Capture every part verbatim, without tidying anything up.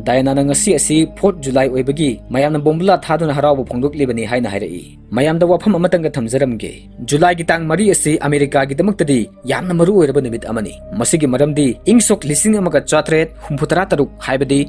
ꯗꯥꯌꯥꯅꯥꯅ ꯉꯁꯤ ꯑꯁꯤ fourth July ꯑꯣꯏꯕꯒꯤ ꯃꯌꯥꯝꯅ ꯕꯣꯝꯕꯨꯂꯥ ꯊꯥꯗꯨꯅ ꯍꯔꯥꯎꯕ ꯐꯣꯡꯗꯣꯛꯂꯤꯕꯅꯤ ꯍꯥꯏꯅ ꯍꯥꯏꯔꯛꯏ꯫ ꯃꯌꯥꯝꯗ ꯋꯥꯐꯝ ꯑꯃꯇꯪꯒ ꯊꯝꯖꯔꯝꯒꯦ꯫ ꯖꯨꯂꯥꯏꯒꯤ ꯇꯥꯡ ꯃꯔꯤ ꯑꯁꯤ ꯑꯃꯦꯔꯤꯀꯥꯒꯤꯗꯃꯛꯇꯗꯤ ꯌꯥꯝꯅ ꯃꯔꯨ ꯑꯣꯏꯔꯕ ꯅꯨꯃꯤꯠ ꯑꯃꯅꯤ꯫ ꯃꯁꯤꯒꯤ ꯃꯔꯝꯗꯤ ꯏꯪ ꯁꯣꯛ ꯂꯤꯁꯤꯡ ꯑꯃꯒ ꯆꯥꯇ꯭ꯔꯦꯠ ꯍꯨꯝꯐꯨꯇꯔꯥ ꯇꯔꯨꯛ, ꯍꯥꯏꯕꯗꯤ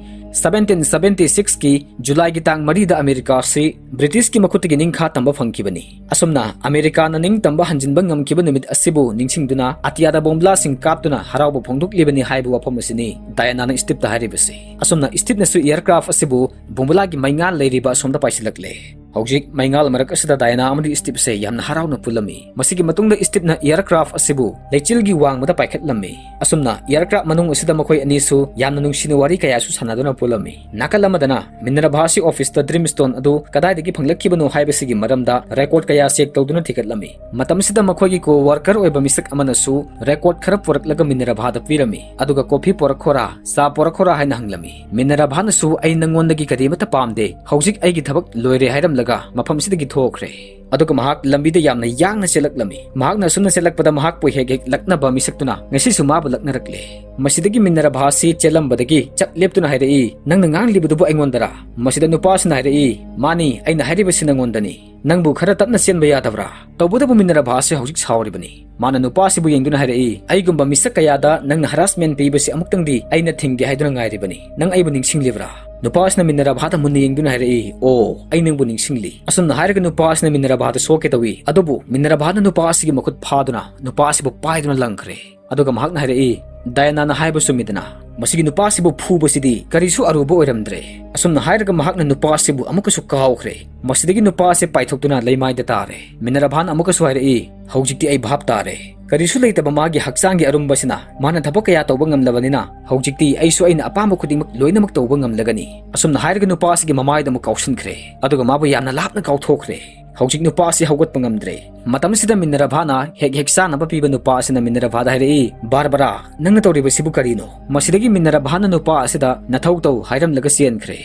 seventeen seventy six ꯀꯤ ꯖꯨꯂꯥꯏꯒꯤ ꯇꯥꯡ ꯃꯔꯤꯗ ꯑꯃꯦꯔꯤꯀꯥ ꯑꯁꯤ ꯕ꯭ꯔꯤꯇꯤꯁꯀꯤ ꯃꯈꯨꯠꯇꯒꯤ ꯅꯤꯡꯈꯥ ꯇꯝꯕ ꯐꯪꯈꯤꯕꯅꯤ꯫ ꯑꯁꯨꯝꯅ ꯑꯃꯦꯔꯤꯀꯥꯅ ꯅꯤꯡꯇꯝꯕ ꯍꯟꯖꯤꯟꯕ ꯉꯝꯈꯤꯕ ꯅꯨꯃꯤꯠ ꯑꯁꯤꯕꯨ ꯅꯤꯡꯁꯤꯡꯗꯨꯅ ꯑꯇꯤꯌꯥꯗ ꯕꯣꯝꯕ꯭ꯂꯥꯁꯤꯡ ꯀꯥꯞꯇꯨꯅ ꯍꯔꯥꯎꯕ ꯐꯣꯡꯗꯣꯛꯂꯤꯕꯅꯤ ꯍꯥꯏꯕ ꯋꯥꯐꯝ ꯑꯁꯤꯅꯤ ꯗꯥꯌꯥꯅꯥꯅ ꯁ꯭ꯇꯤꯞꯇ ꯍꯥꯏꯔꯤꯕꯁꯤ꯫ ꯑꯁꯨꯝꯅ ꯁ꯭ꯇꯤꯞꯅꯁꯨ aircraft ꯑꯁꯤꯕꯨ ꯕꯣꯝꯕꯨꯂꯥꯒꯤ ꯃꯩꯉꯥꯜ ꯂꯩꯔꯤꯕ ꯑꯁꯣꯝꯗ ꯄꯥꯏꯁꯤꯜꯂꯛꯂꯦ꯫ ꯍꯧꯖꯤꯛ ꯃꯩꯉꯥꯜ ꯃꯔꯛ ꯑꯁꯤꯗ ꯗꯥꯌꯥꯅꯥ ꯑꯃꯗꯤ ꯁ꯭ꯇꯤꯞꯁꯦ ꯌꯥꯝꯅ ꯍꯔꯥꯎꯅ ꯄꯨꯜꯂꯝꯃꯤ꯫ ꯃꯁꯤꯒꯤ ꯃꯇꯨꯡꯗ ꯁ꯭ꯇꯤꯞꯅ aircraft ꯑꯁꯤꯕꯨ ꯂꯩꯆꯤꯜꯒꯤ ꯋꯥꯡꯃꯗ ꯄꯥꯏꯈꯠꯂꯝꯃꯤ꯫ ꯑꯁꯨꯝꯅ aircraft ꯃꯅꯨꯡ ꯑꯁꯤꯗ ꯃꯈꯣꯏ ꯑꯅꯤꯁꯨ ꯌꯥꯝꯅ ꯅꯨꯡꯁꯤꯅ ꯋꯥꯔꯤ ꯀꯌꯥꯁꯨ ꯁꯥꯟꯅꯗꯨꯅ ꯄꯨꯜꯂꯝꯃꯤ꯫ ꯅꯥꯀꯜ ꯑꯃꯗꯅ ꯃꯤꯅꯔꯚꯥꯁꯤ officeꯇ Dreamstone ꯑꯗꯨ ꯀꯗꯥꯏꯗꯒꯤ ꯐꯪꯂꯛꯈꯤꯕꯅꯣ ꯍꯥꯏꯕꯁꯤꯒꯤ ꯃꯔꯝꯗ record ꯀꯌꯥ check ꯇꯧꯗꯨꯅ ꯊꯤꯒꯠꯂꯝꯃꯤ꯫ ꯃꯇꯝꯁꯤꯗ ꯃꯈꯣꯏꯒꯤ co-worker ꯑꯣꯏꯕ ꯃꯤꯁꯛ ꯑꯃꯅꯁꯨ record ꯈꯔ ꯄꯨꯔꯛꯂꯒ ꯃꯤꯅꯔꯚꯥꯗ ꯄꯤꯔꯝꯃꯤ, ꯑꯗꯨꯒ coffee ꯄꯨꯔꯛꯈꯣꯔꯥ, ꯆꯥ ꯄꯨꯔꯛꯈꯣꯔꯥ ꯍꯥꯏꯅ ꯍꯪꯂꯝꯃꯤ꯫ ꯃꯤꯅꯔꯚꯥꯅꯁꯨ "ꯑꯩ ꯅꯪꯉꯣꯟꯗꯒꯤ ꯀꯔꯤꯃꯠꯇ ꯄꯥꯝꯗꯦ, ꯍꯧꯖꯤꯛ ꯑꯩꯒꯤ ꯊꯕꯛ ꯂꯣꯏꯔꯦ" ꯍꯥꯏꯔꯝꯂꯒ ꯃꯐꯝꯁꯤꯗꯒꯤ ꯊꯣꯛꯈ꯭ꯔꯦ꯫ ꯑꯗꯨꯒ ꯃꯍꯥꯛ ꯂꯝꯕꯤꯗ ꯌꯥꯝꯅ ꯌꯥꯡꯅ ꯆꯦꯜꯂꯛꯂꯝꯃꯤ꯫ ꯃꯍꯥꯛꯅ ꯑꯁꯨꯝꯅ ꯆꯦꯜꯂꯛꯄꯗ ꯃꯍꯥꯛꯄꯨ ꯍꯦꯛ ꯍꯦꯛ ꯂꯛꯅꯕ ꯃꯤꯁꯛꯇꯨꯅ ꯉꯁꯤꯁꯨ ꯃꯥꯕꯨ ꯂꯛꯅꯔꯛꯂꯦ꯫ ꯃꯁꯤꯗꯒꯤ ꯃꯤꯅꯔꯚꯥꯁꯤ ꯆꯦꯜꯂꯝꯕꯗꯒꯤ ꯆꯞ ꯂꯦꯞꯇꯨꯅ ꯍꯥꯏꯔꯛꯏ, "ꯅꯪꯅ ꯉꯥꯡꯂꯤꯕꯗꯨꯕꯨ ꯑꯩꯉꯣꯟꯗꯔꯥ?" ꯃꯁꯤꯗ ꯅꯨꯄꯥꯁꯤꯅ ꯍꯥꯏꯔꯛꯏ, "ꯃꯥꯅꯤ, ꯑꯩꯅ ꯍꯥꯏꯔꯤꯕꯁꯤ ꯅꯪꯉꯣꯟꯗꯅꯤ꯫ ꯅꯪꯕꯨ ꯈꯔ ꯇꯞꯅ ꯆꯦꯟꯕ ꯌꯥꯗꯕ꯭ꯔꯥ?" ꯇꯧꯕꯇꯕꯨ ꯃꯤꯅꯔꯚꯥꯁꯤ ꯍꯧꯖꯤꯛ ꯁꯥꯎꯔꯤꯕꯅꯤ꯫ ꯃꯥꯅ ꯅꯨꯄꯥꯁꯤꯕꯨ ꯌꯦꯡꯗꯨꯅ ꯍꯥꯏꯔꯛꯏ, "ꯑꯩꯒꯨꯝꯕ ꯃꯤꯁꯛ ꯀꯌꯥꯗ ꯅꯪꯅ harassment ꯄꯤꯕꯁꯤ ꯑꯃꯨꯛꯇꯪꯗꯤ ꯑꯩꯅ ꯊꯤꯡꯒꯦ ꯍꯥꯏꯗꯨꯅ ꯉꯥꯏꯔꯤꯕꯅꯤ꯫ ꯅꯪ ꯑꯩꯕꯨ ꯅꯤꯡꯁꯤꯡꯂꯤꯕ꯭ꯔꯥ?" ꯅꯨꯄꯥꯁꯤꯅ ꯃꯤꯅꯔꯚꯥꯗ ꯃꯨꯟꯅ ꯌꯦꯡꯗꯨꯅ ꯍꯥꯏꯔꯛꯏ, "ꯑꯣ, ꯑꯩ ꯅꯪꯕꯨ ꯅꯤꯡꯁꯤꯡꯂꯤ꯫" ꯑꯁꯨꯝꯅ ꯍꯥꯏꯔꯒ ꯅꯨꯄꯥꯁꯤꯅ ꯃꯤꯅꯔꯚꯥꯗ ꯁꯣꯛꯀꯦ ꯇꯧꯏ, ꯑꯗꯨꯕꯨ ꯃꯤꯅꯔꯚꯥꯅ ꯅꯨꯄꯥ ꯑꯁꯤꯒꯤ ꯃꯈꯨꯠ ꯐꯥꯗꯨꯅ ꯅꯨꯄꯥ ꯑꯁꯤꯕꯨ ꯄꯥꯏꯗꯨꯅ ꯂꯪꯈ꯭ꯔꯦ꯫ ꯑꯗꯨꯒ ꯃꯍꯥꯛꯅ ꯍꯥꯏꯔꯛꯏ, "ꯗꯥꯌꯥꯅꯥꯅ ꯍꯥꯏꯕ ꯆꯨꯝꯃꯤꯗꯅ, ꯃꯁꯤꯒꯤ ꯅꯨꯄꯥꯁꯤꯕꯨ ꯐꯨꯕꯁꯤꯗꯤ ꯀꯔꯤꯁꯨ ꯑꯔꯨꯕ ꯑꯣꯏꯔꯝꯗ꯭ꯔꯦ꯫" ꯑꯁꯨꯝꯅ ꯍꯥꯏꯔꯒ ꯃꯍꯥꯛꯅ ꯅꯨꯄꯥ ꯑꯁꯤꯕꯨ ꯑꯃꯨꯛꯀꯁꯨ ꯀꯥꯎꯈ꯭ꯔꯦ꯫ ꯃꯁꯤꯗꯒꯤ ꯅꯨꯄꯥ ꯑꯁꯤ ꯄꯥꯏꯊꯣꯛꯇꯨꯅ ꯂꯩꯃꯥꯏꯗ ꯇꯥꯔꯦ꯫ ꯃꯤꯅꯔꯚꯥꯅ ꯑꯃꯨꯛꯀꯁꯨ ꯍꯥꯏꯔꯛꯏ, "ꯍꯧꯖꯤꯛꯇꯤ ꯑꯩ ꯚꯥꯞ ꯇꯥꯔꯦ꯫ ꯀꯔꯤꯁꯨ ꯂꯩꯇꯕ ꯃꯥꯒꯤ ꯍꯛꯆꯥꯡꯒꯤ ꯑꯔꯨꯝꯕꯁꯤꯅ ꯃꯥꯅ ꯊꯕꯛ ꯀꯌꯥ ꯇꯧꯕ ꯉꯝꯂꯕꯅꯤꯅ ꯍꯧꯖꯤꯛꯇꯤ ꯑꯩꯁꯨ ꯑꯩꯅ ꯑꯄꯥꯝꯕ ꯈꯨꯗꯤꯡꯃꯛ ꯂꯣꯏꯅꯃꯛ ꯇꯧꯕ ꯉꯝꯂꯒꯅꯤ꯫" ꯑꯁꯨꯝꯅ ꯍꯥꯏꯔꯒ ꯅꯨꯄꯥ ꯑꯁꯤꯒꯤ ꯃꯃꯥꯏꯗ ꯑꯃꯨꯛ ꯀꯥꯎꯁꯤꯟꯈ꯭ꯔꯦ꯫ ꯑꯗꯨꯒ ꯃꯥꯕꯨ ꯌꯥꯝꯅ ꯂꯥꯞꯅ ꯀꯥꯎꯊꯣꯛꯈ꯭ꯔꯦ꯫ ꯍꯧꯖꯤꯛ ꯅꯨꯄꯥ ꯑꯁꯤ ꯍꯧꯒꯠꯄ ꯉꯝꯗ꯭ꯔꯦ꯫ ꯃꯇꯝꯁꯤꯗ ꯃꯤꯅꯔꯚꯥꯅ ꯍꯦꯛ ꯍꯦꯛ ꯆꯥꯅꯕ ꯄꯤꯕ ꯅꯨꯄꯥ ꯑꯁꯤꯅ ꯃꯤꯅꯔꯚꯥꯗ ꯍꯥꯏꯔꯛꯏ, "ꯕꯥꯔꯕꯔꯥ, ꯅꯪꯅ ꯇꯧꯔꯤꯕꯁꯤꯕꯨ ꯀꯔꯤꯅꯣ?" ꯃꯁꯤꯗꯒꯤ ꯃꯤꯅꯔꯚꯥꯅ ꯅꯨꯄꯥ ꯑꯁꯤꯗ "ꯅꯊꯧ ꯇꯧ" ꯍꯥꯏꯔꯝꯂꯒ ꯆꯦꯟꯈ꯭ꯔꯦ꯫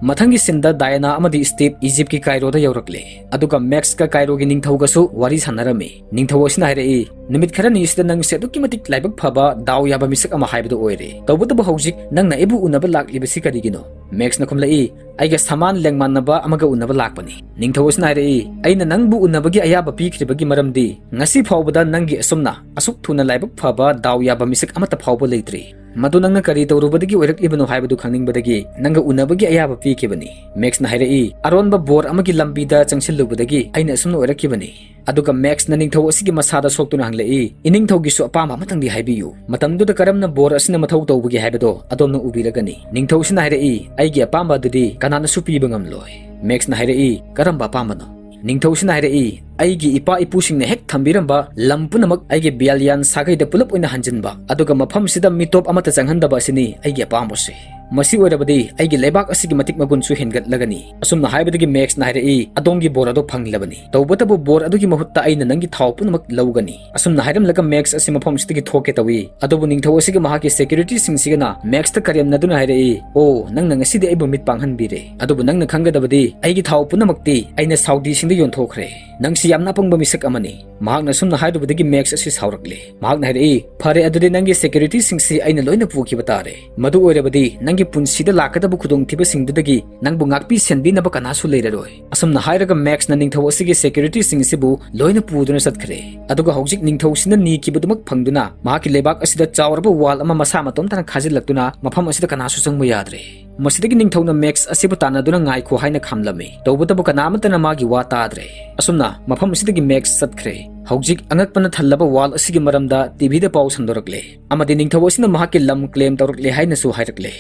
ꯃꯊꯪꯒꯤ ꯁꯤꯟꯗ ꯗꯥꯌꯥꯅꯥ ꯑꯃꯗꯤ ꯁ꯭ꯇꯤꯞ ꯏꯖꯤꯞꯀꯤ ꯀꯥꯏꯔꯣꯗ ꯌꯧꯔꯛꯂꯦ, ꯑꯗꯨꯒ ꯃꯦꯛꯁꯀ ꯀꯥꯏꯔꯣꯒꯤ ꯅꯤꯡꯊꯧꯒꯁꯨ ꯋꯥꯔꯤ ꯁꯥꯟꯅꯔꯝꯃꯤ꯫ ꯅꯤꯡꯊꯧ ꯑꯁꯤꯅ ꯍꯥꯏꯔꯛꯏ, "ꯅꯨꯃꯤꯠ ꯈꯔꯅꯤ ꯑꯁꯤꯗ ꯅꯪꯁꯦ ꯑꯗꯨꯛꯀꯤ ꯃꯇꯤꯛ ꯂꯥꯏꯕꯛ ꯐꯕ, ꯗꯥꯎ ꯌꯥꯕ ꯃꯤꯁꯛ ꯑꯃ ꯍꯥꯏꯕꯗꯨ ꯑꯣꯏꯔꯦ꯫ ꯇꯧꯕꯇꯕꯨ ꯍꯧꯖꯤꯛ ꯅꯪꯅ ꯑꯩꯕꯨ ꯎꯅꯕ ꯂꯥꯛꯂꯤꯕꯁꯤ ꯀꯔꯤꯒꯤꯅꯣ?" ꯃꯦꯛꯁꯅ ꯈꯨꯝꯂꯛꯏ, "ꯑꯩꯒ ꯁꯃꯥꯟ ꯂꯦꯡꯃꯥꯟꯅꯕ ꯑꯃꯒ ꯎꯅꯕ ꯂꯥꯛꯄꯅꯤ꯫" ꯅꯤꯡꯊꯧ ꯑꯁꯤꯅ ꯍꯥꯏꯔꯛꯏ, "ꯑꯩꯅ ꯅꯪꯕꯨ ꯎꯅꯕꯒꯤ ꯑꯌꯥꯕ ꯄꯤꯈ꯭ꯔꯤꯕꯒꯤ ꯃꯔꯝꯗꯤ ꯉꯁꯤ ꯐꯥꯎꯕꯗ ꯅꯪꯒꯤ ꯑꯁꯨꯝꯅ ꯑꯁꯨꯛ ꯊꯨꯅ ꯂꯥꯏꯕꯛ ꯐꯕ, ꯗꯥꯎ ꯌꯥꯕ ꯃꯤꯁꯛ ꯑꯃꯠꯇ ꯐꯥꯎꯕ ꯂꯩꯇ꯭ꯔꯤ꯫ ꯃꯗꯨ ꯅꯪꯅ ꯀꯔꯤ ꯇꯧꯔꯨꯕꯗꯒꯤ ꯑꯣꯏꯔꯛꯂꯤꯕꯅꯣ ꯍꯥꯏꯕꯗꯨ ꯈꯪꯅꯤꯡꯕꯗꯒꯤ ꯅꯪꯒ ꯎꯅꯕꯒꯤ ꯑꯌꯥꯕ ꯄꯤꯈꯤꯕꯅꯤ꯫" ꯃꯦꯛꯁꯅ ꯍꯥꯏꯔꯛꯏ, "ꯑꯔꯣꯟꯕ ꯕꯣꯔ ꯑꯃꯒꯤ ꯂꯝꯕꯤꯗ ꯆꯪꯁꯤꯜꯂꯨꯕꯗꯒꯤ ꯑꯩꯅ ꯑꯁꯨꯝꯅ ꯑꯣꯏꯔꯛꯈꯤꯕꯅꯤ꯫" ꯑꯗꯨꯒ ꯃꯦꯛꯁꯅ ꯅꯤꯡꯊꯧ ꯑꯁꯤꯒꯤ ꯃꯁꯥꯗ ꯁꯣꯛꯇꯨꯅ ꯍꯪꯂꯛꯏ, "ꯏꯅꯤꯡꯊꯧꯒꯤꯁꯨ ꯑꯄꯥꯝꯕ ꯑꯃꯇꯪꯗꯤ ꯍꯥꯏꯕꯤꯌꯨ꯫" ꯃꯇꯝꯗꯨꯗ ꯀꯔꯝꯅ ꯕꯣꯔ ꯑꯁꯤꯅ ꯃꯊꯧ ꯇꯧꯕꯒꯦ ꯍꯥꯏꯕꯗꯣ ꯑꯗꯣꯝꯅ ꯎꯕꯤꯔꯒꯅꯤ꯫ ꯅꯤꯡꯊꯧꯁꯤꯅ ꯍꯥꯏꯔꯛꯏ, "ꯑꯩꯒꯤ ꯑꯄꯥꯝꯕ ꯑꯗꯨꯗꯤ ꯀꯅꯥꯅꯁꯨ ꯄꯤꯕ ꯉꯝꯂꯣꯏ꯫" ꯃꯦꯛꯁꯅ ꯍꯥꯏꯔꯛꯏ, "ꯀꯔꯝꯕ ꯑꯄꯥꯝꯕꯅꯣ?" ꯅꯤꯡꯊꯧꯁꯤꯅ ꯍꯥꯏꯔꯛꯏ, "ꯑꯩꯒꯤ ꯏꯄꯥ ꯏꯄꯨꯁꯤꯡꯅ ꯍꯦꯛ ꯊꯝꯕꯤꯔꯝꯕ ꯂꯝ ꯄꯨꯝꯅꯃꯛ ꯑꯩꯒꯤ ꯕꯤꯌꯥꯂꯤꯌꯥꯟ ꯁꯥꯒꯩꯗ ꯄꯨꯂꯞ ꯑꯣꯏꯅ ꯍꯟꯖꯤꯟꯕ, ꯑꯗꯨꯒ ꯃꯐꯝꯁꯤꯗ ꯃꯤꯇꯣꯞ ꯑꯃꯠꯇ ꯆꯪꯍꯟꯗꯕ ꯑꯁꯤꯅꯤ ꯑꯩꯒꯤ ꯑꯄꯥꯝꯕꯁꯤ꯫ ꯃꯁꯤ ꯑꯣꯏꯔꯕꯗꯤ ꯑꯩꯒꯤ ꯂꯩꯕꯥꯛ ꯑꯁꯤꯒꯤ ꯃꯇꯤꯛ ꯃꯒꯨꯟꯁꯨ ꯍꯦꯟꯒꯠꯂꯒꯅꯤ꯫" ꯑꯁꯨꯝꯅ ꯍꯥꯏꯕꯗꯒꯤ ꯃꯦꯛꯁꯅ ꯍꯥꯏꯔꯛꯏ, "ꯑꯗꯣꯝꯒꯤ ꯕꯣꯔ ꯑꯗꯨ ꯐꯪꯂꯕꯅꯤ꯫ ꯇꯧꯕꯇꯕꯨ ꯕꯣꯔ ꯑꯗꯨꯒꯤ ꯃꯍꯨꯠꯇ ꯑꯩꯅ ꯅꯪꯒꯤ ꯊꯥꯎ ꯄꯨꯝꯅꯃꯛ ꯂꯧꯒꯅꯤ꯫" ꯑꯁꯨꯝꯅ ꯍꯥꯏꯔꯝꯂꯒ ꯃꯦꯛꯁ ꯑꯁꯤ ꯃꯐꯝ ꯑꯁꯤꯗꯒꯤ ꯊꯣꯛꯀꯦ ꯇꯧꯏ꯫ ꯑꯗꯨꯕꯨ ꯅꯤꯡꯊꯧ ꯑꯁꯤꯒ ꯃꯍꯥꯛꯀꯤ ꯁꯦꯀ꯭ꯌꯨꯔꯤꯇꯤꯁꯤꯡꯁꯤꯒꯅ ꯃꯦꯛꯁꯇ ꯀꯔꯦꯝꯅꯗꯨꯅ ꯍꯥꯏꯔꯛꯏ, "ꯑꯣ, ꯅꯪꯅ ꯉꯁꯤꯗꯤ ꯑꯩꯕꯨ ꯃꯤꯠ ꯄꯥꯡꯍꯟꯕꯤꯔꯦ꯫ ꯑꯗꯨꯕꯨ ꯅꯪꯅ ꯈꯪꯒꯗꯕꯗꯤ ꯑꯩꯒꯤ ꯊꯥꯎ ꯄꯨꯝꯅꯃꯛꯇꯤ ꯑꯩꯅ ꯁꯥꯎꯗꯤꯁꯤꯡꯗ ꯌꯣꯟꯊꯣꯛꯈ꯭ꯔꯦ꯫ ꯅꯪꯁꯤ ꯌꯥꯝꯅ ꯑꯄꯪꯕ ꯃꯤꯁꯛ ꯑꯃꯅꯤ꯫" ꯃꯍꯥꯛꯅ ꯑꯁꯨꯝꯅ ꯍꯥꯏꯔꯨꯕꯗꯒꯤ ꯃꯦꯛꯁ ꯑꯁꯤ ꯁꯥꯎꯔꯛꯂꯦ꯫ ꯃꯍꯥꯛꯅ ꯍꯥꯏꯔꯛꯏ, "ꯐꯔꯦ, ꯑꯗꯨꯗꯤ ꯅꯪꯒꯤ ꯁꯦꯀ꯭ꯌꯨꯔꯤꯇꯤꯁꯤꯡꯁꯤ ꯑꯩꯅ ꯂꯣꯏꯅ ꯄꯨꯈꯤꯕ ꯇꯥꯔꯦ꯫ ꯃꯗꯨ ꯑꯣꯏꯔꯕꯗꯤ ꯅꯪꯒꯤ ꯄꯨꯟꯁꯤꯗ ꯂꯥꯛꯀꯗꯕ ꯈꯨꯗꯣꯡꯊꯤꯕꯁꯤꯡꯗꯨꯗꯒꯤ ꯅꯪꯕꯨ ꯉꯥꯛꯄꯤ ꯁꯦꯟꯕꯤꯅꯕ ꯀꯅꯥꯁꯨ ꯂꯩꯔꯔꯣꯏ꯫" ꯑꯁꯨꯝꯅ ꯍꯥꯏꯔꯒ ꯃꯦꯛꯁꯅ ꯅꯤꯡꯊꯧ ꯑꯁꯤꯒꯤ ꯁꯦꯀ꯭ꯌꯨꯔꯤꯇꯤꯁꯤꯡꯁꯤꯕꯨ ꯂꯣꯏꯅ ꯄꯨꯗꯨꯅ ꯆꯠꯈ꯭ꯔꯦ꯫ ꯑꯗꯨꯒ ꯍꯧꯖꯤꯛ ꯅꯤꯡꯊꯧꯁꯤꯅ ꯅꯤꯈꯤꯕꯗꯨꯃꯛ ꯐꯪꯗꯨꯅ ꯃꯍꯥꯛꯀꯤ ꯂꯩꯕꯥꯛ ꯑꯁꯤꯗ ꯆꯥꯎꯔꯕ ꯋꯥꯜ ꯑꯃ ꯃꯁꯥ ꯃꯇꯣꯝꯇꯅ ꯈꯥꯖꯤꯜꯂꯛꯇꯨꯅ ꯃꯐꯝ ꯑꯁꯤꯗ ꯀꯅꯥꯁꯨ ꯆꯪꯕ ꯌꯥꯗ꯭ꯔꯦ꯫ ꯃꯁꯤꯗꯒꯤ ꯅꯤꯡꯊꯧꯅ ꯃꯦꯛꯁ ꯑꯁꯤꯕꯨ ꯇꯥꯟꯅꯗꯨꯅ ꯉꯥꯏꯈꯣ ꯍꯥꯏꯅ ꯈꯥꯝꯂꯝꯃꯤ꯫ ꯇꯧꯕꯇꯕꯨ ꯀꯅꯥ ꯑꯃꯠꯇꯅ ꯃꯥꯒꯤ ꯋꯥ ꯇꯥꯗ꯭ꯔꯦ꯫ ꯑꯁꯨꯝꯅ ꯃꯐꯝ ꯑꯁꯤꯗꯒꯤ ꯃꯦꯛꯁ ꯆꯠꯈ꯭ꯔꯦ꯫ ꯍꯧꯖꯤꯛ ꯑꯉꯛꯄꯅ ꯊꯜꯂꯕ ꯋꯥꯜ ꯑꯁꯤꯒꯤ ꯃꯔꯝꯗ ꯇꯤꯚꯤꯗ ꯄꯥꯎ ꯁꯟꯗꯣꯔꯛꯂꯦ ꯑꯃꯗꯤ ꯅꯤꯡꯊꯧ ꯑꯁꯤꯅ ꯃꯍꯥꯛꯀꯤ ꯂꯝ ꯀ꯭ꯂꯦꯝ ꯇꯧꯔꯛꯂꯦ ꯍꯥꯏꯅꯁꯨ ꯍꯥꯏꯔꯛꯂꯦ꯫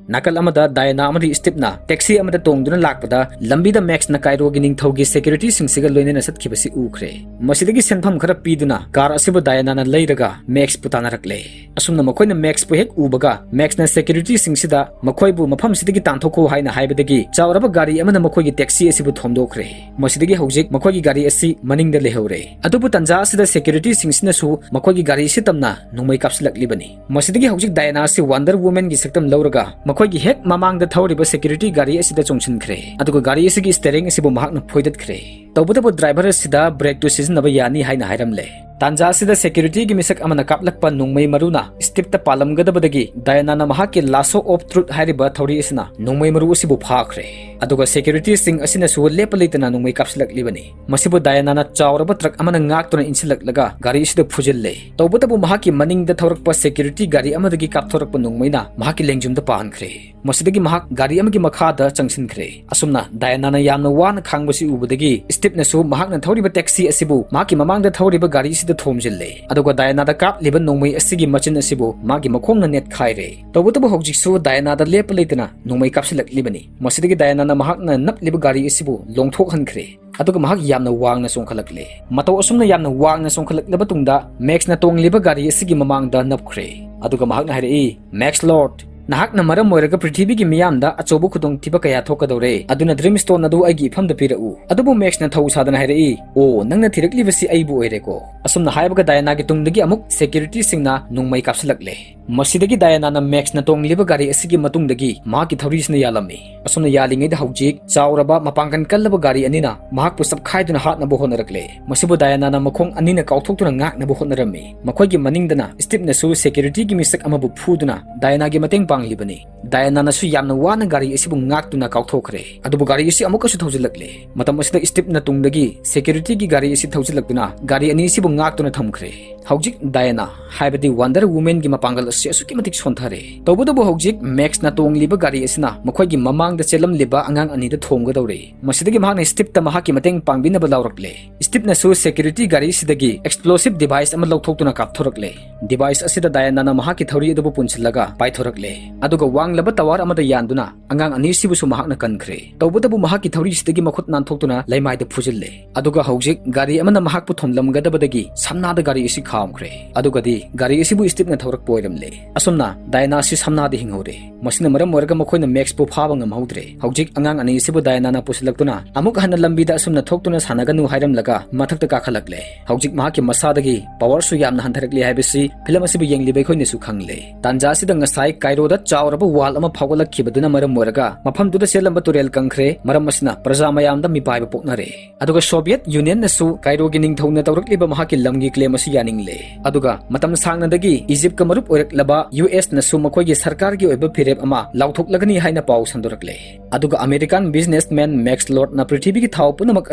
ꯅꯥꯀꯜ ꯑꯃꯗ ꯗꯥꯌꯥꯅꯥ ꯑꯃꯗꯤ ꯁ꯭ꯇꯤꯞꯅ ꯇꯦꯛꯁꯤ ꯑꯃꯗ ꯇꯣꯡꯗꯨꯅ ꯂꯥꯛꯄꯗ ꯂꯝꯕꯤꯗ ꯃꯦꯛꯁꯅ ꯀꯥꯏꯔꯣꯒꯤ ꯅꯤꯡꯊꯧꯒꯤ ꯁꯦꯀ꯭ꯌꯨꯔꯤꯇꯤꯁꯤꯡꯁꯤꯒ ꯂꯣꯏꯅꯅ ꯆꯠꯈꯤꯕꯁꯤ ꯎꯈ꯭ꯔꯦ꯫ ꯃꯁꯤꯗꯒꯤ ꯁꯦꯟꯐꯝ ꯈꯔ ꯄꯤꯗꯨꯅ ꯀꯥꯔ ꯑꯁꯤꯕꯨ ꯗꯥꯌꯥꯅꯥꯅ ꯂꯩꯔꯒ ꯃꯦꯛꯁꯄꯨ ꯇꯥꯟꯅꯔꯛꯂꯦ꯫ ꯑꯁꯨꯝꯅ ꯃꯈꯣꯏꯅ ꯃꯦꯛꯁꯄꯨ ꯍꯦꯛ ꯎꯕꯒ ꯃꯦꯛꯁꯅ ꯁꯦꯀ꯭ꯌꯨꯔꯤꯇꯤꯁꯤꯡꯁꯤꯗ ꯃꯈꯣꯏꯕꯨ ꯃꯐꯝꯁꯤꯗꯒꯤ ꯇꯥꯟꯊꯣꯛꯈꯣ ꯍꯥꯏꯅ ꯍꯥꯏꯕꯗꯒꯤ ꯆꯥꯎꯔꯕ ꯒꯥꯔꯤ ꯑꯃꯅ ꯃꯈꯣꯏꯒꯤ ꯇꯦꯛꯁꯤ ꯑꯁꯤꯕꯨ ꯊꯣꯝꯗꯣꯛꯈ꯭ꯔꯦ꯫ ꯃꯁꯤꯗꯒꯤ ꯍꯧꯖꯤꯛ ꯃꯈꯣꯏꯒꯤ ꯒꯥꯔꯤ ꯑꯁꯤ ꯃꯅꯤꯡꯗ ꯂꯩꯍꯧꯔꯦ꯫ ꯑꯗꯨꯕꯨ ꯇꯟꯖꯥ ꯑꯁꯤꯗ ꯁꯦꯀ꯭ꯌꯨꯔꯤꯇꯤꯁꯤꯡꯁꯤꯅꯁꯨ ꯃꯈꯣꯏꯒꯤ ꯒꯥꯔꯤ ꯑꯁꯤ ꯇꯝꯅ ꯅꯣꯡꯃꯩ ꯀꯥꯞꯁꯤꯜꯂꯛꯂꯤꯕꯅꯤ꯫ ꯃꯁꯤꯗꯒꯤ ꯍꯧꯖꯤꯛ ꯗꯥꯌꯥꯅꯥ ꯑꯁꯤ ꯋꯥꯟꯗꯔ ꯋꯨꯃꯦꯟꯒꯤ ꯁꯛꯇꯝ ꯂꯧꯔꯒ ꯃꯈꯣꯏꯒꯤ ꯍꯦꯛ ꯃꯃꯥꯡꯗ ꯊꯧꯔꯤꯕ security ꯒꯥꯔꯤ ꯑꯁꯤꯗ ꯆꯣꯡꯁꯤꯟꯈ꯭ꯔꯦ, ꯑꯗꯨꯒ ꯒꯥꯔꯤ ꯑꯁꯤꯒꯤ steering ꯑꯁꯤꯕꯨ ꯃꯍꯥꯛꯅ ꯐꯣꯏꯗꯠꯈ꯭ꯔꯦ꯫ ꯇꯧꯕꯇꯕꯨ driver ꯑꯁꯤꯗ brake ꯇꯨ ꯁꯤꯖꯤꯟꯅꯕ ꯌꯥꯅꯤ ꯍꯥꯏꯅ ꯍꯥꯏꯔꯝꯂꯦ꯫ ꯇꯥꯟꯖꯥ ꯑꯁꯤꯗ security ꯒꯤ ꯃꯤꯁꯛ ꯑꯃꯅ ꯀꯥꯞꯂꯛꯄ ꯅꯣꯡꯃꯩ ꯃꯔꯨꯅ Steve ꯇ ꯄꯥꯜꯂꯝꯒꯗꯕꯗꯒꯤ Diana ꯅ ꯃꯍꯥꯛꯀꯤ lasso of truth ꯍꯥꯏꯔꯤꯕ ꯊꯧꯔꯤ ꯑꯁꯤꯅ ꯅꯣꯡꯃꯩ ꯃꯔꯨ ꯑꯁꯤꯕꯨ ꯐꯥꯈ꯭ꯔꯦ꯫ ꯑꯗꯨꯒ security ꯁꯤꯡ ꯑꯁꯤꯅꯁꯨ ꯂꯦꯞꯄ ꯂꯩꯇꯅ ꯅꯣꯡꯃꯩ ꯀꯥꯞꯁꯤꯜꯂꯛꯂꯤꯕꯅꯤ꯫ ꯃꯁꯤꯕꯨ Diana ꯅ ꯆꯥꯎꯔꯕ truck ꯑꯃꯅ ꯉꯥꯛꯇꯨꯅ ꯏꯟꯁꯤꯜꯂꯛꯂꯒ ꯒꯥꯔꯤ ꯑꯁꯤꯗ ꯐꯨꯖꯤꯜꯂꯦ꯫ ꯇꯧꯕꯇꯕꯨ ꯃꯍꯥꯛꯀꯤ ꯃꯅꯤꯡꯗ ꯊꯧꯔꯛꯄ security ꯒꯥꯔꯤ ꯑꯃꯗꯒꯤ ꯀꯥꯞꯊꯣꯔꯛꯄ ꯅꯣꯡꯃꯩꯅ ꯃꯍꯥꯛꯀꯤ ꯂꯦꯡꯖꯨꯝꯗ ꯄꯥꯟꯈ꯭ꯔꯦ꯫ ꯃꯁꯤꯗꯒꯤ ꯃꯍꯥꯛ ꯒꯥꯔꯤ ꯑꯃꯒꯤ ꯃꯈꯥꯗ ꯆꯪꯁꯤꯟꯈ꯭ꯔꯦ꯫ ꯑꯁꯨꯝꯅ Diana ꯅ ꯌꯥꯝꯅ ꯋꯥꯅ ꯈꯥꯡꯕꯁꯤ ꯎꯕꯗꯒꯤ Steve ꯅꯁꯨ ꯃꯍꯥꯛꯅ ꯊꯧꯔꯤꯕ taxi ꯑꯁꯤꯕꯨ ꯃꯍꯥꯛꯀꯤ ꯃꯃꯥꯡꯗ ꯊꯧꯔꯤꯕ ꯒꯥꯔꯤ ꯑꯁꯤꯗ ꯊꯣꯝꯖꯤꯜꯂꯦ꯫ ꯑꯗꯨꯒ Diana ꯗ ꯀꯥꯞꯂꯤꯕ ꯅꯣꯡꯃꯩ ꯑꯁꯤꯒꯤ ꯃꯆꯤꯟ ꯑꯁꯤꯕꯨ ꯃꯥꯒꯤ ꯃꯈꯣꯡꯅ ꯅꯦꯠꯈꯥꯏꯔꯦ꯫ ꯇꯧꯕꯇꯕꯨ ꯍꯧꯖꯤꯛꯁꯨ Diana ꯗ ꯂꯦꯞꯄ ꯂꯩꯇꯅ ꯅꯣꯡꯃꯩ ꯀꯥꯞꯁꯤꯜꯂꯛꯂꯤꯕꯅꯤ꯫ ꯃꯁꯤꯗꯒꯤ Diana ꯅ ꯃꯍꯥꯛꯅ ꯅꯞꯂꯤꯕ ꯒꯥꯔꯤ ꯑꯁꯤꯕꯨ ꯂꯣꯡꯊꯣꯛꯍꯟꯈ꯭ꯔꯦ꯫ ꯑꯗꯨꯒ ꯃꯍꯥꯛ ꯌꯥꯝꯅ ꯋꯥꯡꯅ ꯆꯣꯡꯈꯠꯂꯛꯂꯦ꯫ ꯃꯇꯧ ꯑꯁꯨꯝꯅ ꯌꯥꯝꯅ ꯋꯥꯡꯅ ꯆꯣꯡꯈꯠꯂꯛꯂꯕ ꯇꯨꯡꯗ Max ꯅ ꯇꯣꯡꯂꯤꯕ ꯒꯥꯔꯤ ꯑꯁꯤꯒꯤ ꯃꯃꯥꯡꯗ ꯅꯞꯈ꯭ꯔꯦ꯫ ꯑꯗꯨꯒ ꯃꯍꯥꯛꯅ ꯍꯥꯏꯔꯛꯏ, "Max Lord, ꯅꯍꯥꯛꯅ ꯃꯔꯝ ꯑꯣꯏꯔꯒ ꯄ꯭ꯔꯤꯊꯤꯕꯤꯒꯤ ꯃꯤꯌꯥꯝꯗ ꯑꯆꯧꯕ ꯈꯨꯗꯣꯡꯊꯤꯕ ꯀꯌꯥ ꯊꯣꯛꯀꯗꯧꯔꯦ, ꯑꯗꯨꯅ Dreamstone ꯑꯗꯨ ꯑꯩꯒꯤ ꯏꯐꯝꯗ ꯄꯤꯔꯛꯎ꯫" ꯑꯗꯨꯕꯨ Max ꯅ ꯊꯧ ꯁꯥꯗꯅ ꯍꯥꯏꯔꯛꯏ, "ꯑꯣ, ꯅꯪꯅ ꯊꯤꯔꯛꯂꯤꯕꯁꯤ ꯑꯩꯕꯨ ꯑꯣꯏꯔꯦꯀꯣ?" ꯑꯁꯨꯝꯅ ꯍꯥꯏꯕꯒ Diana ꯒꯤ ꯇꯨꯡꯗꯒꯤ ꯑꯃꯨꯛ security ꯁꯤꯡꯅ ꯅꯣꯡꯃꯩ ꯀꯥꯞꯁꯤꯜꯂꯛꯂꯦ꯫ ꯃꯁꯤꯗꯒꯤ Diana ꯅ Max ꯅ ꯇꯣꯡꯂꯤꯕ ꯒꯥꯔꯤ ꯑꯁꯤꯒꯤ ꯃꯇꯨꯡꯗꯒꯤ ꯃꯍꯥꯛꯀꯤ ꯊꯧꯔꯤꯁꯤꯅ ꯌꯥꯜꯂꯝꯃꯤ꯫ ꯑꯁꯨꯝꯅ ꯌꯥꯜꯂꯤꯉꯩꯗ ꯍꯧꯖꯤꯛ ꯆꯥꯎꯔꯕ ꯃꯄꯥꯡꯒꯜ ꯀꯜꯂꯕ ꯒꯥꯔꯤ ꯑꯅꯤꯅ ꯃꯍꯥꯛꯄꯨ ꯆꯞꯈꯥꯏꯗꯨꯅ ꯍꯥꯠꯅꯕ ꯍꯣꯠꯅꯔꯛꯂꯦ꯫ ꯃꯁꯤꯕꯨ Diana ꯅ ꯃꯈꯣꯡ ꯑꯅꯤꯅ ꯀꯥꯎꯊꯣꯛꯇꯨꯅ ꯉꯥꯛꯅꯕ ꯍꯣꯠꯅꯔꯝꯃꯤ꯫ ꯃꯈꯣꯏꯒꯤ ꯃꯅꯤꯡꯗꯅ Steve ꯅꯁꯨ security ꯒꯤ ꯃꯤꯁꯛ ꯑꯃꯕꯨ ꯐꯨꯗꯨꯅ Diana ꯒꯤ ꯃꯇꯦꯡ ꯄꯥꯡꯂꯤꯕꯅꯤ꯫ Diana ꯅꯁꯨ ꯌꯥꯝꯅ ꯋꯥꯅ ꯒꯥꯔꯤ ꯑꯁꯤꯕꯨ ꯉꯥꯛꯇꯨꯅ ꯀꯥꯎꯊꯣꯛꯈ꯭ꯔꯦ꯫ ꯑꯗꯨꯕꯨ ꯒꯥꯔꯤ ꯑꯁꯤ ꯑꯃꯨꯛꯀꯁꯨ ꯊꯧꯖꯤꯜꯂꯛꯂꯦ꯫ ꯃꯇꯝ ꯑꯁꯤꯗ Steve ꯅ ꯇꯨꯡꯗꯒꯤ security ꯒꯤ ꯒꯥꯔꯤ ꯑꯁꯤ ꯊꯧꯖꯤꯜꯂꯛꯇꯨꯅ ꯒꯥꯔꯤ ꯑꯅꯤ ꯑꯁꯤꯕꯨ ꯉꯥꯛꯇꯨꯅ ꯊꯝꯈ꯭ꯔꯦ꯫ ꯍꯧꯖꯤꯛ Diana, ꯍꯥꯏꯕꯗꯤ Wonder Woman ꯒꯤ ꯃꯄꯥꯡꯒꯜ ꯑꯁꯤ ꯑꯁꯨꯛꯀꯤ ꯃꯇꯤꯛ ꯁꯣꯟꯊꯔꯦ꯫ ꯇꯧꯕꯇꯕꯨ ꯍꯧꯖꯤꯛ Max ꯅ ꯇꯣꯡꯂꯤꯕ ꯒꯥꯔꯤ ꯑꯁꯤꯅ ꯃꯈꯣꯏꯒꯤ ꯃꯃꯥꯡꯗ ꯆꯦꯜꯂꯝꯂꯤꯕ ꯑꯉꯥꯡ ꯑꯅꯤꯗ ꯊꯣꯝꯒꯗꯧꯔꯦ꯫ ꯃꯁꯤꯗꯒꯤ ꯃꯍꯥꯛꯅ Steve ꯇ ꯃꯍꯥꯛꯀꯤ ꯃꯇꯦꯡ ꯄꯥꯡꯕꯤꯅꯕ ꯂꯥꯎꯔꯛꯂꯦ꯫ Steve ꯅꯁꯨ security ꯒꯥꯔꯤꯁꯤꯗꯒꯤ explosive device ꯑꯃ ꯂꯧꯊꯣꯛꯇꯨꯅ ꯀꯥꯞꯊꯣꯔꯛꯂꯦ꯫ Device ꯑꯁꯤꯗ Diana ꯅ ꯃꯍꯥꯛꯀꯤ ꯊꯧꯔꯤ ꯑꯗꯨꯕꯨ ꯄꯨꯟꯁꯤꯜꯂꯒ ꯄꯥꯏꯊꯣꯔꯛꯂꯦ꯫ ꯑꯗꯨꯒ ꯋꯥꯡꯂꯕ tower ꯑꯃꯗ ꯌꯥꯟꯗꯨꯅ ꯑꯉꯥꯡ ꯑꯅꯤꯁꯤꯕꯨꯁꯨ ꯃꯍꯥꯛꯅ ꯀꯟꯈ꯭ꯔꯦ꯫ ꯇꯧꯕꯇꯕꯨ ꯃꯍꯥꯛꯀꯤ ꯊꯧꯔꯤꯁꯤꯗꯒꯤ ꯃꯈꯨꯠ ꯅꯥꯟꯊꯣꯛꯇꯨꯅ ꯂꯩꯃꯥꯏꯗ ꯐꯨꯖꯤꯜꯂꯦ꯫ ꯑꯗꯨꯒ ꯍꯧꯖꯤꯛ ꯒꯥꯔꯤ ꯑꯃꯅ ꯃꯍꯥꯛꯄꯨ ꯊꯣꯝꯂꯝꯒꯗꯕꯗꯒꯤ ꯁꯝꯅꯥꯗ ꯒꯥꯔꯤ ꯑꯁꯤ ꯈꯥꯝꯈ꯭ꯔꯦ꯫ ꯑꯗꯨꯒꯗꯤ ꯒꯥꯔꯤ ꯑꯁꯤꯕꯨ Steve ꯅ ꯊꯧꯔꯛꯄ ꯑꯣꯏꯔꯝꯂꯦ꯫ ꯑꯁꯨꯝꯅ ꯗꯥꯌꯅꯥ ꯑꯁꯤ ꯁꯝꯅꯥꯗ ꯍꯤꯡꯍꯧꯔꯦ꯫ ꯃꯁꯤꯅ ꯃꯔꯝ ꯑꯣꯏꯔꯒ ꯃꯈꯣꯏꯅ ꯃꯦꯛꯁꯄꯨ ꯐꯥꯕ ꯉꯝꯍꯧꯗ꯭ꯔꯦ꯫ ꯍꯧꯖꯤꯛ ꯑꯉꯥꯡ ꯑꯅꯤ ꯑꯁꯤꯕꯨ ꯗꯥꯌꯅꯥꯅ ꯄꯨꯁꯤꯜꯂꯛꯇꯨꯅ ꯑꯃꯨꯛ ꯍꯟꯅ ꯂꯝꯕꯤꯗ ꯑꯁꯨꯝꯅ ꯊꯣꯛꯇꯨꯅ ꯁꯥꯟꯅꯒꯅꯨ ꯍꯥꯏꯔꯝꯂꯒ ꯃꯊꯛꯇ ꯀꯥꯈꯠꯂꯛꯂꯦ꯫ ꯍꯧꯖꯤꯛ ꯃꯍꯥꯛꯀꯤ ꯃꯁꯥꯗꯒꯤ ꯄꯋꯥꯔꯁꯨ ꯌꯥꯝꯅ ꯍꯟꯊꯔꯛꯂꯦ ꯍꯥꯏꯕꯁꯤ ꯐꯤꯂꯝ ꯑꯁꯤꯕꯨ ꯌꯦꯡꯂꯤꯕ ꯑꯩꯈꯣꯏꯅꯁꯨ ꯈꯪꯂꯦ꯫ ꯇꯥꯟꯖꯥ ꯑꯁꯤꯗ ꯉꯁꯥꯏ ꯀꯥꯏꯔꯣꯗ ꯆꯥꯎꯔꯕ ꯋꯥꯜ ꯑꯃ ꯐꯥꯎꯒꯠꯂꯛꯈꯤꯕꯗꯨꯅ ꯃꯔꯝ ꯑꯣꯏꯔꯒ ꯃꯐꯝꯗꯨꯗ ꯆꯦꯜꯂꯝꯕ ꯇꯨꯔꯦꯜ ꯀꯪꯈ꯭ꯔꯦ꯫ ꯃꯔꯝ ꯑꯁꯤꯅ ꯄ꯭ꯔꯖꯥ ꯃꯌꯥꯝꯗ ꯃꯤꯄꯥꯏꯕ ꯄꯣꯛꯅꯔꯦ꯫ ꯑꯗꯨꯒ ꯁꯣꯚꯤꯌꯦꯠ ꯌꯨꯅꯤꯌꯟꯅꯁꯨ ꯀꯥꯏꯔꯣꯒꯤ ꯅꯤꯡꯊꯧꯅ ꯇꯧꯔꯛꯂꯤꯕ ꯃꯍꯥꯛꯀꯤ ꯂꯝꯒꯤ ꯀ꯭ꯂꯦꯝ ꯑꯁꯤ ꯌꯥꯅꯤꯡꯂꯦ꯫ ꯑꯗꯨꯒ ꯃꯇꯝ ꯁꯥꯡꯅꯗꯒꯤ ꯏꯖꯤꯞꯀ ꯃꯔꯨꯞ ꯑꯣꯏꯔꯛꯂꯕ ꯌꯨ ꯑꯦꯁꯅꯁꯨ ꯃꯈꯣꯏꯒꯤ ꯁꯔꯀꯥꯔꯒꯤ ꯑꯣꯏꯕ ꯐꯤꯔꯦꯞ ꯑꯃ ꯂꯥꯎꯊꯣꯛꯂꯒꯅꯤ ꯍꯥꯏꯅ ꯄꯥꯎ ꯁꯟꯗꯣꯔꯛꯂꯦ꯫ ꯑꯗꯨꯒ ꯑꯃꯦꯔꯤꯀꯥꯟ ꯕꯤꯖꯤꯅꯦꯁꯃꯦꯟ ꯃꯦꯛꯁ ꯂꯣꯔꯗꯅ ꯄ꯭ꯔꯤꯊꯤꯕꯤꯒꯤ ꯊꯥꯎ ꯄꯨꯝꯅꯃꯛ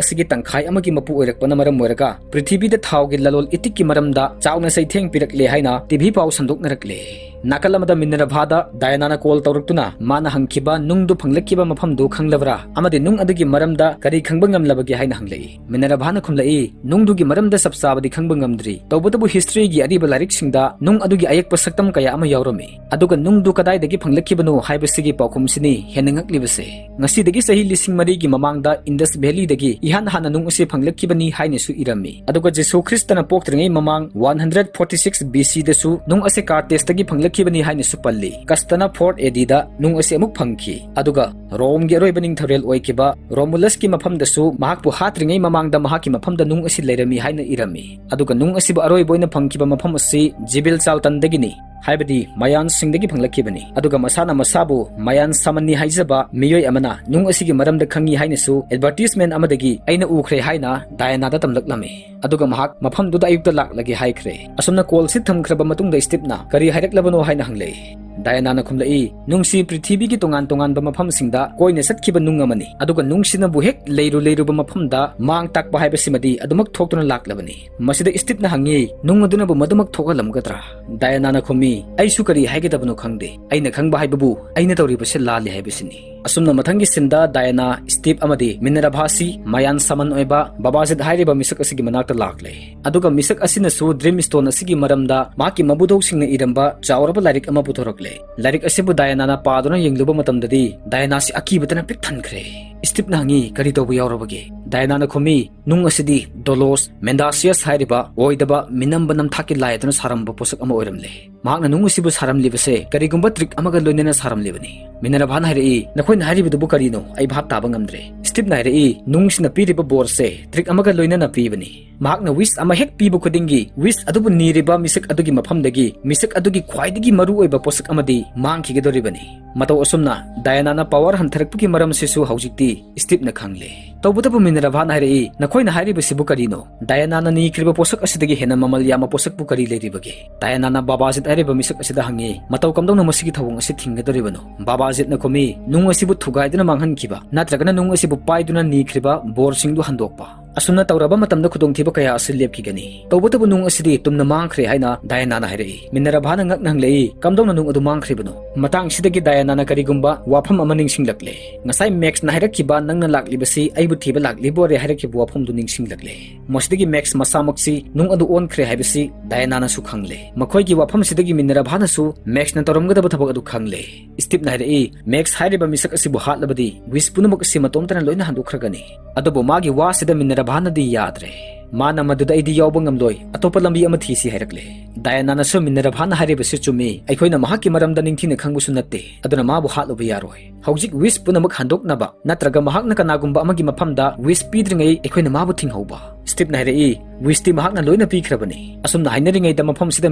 ꯑꯁꯤꯒꯤ ꯇꯪꯈꯥꯏ ꯑꯃꯒꯤ ꯃꯄꯨ ꯑꯣꯏꯔꯛꯄꯅ ꯃꯔꯝ ꯑꯣꯏꯔꯒ ꯄ꯭ꯔꯤꯊꯤꯕꯤꯗ ꯊꯥꯎꯒꯤ ꯂꯂꯣꯜ ꯏꯇꯤꯛꯀꯤ ꯃꯔꯝꯗ ꯆꯥꯎꯅ ꯆꯩꯊꯦꯡ ꯄꯤꯔꯛꯂꯦ ꯍꯥꯏꯅ ꯇꯤꯚꯤ ꯄꯥꯎ ꯁꯟꯗꯣꯛꯅꯔꯛꯂꯦ꯫ ꯅꯥꯀꯜ ꯑꯃꯗ ꯃꯤꯅꯔꯚꯥꯗ ꯗꯥꯌꯅꯥꯅ ꯀꯣꯜ ꯇꯧꯔꯛꯇꯨꯅ ꯃꯥꯅ ꯍꯪꯈꯤꯕ ꯅꯨꯡꯗꯨ ꯐꯪꯂꯛꯈꯤꯕ ꯃꯐꯝꯗꯨ ꯈꯪꯂꯕ꯭ꯔꯥ? ꯑꯃꯗꯤ ꯅꯨꯡ ꯑꯗꯨꯒꯤ ꯃꯔꯝꯗ ꯀꯔꯤ ꯈꯪꯕ ꯉꯝꯂꯕꯒꯦ ꯍꯥꯏꯅ ꯍꯪꯂꯛꯏ꯫ ꯃꯤꯅꯔꯚꯥꯅ ꯈꯨꯝꯂꯛꯏ, "ꯅꯨꯡꯗꯨꯒꯤ ꯃꯔꯝꯗ ꯆꯞ ꯆꯥꯕꯗꯤ ꯈꯪꯕ ꯉꯝꯗ꯭ꯔꯤ꯫ ꯇꯧꯕꯇꯕꯨ ꯍꯤꯁꯇ꯭ꯔꯤꯒꯤ ꯑꯔꯤꯕ ꯂꯥꯏꯔꯤꯛꯁꯤꯡꯗ ꯅꯨꯡ ꯑꯗꯨꯒꯤ ꯑꯌꯦꯛꯄ ꯁꯛꯇꯝ ꯀꯌꯥ ꯑꯃ ꯌꯥꯎꯔꯝꯃꯤ꯫ ꯑꯗꯨꯒ ꯅꯨꯡꯗꯨ ꯀꯗꯥꯏꯗꯒꯤ ꯐꯪꯂꯛꯈꯤꯕꯅꯣ ꯍꯥꯏꯕꯁꯤꯒꯤ ꯄꯥꯎꯈꯨꯝꯁꯤꯅꯤ ꯍꯦꯟꯅ ꯉꯛꯂꯤꯕꯁꯦ꯫ ꯉꯁꯤꯗꯒꯤ ꯆꯍꯤ ꯂꯤꯁꯤꯡ ꯃꯔꯤꯒꯤ ꯃꯃꯥꯡꯗ ꯏꯟꯗꯁ ꯚꯦꯂꯤꯗꯒꯤ ꯏꯍꯥꯟ ꯍꯥꯟꯅ ꯅꯨꯡ ꯑꯁꯤ ꯐꯪꯂꯛꯈꯤꯕꯅꯤ" ꯍꯥꯏꯅꯁꯨ ꯏꯔꯝꯃꯤ꯫ ꯑꯗꯨꯒ ꯖꯤꯁꯨ ꯈ꯭ꯔꯤꯁꯇꯅ ꯄꯣꯛꯇ꯭ꯔꯤꯉꯩ ꯃꯃꯥꯡ one hundred forty six B ꯁꯤꯗꯁꯨ ꯅꯨꯡ ꯑꯁꯤ ꯀꯥꯔꯇꯦꯁꯇꯒꯤ ꯐꯪꯂꯛꯈꯤꯕꯅꯤ ꯍꯥꯏꯅꯁꯨ ꯄꯜꯂꯤ꯫ ꯀꯁꯇꯅ ꯐꯣꯔ ꯑꯦ ꯗꯤꯗ ꯅꯨꯡ ꯑꯁꯤ ꯑꯃꯨꯛ ꯐꯪꯈꯤ꯫ ꯑꯗꯨꯒ ꯔꯣꯝꯒꯤ ꯑꯔꯣꯏꯕ ꯅꯤꯡꯊꯧꯔꯦꯜ ꯑꯣꯏꯈꯤꯕ ꯔꯣꯃꯨꯂꯁꯀꯤ ꯃꯐꯝꯗꯁꯨ ꯃꯍꯥꯛꯄꯨ ꯍꯥꯠꯇ꯭ꯔꯤꯉꯩ ꯃꯃꯥꯡꯗ ꯃꯍꯥꯛꯀꯤ ꯃꯐꯝꯗ ꯅꯨꯡ ꯑꯁꯤ ꯂꯩꯔꯝꯃꯤ ꯍꯥꯏꯅ ꯏꯔꯝꯃꯤ꯫ ꯑꯗꯨꯒ ꯅꯨꯡ ꯑꯁꯤꯕꯨ ꯑꯔꯣꯏꯕ ꯑꯣꯏꯅ ꯐꯪꯈꯤꯕ ꯃꯐꯝ ꯑꯁꯤ ꯖꯤꯕꯤꯜ ꯆꯥꯜꯇꯟꯗꯒꯤꯅꯤ꯫ ꯍꯥꯏꯕꯗꯤ ꯃꯌꯥꯟꯁꯤꯡꯗꯒꯤ ꯐꯪꯂꯛꯈꯤꯕꯅꯤ꯫ ꯑꯗꯨꯒ ꯃꯁꯥꯅ ꯃꯁꯥꯕꯨ ꯃꯌꯥꯟ ꯁꯥꯃꯟꯅꯤ ꯍꯥꯏꯖꯕ ꯃꯤꯑꯣꯏ ꯑꯃꯅ ꯅꯨꯡ ꯑꯁꯤꯒꯤ ꯃꯔꯝꯗ ꯈꯪꯉꯤ ꯍꯥꯏꯅꯁꯨ ꯑꯦꯗꯚꯔꯇꯤꯁꯃꯦꯟ ꯑꯃꯗꯒꯤ ꯑꯩꯅ ꯎꯈ꯭ꯔꯦ ꯍꯥꯏꯅ ꯗꯥꯌꯅꯥꯗ ꯇꯝꯂꯛꯂꯝꯃꯤ꯫ ꯑꯗꯨꯒ ꯃꯍꯥꯛ ꯃꯐꯝꯗꯨꯗ ꯑꯌꯨꯛꯇ ꯂꯥꯛꯂꯒꯦ ꯍꯥꯏꯈ꯭ꯔꯦ꯫ ꯑꯁꯨꯝꯅ ꯀꯣꯜꯁꯤ ꯊꯝꯈ꯭ꯔꯕ ꯃꯇꯨꯡꯗ ꯁ꯭ꯇꯤꯞꯅ ꯀꯔꯤ ꯍꯥꯏꯔꯛꯂꯕꯅꯣ ꯍꯥꯏꯅ ꯍꯪꯂꯛꯏ꯫ ꯗꯥꯌꯅꯥꯅ ꯈꯨꯝꯂꯛꯏ, "ꯅꯨꯡꯁꯤ ꯄ꯭ꯔꯤꯊꯤꯕꯤꯒꯤ ꯇꯣꯉꯥꯟ ꯇꯣꯉꯥꯟꯕ ꯃꯐꯝꯁꯤꯡꯗ ꯀꯣꯏꯅ ꯆꯠꯈꯤꯕ ꯅꯨꯡ ꯑꯃꯅꯤ꯫ ꯑꯗꯨꯒ ꯅꯨꯡꯁꯤꯅꯕꯨ ꯍꯦꯛ ꯂꯩꯔꯨ ꯂꯩꯔꯨꯕ ꯃꯐꯝꯗ ꯃꯥꯡ ꯇꯥꯛꯄ ꯍꯥꯏꯕꯁꯤꯃꯗꯤ ꯑꯗꯨꯃꯛ ꯊꯣꯛꯇꯨꯅ ꯂꯥꯛꯂꯕꯅꯤ꯫" ꯃꯁꯤꯗ ꯁ꯭ꯇꯤꯞꯅ ꯍꯪꯉꯤ, "ꯅꯨꯡ ꯑꯗꯨꯅꯕꯨ ꯃꯗꯨꯃꯛ ꯊꯣꯛꯍꯜꯂꯝꯒꯗ꯭ꯔꯥ?" ꯗꯥꯌꯅꯥꯅ ꯈꯨꯝꯃꯤ, "ꯑꯩꯁꯨ ꯀꯔꯤ ꯍꯥꯏꯒꯗꯕꯅꯣ ꯈꯪꯗꯦ꯫ ꯑꯩꯅ ꯈꯪꯕ ꯍꯥꯏꯕꯕꯨ ꯑꯩꯅ ꯇꯧꯔꯤꯕꯁꯤ ꯂꯥꯜꯂꯤ ꯍꯥꯏꯕꯁꯤꯅꯤ꯫" ꯑꯁꯨꯝꯅ ꯃꯊꯪꯒꯤ ꯁꯤꯟꯗ ꯗꯥꯌꯅꯥ, ꯁ꯭ꯇꯤꯞ ꯑꯃꯗꯤ ꯃꯤꯅꯔꯚꯥꯁꯤ ꯃꯌꯥꯟ ꯁꯥꯃꯟ ꯑꯣꯏꯕ ꯕꯕꯥꯖꯤꯠ ꯍꯥꯏꯔꯤꯕ ꯃꯤꯁꯛ ꯑꯁꯤꯒꯤ ꯃꯅꯥꯛꯇ ꯂꯥꯛꯂꯦ꯫ ꯑꯗꯨꯒ ꯃꯤꯁꯛ ꯑꯁꯤꯅꯁꯨ ꯗ꯭ꯔꯤꯝ ꯁ꯭ꯇꯣꯟ ꯑꯁꯤꯒꯤ ꯃꯔꯝꯗ ꯃꯍꯥꯛꯀꯤ ꯃꯕꯨꯙꯧꯁꯤꯡꯅ ꯏꯔꯝꯕ ꯆꯥꯎꯔꯕ ꯂꯥꯏꯔꯤꯛ ꯑꯃ ꯄꯨꯊꯣꯔꯛꯂꯦ꯫ ꯂꯥꯏꯔꯤꯛ ꯑꯁꯤꯕꯨ ꯗꯥꯌꯥꯅꯥꯅ ꯄꯥꯗꯨꯅ ꯌꯦꯡꯂꯨꯕ ꯃꯇꯝꯗꯗꯤ ꯗꯥꯌꯥꯅꯥꯁꯤ ꯑꯀꯤꯕꯇꯅ ꯄꯤꯛ ꯊꯟꯈ꯭ꯔꯦ꯫ ꯁ꯭ꯇꯤꯞꯅ ꯍꯪꯉꯤ, "ꯀꯔꯤ ꯇꯧꯕ ꯌꯥꯎꯔꯕꯒꯦ?" ꯗꯥꯌꯥꯅꯥꯅ ꯈꯨꯝꯃꯤ, "ꯅꯨꯡ ꯑꯁꯤꯗꯤ ꯗꯣꯂꯣꯁ ꯃꯦꯟꯗꯥꯁꯤꯌꯁ ꯍꯥꯏꯔꯤꯕ ꯑꯣꯏꯗꯕ ꯃꯤꯅꯝꯕ ꯅꯝꯊꯥꯛꯀꯤ ꯂꯥꯏ ꯑꯗꯨꯅ ꯁꯥꯔꯝꯕ ꯄꯣꯠꯁꯛ ꯑꯃ ꯑꯣꯏꯔꯝꯂꯦ꯫ ꯃꯍꯥꯛꯅ ꯅꯨꯡ ꯑꯁꯤꯕꯨ ꯁꯥꯔꯝꯂꯤꯕꯁꯦ ꯀꯔꯤꯒꯨꯝꯕ ꯇ꯭ꯔꯤꯛ ꯑꯃꯒ ꯂꯣꯏꯅꯅ ꯁꯥꯔꯝꯂꯤꯕꯅꯤ꯫" ꯃꯤꯅꯔꯚꯥꯅ ꯍꯥꯏꯔꯛꯏ, "ꯅꯈꯣꯏꯅ ꯍꯥꯏꯔꯤꯕꯗꯨꯕꯨ ꯀꯔꯤꯅꯣ? ꯑꯩ ꯚꯥꯞ ꯇꯥꯕ ꯉꯝꯗ꯭ꯔꯦ꯫" ꯁ꯭ꯇꯤꯞꯅ ꯍꯥꯏꯔꯛꯏ, "ꯅꯨꯡꯁꯤꯅ ꯄꯤꯔꯤꯕ ꯕꯣꯔꯁꯦ ꯇ꯭ꯔꯤꯛ ꯑꯃꯒ ꯂꯣꯏꯅꯅ ꯄꯤꯕꯅꯤ꯫ ꯃꯍꯥꯛꯅ ꯋꯤꯁ ꯑꯃ ꯍꯦꯛ ꯄꯤꯕ ꯈꯨꯗꯤꯡꯒꯤ ꯋꯤꯁ ꯑꯗꯨꯕꯨ ꯅꯤꯔꯤꯕ ꯃꯤꯁꯛ ꯑꯗꯨꯒꯤ ꯃꯐꯝꯗꯒꯤ ꯃꯤꯁꯛ ꯑꯗꯨꯒꯤ ꯈ꯭ꯋꯥꯏꯗꯒꯤ ꯃꯔꯨꯑꯣꯏꯕ ꯄꯣꯠꯁꯛ ꯑꯃꯗꯤ ꯃꯥꯡꯈꯤꯒꯗꯧꯔꯤꯕꯅꯤ꯫" ꯃꯇꯧ ꯑꯁꯨꯝꯅ ꯗꯥꯌꯥꯅꯥꯅ ꯄꯋꯥꯔ ꯍꯟꯊꯔꯛꯄꯒꯤ ꯃꯔꯝꯁꯤꯁꯨ ꯍꯧꯖꯤꯛꯇꯤ ꯁ꯭ꯇꯤꯞꯅ ꯈꯪꯂꯦ꯫ ꯇꯧꯕꯇꯕꯨ ꯃꯤꯅꯔꯚꯥꯅ ꯍꯥꯏꯔꯛꯏ, "ꯅꯈꯣꯏꯅ ꯍꯥꯏꯔꯤꯕꯁꯤꯕꯨ ꯀꯔꯤꯅꯣ? ꯗꯥꯌꯥꯅꯥꯅ ꯅꯤꯈ꯭ꯔꯤꯕ ꯄꯣꯠꯁꯛ ꯑꯁꯤꯗꯒꯤ ꯍꯦꯟꯅ ꯃꯃꯜ ꯌꯥꯝꯕ ꯄꯣꯠꯁꯛꯄꯨ ꯀꯔꯤ ꯂꯩꯔꯤꯕꯒꯦ?" ꯗꯥꯌꯥꯅꯥꯅ ꯕꯥꯕꯥꯖꯤꯠ ꯍꯥꯏꯔꯤꯕ ꯃꯤꯁꯛ ꯑꯁꯤꯗ ꯍꯪꯉꯤ, "ꯃꯇꯧ ꯀꯝꯗꯧꯅ ꯃꯁꯤꯒꯤ ꯊꯧꯑꯣꯡ ꯑꯁꯤ ꯊꯤꯡꯒꯗꯧꯔꯤꯕꯅꯣ?" ꯕꯥꯕꯥꯖꯤꯠꯅ ꯈꯨꯝꯃꯤ, "ꯅꯨꯡ ꯑꯁꯤꯕꯨ ꯊꯨꯒꯥꯏꯗꯨꯅ ꯃꯥꯡꯍꯟꯈꯤꯕ ꯅꯠꯇ꯭ꯔꯒꯅ ꯅꯨꯡ ꯑꯁꯤꯕꯨ ꯄꯥꯏꯗꯨꯅ ꯅꯤꯈ꯭ꯔꯤꯕ ꯕꯣꯔꯁꯤꯡꯗꯨ ꯍꯟꯗꯣꯛꯄ꯫ ꯑꯁꯨꯝꯅ ꯇꯧꯔꯕ ꯃꯇꯝꯗ ꯈꯨꯗꯣꯡꯊꯤꯕ ꯀꯌꯥ ꯑꯁꯤ ꯂꯦꯞꯈꯤꯒꯅꯤ꯫ ꯇꯧꯕꯇꯕꯨ ꯅꯨꯡ ꯑꯁꯤꯗꯤ ꯇꯨꯝꯅ ꯃꯥꯡꯈ꯭ꯔꯦ" ꯍꯥꯏꯅ ꯗꯥꯌꯥꯅꯥꯅ ꯍꯥꯏꯔꯛꯏ꯫ ꯃꯤꯅꯔꯚꯥꯅ ꯉꯛꯅ ꯍꯪꯂꯛꯏ, "ꯀꯝꯗꯧꯅ ꯅꯨꯡ ꯑꯗꯨ ꯃꯥꯡꯈ꯭ꯔꯤꯕꯅꯣ?" ꯃꯇꯥꯡꯁꯤꯗꯒꯤ ꯗꯥꯌꯥꯅꯥꯅ ꯀꯔꯤꯒꯨꯝꯕ ꯋꯥꯐꯝ ꯑꯃ ꯅꯤꯡꯁꯤꯡꯂꯛꯂꯦ꯫ ꯉꯁꯥꯏ ꯃꯦꯛꯁꯅ ꯍꯥꯏꯔꯛꯈꯤꯕ, "ꯅꯪꯅ ꯂꯥꯛꯂꯤꯕꯁꯤ ꯑꯩꯕꯨ ꯊꯤꯕ ꯂꯥꯛꯂꯤꯕ ꯑꯣꯏꯔꯦ" ꯍꯥꯏꯔꯛꯈꯤꯕ ꯋꯥꯐꯝꯗꯨ ꯅꯤꯡꯁꯤꯡꯂꯛꯂꯦ꯫ ꯃꯁꯤꯗꯒꯤ ꯃꯦꯛꯁ ꯃꯁꯥꯃꯛꯁꯤ ꯅꯨꯡ ꯑꯗꯨ ꯑꯣꯟꯈ꯭ꯔꯦ ꯍꯥꯏꯕꯁꯤ ꯗꯥꯌꯥꯅꯥꯅꯁꯨ ꯈꯪꯂꯦ꯫ ꯃꯈꯣꯏꯒꯤ ꯋꯥꯐꯝꯁꯤꯗꯒꯤ ꯃꯤꯅꯔꯚꯥꯅꯁꯨ ꯃꯦꯛꯁꯅ ꯇꯧꯔꯝꯒꯗꯕ ꯊꯕꯛ ꯑꯗꯨ ꯈꯪꯂꯦ꯫ ꯁ꯭ꯇꯤꯞꯅ ꯍꯥꯏꯔꯛꯏ, "ꯃꯦꯛꯁ ꯍꯥꯏꯔꯤꯕ ꯃꯤꯁꯛ ꯑꯁꯤꯕꯨ ꯍꯥꯠꯂꯕꯗꯤ ꯋꯤꯁ ꯄꯨꯝꯅꯃꯛ ꯑꯁꯤ ꯃꯇꯣꯝꯇꯅ ꯂꯣꯏꯅ ꯍꯟꯗꯣꯛꯈ꯭ꯔꯒꯅꯤ꯫" ꯑꯗꯨꯕꯨ ꯃꯥꯒꯤ ꯋꯥꯁꯤꯗ ꯃꯤꯅꯔꯚꯥꯅꯗꯤ ꯌꯥꯗ꯭ꯔꯦ꯫ ꯃꯥꯅ ꯃꯗꯨꯗ "ꯑꯩꯗꯤ ꯌꯥꯎꯕ ꯉꯝꯂꯣꯏ, ꯑꯇꯣꯞꯄ ꯂꯝꯕꯤ ꯑꯃ ꯊꯤꯁꯤ" ꯍꯥꯏꯔꯛꯂꯦ꯫ ꯗꯥꯌꯥꯅꯥꯅꯁꯨ ꯃꯤꯅꯔꯚꯥꯅ ꯍꯥꯏꯔꯤꯕꯁꯤ ꯆꯨꯝꯃꯤ, ꯑꯩꯈꯣꯏꯅ ꯃꯍꯥꯛꯀꯤ ꯃꯔꯝꯗ ꯅꯤꯡꯊꯤꯅ ꯈꯪꯕꯁꯨ ꯅꯠꯇꯦ, ꯑꯗꯨꯅ ꯃꯥꯕꯨ ꯍꯥꯠꯂꯨꯕ ꯌꯥꯔꯣꯏ꯫ ꯍꯧꯖꯤꯛ ꯋꯤꯁ ꯄꯨꯝꯅꯃꯛ ꯍꯟꯗꯣꯛꯅꯕ ꯅꯠꯇ꯭ꯔꯒ ꯃꯍꯥꯛꯅ ꯀꯅꯥꯒꯨꯝꯕ ꯑꯃꯒꯤ ꯃꯐꯝꯗ ꯋꯤꯁ ꯄꯤꯗ꯭ꯔꯤꯉꯩ ꯑꯩꯈꯣꯏꯅ ꯃꯥꯕꯨ ꯊꯤꯡꯍꯧꯕ꯫ ꯁ꯭ꯇꯤꯞꯅ ꯍꯥꯏꯔꯛꯏ, "ꯋꯤꯁꯇꯤ ꯃꯍꯥꯛꯅ ꯂꯣꯏꯅ ꯄꯤꯈ꯭ꯔꯕꯅꯤ꯫" ꯑꯁꯨꯝꯅ ꯍꯥꯏꯅꯔꯤꯉꯩꯗ ꯃꯐꯝꯁꯤꯗ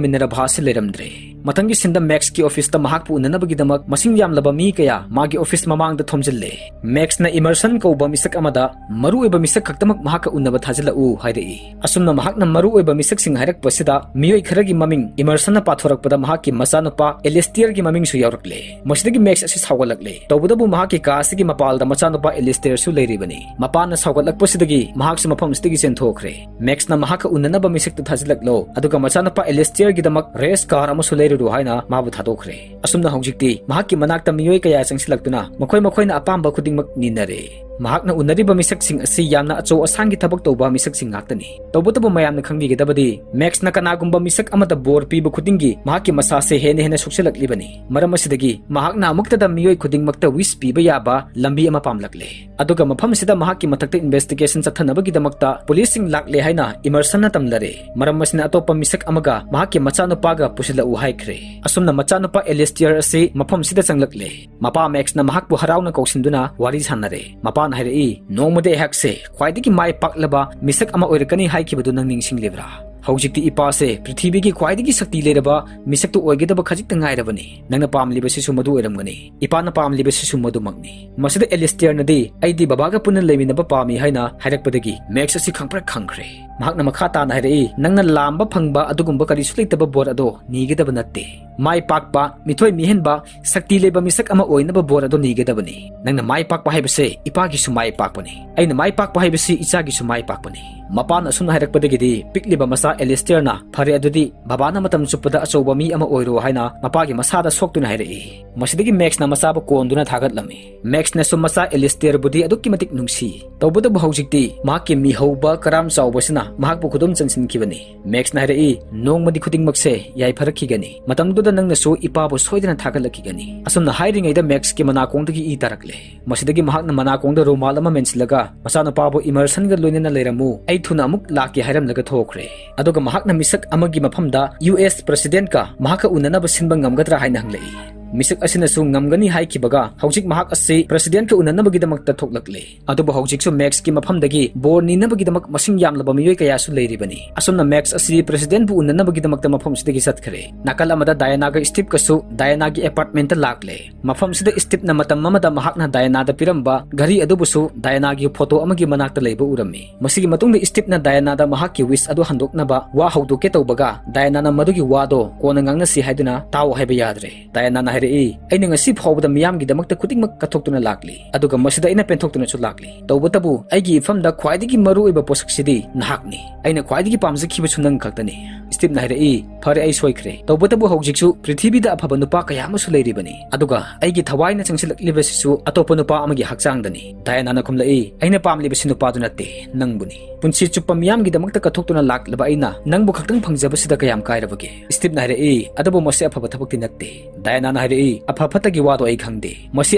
ꯃꯤꯅꯔꯚꯥ ꯑꯁꯤ ꯂꯩꯔꯝꯗ꯭ꯔꯦ꯫ ꯃꯊꯪꯒꯤ ꯁꯤꯟꯗ ꯃꯦꯛꯁꯀꯤ ꯑꯣꯐꯤꯁꯇ ꯃꯍꯥꯛꯄꯨ ꯎꯅꯅꯕꯒꯤꯗꯃꯛ ꯃꯁꯤꯡ ꯌꯥꯝꯂꯕ ꯃꯤ ꯀꯌꯥ ꯃꯥꯒꯤ ꯑꯣꯐꯤꯁ ꯃꯃꯥꯡꯗ ꯊꯣꯝꯖꯤꯜꯂꯦ꯫ ꯃꯦꯛꯁꯅ ꯏꯃꯔꯁꯟ ꯀꯧꯕ ꯃꯤꯁꯛ ꯑꯃꯗ ꯃꯔꯨꯑꯣꯏꯕ ꯃꯤꯁꯛ ꯈꯛꯇꯃꯛ ꯃꯍꯥꯛꯀ ꯎꯅꯕ ꯊꯥꯖꯤꯜꯂꯛꯎ ꯍꯥꯏꯔꯛꯏ꯫ ꯑꯁꯨꯝꯅ ꯃꯍꯥꯛꯅ ꯃꯔꯨꯑꯣꯏꯕ ꯃꯤꯁꯛꯁꯤꯡ ꯍꯥꯏꯔꯛꯄꯁꯤꯗ ꯃꯤꯑꯣꯏ ꯈꯔꯒꯤ ꯃꯃꯤꯡ ꯏꯃꯔꯁꯟꯅ ꯄꯥꯊꯣꯔꯛꯄꯗ ꯃꯍꯥꯛꯀꯤ ꯃꯆꯥꯅꯨꯄꯥ ꯑꯦꯂꯤꯁꯇꯤꯌꯔꯒꯤ ꯃꯃꯤꯡꯁꯨ ꯌꯥꯎꯔꯛꯂꯦ꯫ ꯃꯁꯤꯗꯒꯤ ꯃꯦꯛꯁ ꯑꯁꯤ ꯁꯥꯎꯒꯠꯂꯛꯂꯦ꯫ ꯇꯧꯕꯇꯕꯨ ꯃꯍꯥꯛꯀꯤ ꯀꯥ ꯑꯁꯤꯒꯤ ꯃꯄꯥꯟꯗ ꯃꯆꯥꯅꯨꯄꯥ ꯑꯦꯂꯤꯁꯇꯤꯌꯔꯁꯨ ꯂꯩꯔꯤꯕꯅꯤ꯫ ꯃꯄꯥꯅ ꯁꯥꯎꯒꯠꯂꯛꯄꯁꯤꯗꯒꯤ ꯃꯍꯥꯛꯁꯨ ꯃꯐꯝ ꯑꯁꯤꯗꯒꯤ ꯆꯦꯟꯊꯣꯛꯈ꯭ꯔꯦ꯫ ꯃꯦꯛꯁꯅ ꯃꯍꯥꯛꯀ ꯎꯅꯅꯕ ꯃꯤꯁꯛꯇ ꯊꯥꯖꯤꯜꯂꯛꯂꯣ, ꯑꯗꯨꯒ ꯃꯆꯥꯅꯨꯄꯥ ꯑꯦꯂꯤꯁꯇꯤꯌꯔꯒꯤꯗꯃꯛ ꯔꯦꯁ ꯀꯥꯔ ꯑꯃꯁꯨ ꯂꯩꯔꯨꯔꯣ ꯍꯥꯏꯅ ꯃꯥꯕꯨ ꯊꯥꯗꯣꯛꯈ꯭ꯔꯦ꯫ ꯑꯁꯨꯝꯅ ꯍꯧꯖꯤꯛꯇꯤ ꯃꯍꯥꯛꯀꯤ ꯃꯅꯥꯛꯇ ꯃꯤꯑꯣꯏ ꯀꯌꯥ ꯆꯪꯁꯤꯜꯂꯛꯇꯨꯅ ꯃꯈꯣꯏ ꯃꯈꯣꯏꯅ ꯑꯄꯥꯝꯕ ꯈꯨꯗꯤꯡꯃꯛ ꯅꯤꯅꯔꯦ꯫ ꯃꯍꯥꯛꯅ ꯎꯅꯔꯤꯕ ꯃꯤꯁꯛꯁꯤꯡ ꯑꯁꯤ ꯌꯥꯝꯅ ꯑꯆꯧ ꯑꯁꯥꯡꯒꯤ ꯊꯕꯛ ꯇꯧꯕ ꯃꯤꯁꯛꯁꯤꯡ ꯉꯥꯛꯇꯅꯤ꯫ ꯇꯧꯕꯇꯕꯨ ꯃꯌꯥꯝꯅ ꯈꯪꯕꯤꯒꯗꯕꯗꯤ, ꯃꯦꯛꯁꯅ ꯀꯅꯥꯒꯨꯝꯕ ꯃꯤꯁꯛ ꯑꯃꯗ ꯕꯣꯔ ꯄꯤꯕ ꯈꯨꯗꯤꯡꯒꯤ ꯃꯍꯥꯛꯀꯤ ꯃꯁꯥꯁꯦ ꯍꯦꯟꯅ ꯍꯦꯟꯅ ꯁꯣꯛꯆꯤꯜꯂꯛꯂꯤꯕꯅꯤ꯫ ꯃꯔꯝ ꯑꯁꯤꯗꯒꯤ ꯃꯍꯥꯛꯅ ꯑꯃꯨꯛꯇꯗ ꯃꯤꯑꯣꯏ ꯈꯨꯗꯤꯡꯃꯛꯇ ꯋꯤꯁ ꯄꯤꯕ ꯌꯥꯕ ꯂꯝꯕꯤ ꯑꯃ ꯄꯥꯝꯂꯛꯂꯦ꯫ ꯑꯗꯨꯒ ꯃꯐꯝꯁꯤꯗ ꯃꯍꯥꯛꯀꯤ ꯃꯊꯛꯇ ꯏꯟꯚꯦꯁꯇꯤꯒꯦꯁꯟ ꯆꯠꯊꯅꯕꯒꯤꯗꯃꯛꯇ ꯄꯨꯂꯤꯁꯁꯤꯡ ꯂꯥꯛꯂꯦ ꯍꯥꯏꯅ ꯏꯃꯔꯁꯟꯅ ꯇꯝꯂꯔꯦ꯫ ꯃꯔꯝ ꯑꯁꯤꯅ ꯑꯇꯣꯞꯄ ꯃꯤꯁꯛ ꯑꯃꯒ ꯃꯍꯥꯛꯀꯤ ꯃꯆꯥꯅꯨꯄꯥꯒ ꯄꯨꯁꯤꯜꯂꯛꯎ ꯍꯥꯏꯈ꯭ꯔꯦ꯫ ꯑꯁꯨꯝꯅ ꯃꯆꯥꯅꯨꯄꯥ ꯑꯦꯂꯤꯁꯇꯤꯌꯔ ꯑꯁꯤ ꯃꯐꯝꯁꯤꯗ ꯆꯪꯂꯛꯂꯦ꯫ ꯃꯄꯥ ꯃꯦꯛꯁꯅ ꯃꯍꯥꯛꯄꯨ ꯍꯔꯥꯎꯅ ꯀꯧꯁꯤꯟꯗꯨꯅ ꯋꯥꯔꯤ ꯁꯥꯟꯅꯔꯦ꯫ ꯃꯄꯥꯅ ꯍꯥꯏꯔꯛꯏ, "ꯅꯣꯡꯃꯗꯤ ꯑꯩꯍꯥꯛꯁꯦ ꯈ꯭ꯋꯥꯏꯗꯒꯤ ꯃꯥꯏ ꯄꯥꯛꯂꯕ ꯃꯤꯁꯛ ꯑꯃ ꯑꯣꯏꯔꯛꯀꯅꯤ ꯍꯥꯏꯈꯤꯕꯗꯨ ꯅꯪ ꯅꯤꯡꯁꯤꯡꯂꯤꯕ꯭ꯔꯥ? ꯍꯧꯖꯤꯛꯇꯤ ꯏꯄꯥꯁꯦ ꯄ꯭ꯔꯤꯊꯤꯕꯤꯒꯤ ꯈ꯭ꯋꯥꯏꯗꯒꯤ ꯁꯛꯇꯤ ꯂꯩꯔꯕ ꯃꯤꯁꯛꯇꯨ ꯑꯣꯏꯒꯗꯕ ꯈꯖꯤꯛꯇ ꯉꯥꯏꯔꯕꯅꯤ꯫ ꯅꯪꯅ ꯄꯥꯝꯂꯤꯕꯁꯤꯁꯨ ꯃꯗꯨ ꯑꯣꯏꯔꯝꯒꯅꯤ꯫ ꯏꯄꯥꯅ ꯄꯥꯝꯂꯤꯕꯁꯤꯁꯨ ꯃꯗꯨꯃꯛꯅꯤ꯫" ꯃꯁꯤꯗ ꯑꯦꯂꯤꯁꯇꯤꯌꯔꯅꯗꯤ, "ꯑꯩꯗꯤ ꯕꯕꯥꯒ ꯄꯨꯟꯅ ꯂꯩꯃꯤꯟꯅꯕ ꯄꯥꯝꯃꯤ" ꯍꯥꯏꯅ ꯍꯥꯏꯔꯛꯄꯗꯒꯤ ꯃꯦꯛꯁ ꯑꯁꯤ ꯈꯪꯄ꯭ꯔꯦꯛ ꯈꯪꯈ꯭ꯔꯦ꯫ ꯃꯍꯥꯛꯅ ꯃꯈꯥ ꯇꯥꯅ ꯍꯥꯏꯔꯛꯏ, "ꯅꯪꯅ ꯂꯥꯝꯕ ꯐꯪꯕ ꯑꯗꯨꯒꯨꯝꯕ ꯀꯔꯤꯁꯨ ꯂꯩꯇꯕ ꯕꯣꯔ ꯑꯗꯣ ꯅꯤꯒꯗꯕ ꯅꯠꯇꯦ꯫ ꯃꯥꯏ ꯄꯥꯛꯄ, ꯃꯤꯊꯣꯏ ꯃꯤꯍꯦꯟꯕ, ꯁꯛꯇꯤ ꯂꯩꯕ ꯃꯤꯁꯛ ꯑꯃ ꯑꯣꯏꯅꯕ ꯕꯣꯔ ꯑꯗꯨ ꯅꯤꯒꯗꯕꯅꯤ꯫ ꯅꯪꯅ ꯃꯥꯏ ꯄꯥꯛꯄ ꯍꯥꯏꯕꯁꯦ ꯏꯄꯥꯒꯤꯁꯨ ꯃꯥꯏ ꯄꯥꯛꯄꯅꯤ꯫ ꯑꯩꯅ ꯃꯥꯏ ꯄꯥꯛꯄ ꯍꯥꯏꯕꯁꯤ ꯏꯆꯥꯒꯤꯁꯨ ꯃꯥꯏ ꯄꯥꯛꯄꯅꯤ꯫" ꯃꯄꯥꯅ ꯑꯁꯨꯝꯅ ꯍꯥꯏꯔꯛꯄꯗꯒꯤꯗꯤ ꯄꯤꯛꯂꯤꯕ ꯃꯆꯥ ꯑꯦꯂꯤꯁꯇꯤꯌꯔꯅ, "ꯐꯔꯦ, ꯑꯗꯨꯗꯤ ꯕꯕꯥꯅ ꯃꯇꯝ ꯆꯨꯞꯄꯗ ꯑꯆꯧꯕ ꯃꯤ ꯑꯃ ꯑꯣꯏꯔꯣ" ꯍꯥꯏꯅ ꯃꯄꯥꯒꯤ ꯃꯁꯥꯗ ꯁꯣꯛꯇꯨꯅ ꯍꯥꯏꯔꯛꯏ꯫ ꯃꯁꯤꯗꯒꯤ ꯃꯦꯛꯁꯅ ꯃꯆꯥꯕꯨ ꯀꯣꯟꯗꯨꯅ ꯊꯥꯒꯠꯂꯝꯃꯤ꯫ ꯃꯦꯛꯁꯅꯁꯨ ꯃꯆꯥ ꯑꯦꯂꯤꯁꯇꯤꯌꯔꯕꯨꯗꯤ ꯑꯗꯨꯛꯀꯤ ꯃꯇꯤꯛ ꯅꯨꯡꯁꯤ꯫ ꯇꯧꯕꯇꯕꯨ ꯍꯧꯖꯤꯛꯇꯤ ꯃꯍꯥꯛꯀꯤ ꯃꯤꯍꯧꯕ ꯀꯔꯥꯝ ꯆꯥꯎꯕꯁꯤꯅ ꯃꯍꯥꯛꯄꯨ ꯈꯨꯗꯨꯝ ꯆꯟꯁꯤꯟꯈꯤꯕꯅꯤ꯫ ꯃꯦꯛꯁꯅ ꯍꯥꯏꯔꯛꯏ, "ꯅꯣꯡꯃꯗꯤ ꯈꯨꯗꯤꯡꯃꯛꯁꯦ ꯌꯥꯏꯐꯔꯛꯈꯤꯒꯅꯤ꯫ ꯃꯇꯝꯗꯨꯗ ꯅꯪꯅꯁꯨ ꯏꯄꯥꯕꯨ ꯁꯣꯏꯗꯅ ꯊꯥꯒꯠꯂꯛꯈꯤꯒꯅꯤ꯫" ꯑꯁꯨꯝꯅ ꯍꯥꯏꯔꯤꯉꯩꯗ ꯃꯦꯛꯁꯀꯤ ꯃꯅꯥꯀꯣꯡꯗꯒꯤ ꯏ ꯇꯥꯔꯛꯂꯦ꯫ ꯃꯁꯤꯗꯒꯤ ꯃꯍꯥꯛꯅ ꯃꯅꯥꯀꯣꯡꯗ ꯔꯨꯃꯥꯜ ꯑꯃ ꯃꯦꯟꯁꯤꯜꯂꯒ, "ꯃꯆꯥꯅꯨꯄꯥꯕꯨ ꯏꯃꯔꯁꯟꯒ ꯂꯣꯏꯅꯅ ꯂꯩꯔꯝꯃꯨ, ꯑꯩ ꯊꯨꯅ ꯑꯃꯨꯛ ꯂꯥꯛꯀꯦ" ꯍꯥꯏꯔꯝꯂꯒ ꯊꯣꯛꯈ꯭ꯔꯦ꯫ ꯑꯗꯨꯒ ꯃꯍꯥꯛꯅ ꯃꯤꯁꯛ ꯑꯃꯒꯤ ꯃꯐꯝꯗ ꯌꯨ ꯑꯦꯁ ꯄ꯭ꯔꯁꯤꯗꯦꯟꯠꯀ ꯃꯍꯥꯛꯀ ꯎꯅꯅꯕ ꯁꯤꯟꯕ ꯉꯝꯒꯗ꯭ꯔꯥ ꯍꯥꯏꯅ ꯍꯪꯂꯛꯏ꯫ ꯃꯤꯁꯛ ꯑꯁꯤꯅꯁꯨ ꯉꯝꯒꯅꯤ ꯍꯥꯏꯈꯤꯕꯒ ꯍꯧꯖꯤꯛ ꯃꯍꯥꯛ ꯑꯁꯤ ꯄ꯭ꯔꯁꯤꯗꯦꯟꯠꯀ ꯎꯅꯅꯕꯒꯤꯗꯃꯛꯇ ꯊꯣꯛꯂꯛꯂꯦ꯫ ꯑꯗꯨꯕꯨ ꯍꯧꯖꯤꯛꯁꯨ ꯃꯦꯛꯁꯀꯤ ꯃꯐꯝꯗꯒꯤ ꯕꯣꯔ ꯅꯤꯅꯕꯒꯤꯗꯃꯛ ꯃꯁꯤꯡ ꯌꯥꯝꯂꯕ ꯃꯤꯑꯣꯏ ꯀꯌꯥꯁꯨ ꯂꯩꯔꯤꯕꯅꯤ꯫ ꯑꯁꯨꯝꯅ ꯃꯦꯛꯁ ꯑꯁꯤ ꯄ꯭ꯔꯁꯤꯗꯦꯟꯠꯕꯨ ꯎꯅꯅꯕꯒꯤꯗꯃꯛꯇ ꯃꯐꯝꯁꯤꯗꯒꯤ ꯆꯠꯈ꯭ꯔꯦ꯫ ꯅꯥꯀꯜ ꯑꯃꯗ ꯗꯥꯌꯥꯅꯥꯒ ꯁ꯭ꯇꯤꯞꯀꯁꯨ ꯗꯥꯌꯥꯅꯥꯒꯤ ꯑꯦꯄꯥꯔꯠꯃꯦꯟꯠꯇ ꯂꯥꯛꯂꯦ꯫ ꯃꯐꯝꯁꯤꯗ ꯁ꯭ꯇꯤꯞꯅ ꯃꯇꯝ ꯑꯃꯗ ꯃꯍꯥꯛꯅ ꯗꯥꯌꯥꯅꯥꯗ ꯄꯤꯔꯝꯕ ꯘꯔꯤ ꯑꯗꯨꯕꯨꯁꯨ ꯗꯥꯌꯥꯅꯥꯒꯤ ꯐꯣꯇꯣ ꯑꯃꯒꯤ ꯃꯅꯥꯛꯇ ꯂꯩꯕ ꯎꯔꯝꯃꯤ꯫ ꯃꯁꯤꯒꯤ ꯃꯇꯨꯡꯗ ꯁ꯭ꯇꯤꯞꯅ ꯗꯥꯌꯥꯅꯥꯗ ꯃꯍꯥꯛꯀꯤ ꯋꯤꯁ ꯑꯗꯨ ꯍꯟꯗꯣꯛꯅꯕ ꯋꯥ ꯍꯧꯗꯣꯛꯀꯦ ꯇꯧꯕꯒ, ꯗꯥꯌꯥꯅꯥꯅ ꯃꯗꯨꯒꯤ ꯋꯥꯗꯣ ꯀꯣꯟꯅ ꯉꯥꯡꯅꯁꯤ ꯍꯥꯏꯗꯨꯅ ꯇꯥꯎ ꯍꯥꯏꯕ ꯌꯥꯗ꯭ꯔꯦ꯫ ꯗꯥꯌꯥꯅꯥꯅ ꯍꯥꯏꯔꯛꯏ, ꯍꯥꯏꯔꯛꯏ, "ꯑꯩꯅ ꯉꯁꯤ ꯐꯥꯎꯕꯗ ꯃꯤꯌꯥꯝꯒꯤꯗꯃꯛꯇ ꯈꯨꯗꯤꯡꯃꯛ ꯀꯠꯊꯣꯛꯇꯨꯅ ꯂꯥꯛꯂꯤ, ꯑꯗꯨꯒ ꯃꯁꯤꯗ ꯑꯩꯅ ꯄꯦꯟꯊꯣꯛꯇꯨꯅꯁꯨ ꯂꯥꯛꯂꯤ꯫ ꯇꯧꯕꯇꯕꯨ ꯑꯩꯒꯤ ꯏꯐꯝꯗ ꯈ꯭ꯋꯥꯏꯗꯒꯤ ꯃꯔꯨ ꯑꯣꯏꯕ ꯄꯣꯠꯁꯛꯁꯤꯗꯤ ꯅꯍꯥꯛꯅꯤ꯫ ꯑꯩꯅ ꯈ꯭ꯋꯥꯏꯗꯒꯤ ꯄꯥꯝꯖꯈꯤꯕꯁꯨ ꯅꯪ ꯈꯛꯇꯅꯤ꯫" ꯁ꯭ꯇꯤꯚꯅ ꯍꯥꯏꯔꯛꯏ, "ꯐꯔꯦ, ꯑꯩ ꯁꯣꯏꯈ꯭ꯔꯦ꯫ ꯇꯧꯕꯇꯕꯨ ꯍꯧꯖꯤꯛꯁꯨ ꯄ꯭ꯔꯤꯊꯤꯕꯤꯗ ꯑꯐꯕ ꯅꯨꯄꯥ ꯀꯌꯥ ꯑꯃꯁꯨ ꯂꯩꯔꯤꯕꯅꯤ, ꯑꯗꯨꯒ ꯑꯩꯒꯤ ꯊꯋꯥꯏꯅ ꯆꯪꯁꯤꯜꯂꯛꯂꯤꯕꯁꯤꯁꯨ ꯑꯇꯣꯞꯄ ꯅꯨꯄꯥ ꯑꯃꯒꯤ ꯍꯛꯆꯥꯡꯗꯅꯤ꯫" ꯗꯥꯌꯥꯅꯥꯅ ꯈꯨꯝꯂꯛꯏ, "ꯑꯩꯅ ꯄꯥꯝꯂꯤꯕꯁꯤ ꯅꯨꯄꯥꯗꯨ ꯅꯠꯇꯦ, ꯅꯪꯕꯨꯅꯤ꯫ ꯄꯨꯟꯁꯤ ꯆꯨꯞꯄ ꯃꯤꯌꯥꯝꯒꯤꯗꯃꯛꯇ ꯀꯠꯊꯣꯛꯇꯨꯅ ꯂꯥꯛꯂꯕ ꯑꯩꯅ ꯅꯪꯕꯨ ꯈꯛꯇꯪ ꯐꯪꯖꯕꯁꯤꯗ ꯀꯌꯥꯝ ꯀꯥꯏꯔꯕꯒꯦ?" ꯁ꯭ꯇꯤꯚꯅ ꯍꯥꯏꯔꯛꯏ, "ꯑꯗꯨꯕꯨ ꯃꯁꯤ ꯑꯐꯕ ꯊꯕꯛꯇꯤ ꯅꯠꯇꯦ꯫" ꯗꯥꯌꯥꯅꯥꯅ ꯍꯥꯏꯔꯛꯏ, "ꯑꯐ ꯐꯠꯇꯒꯤ ꯋꯥꯗꯣ ꯑꯩ ꯈꯪꯗꯦ꯫ ꯃꯁꯤ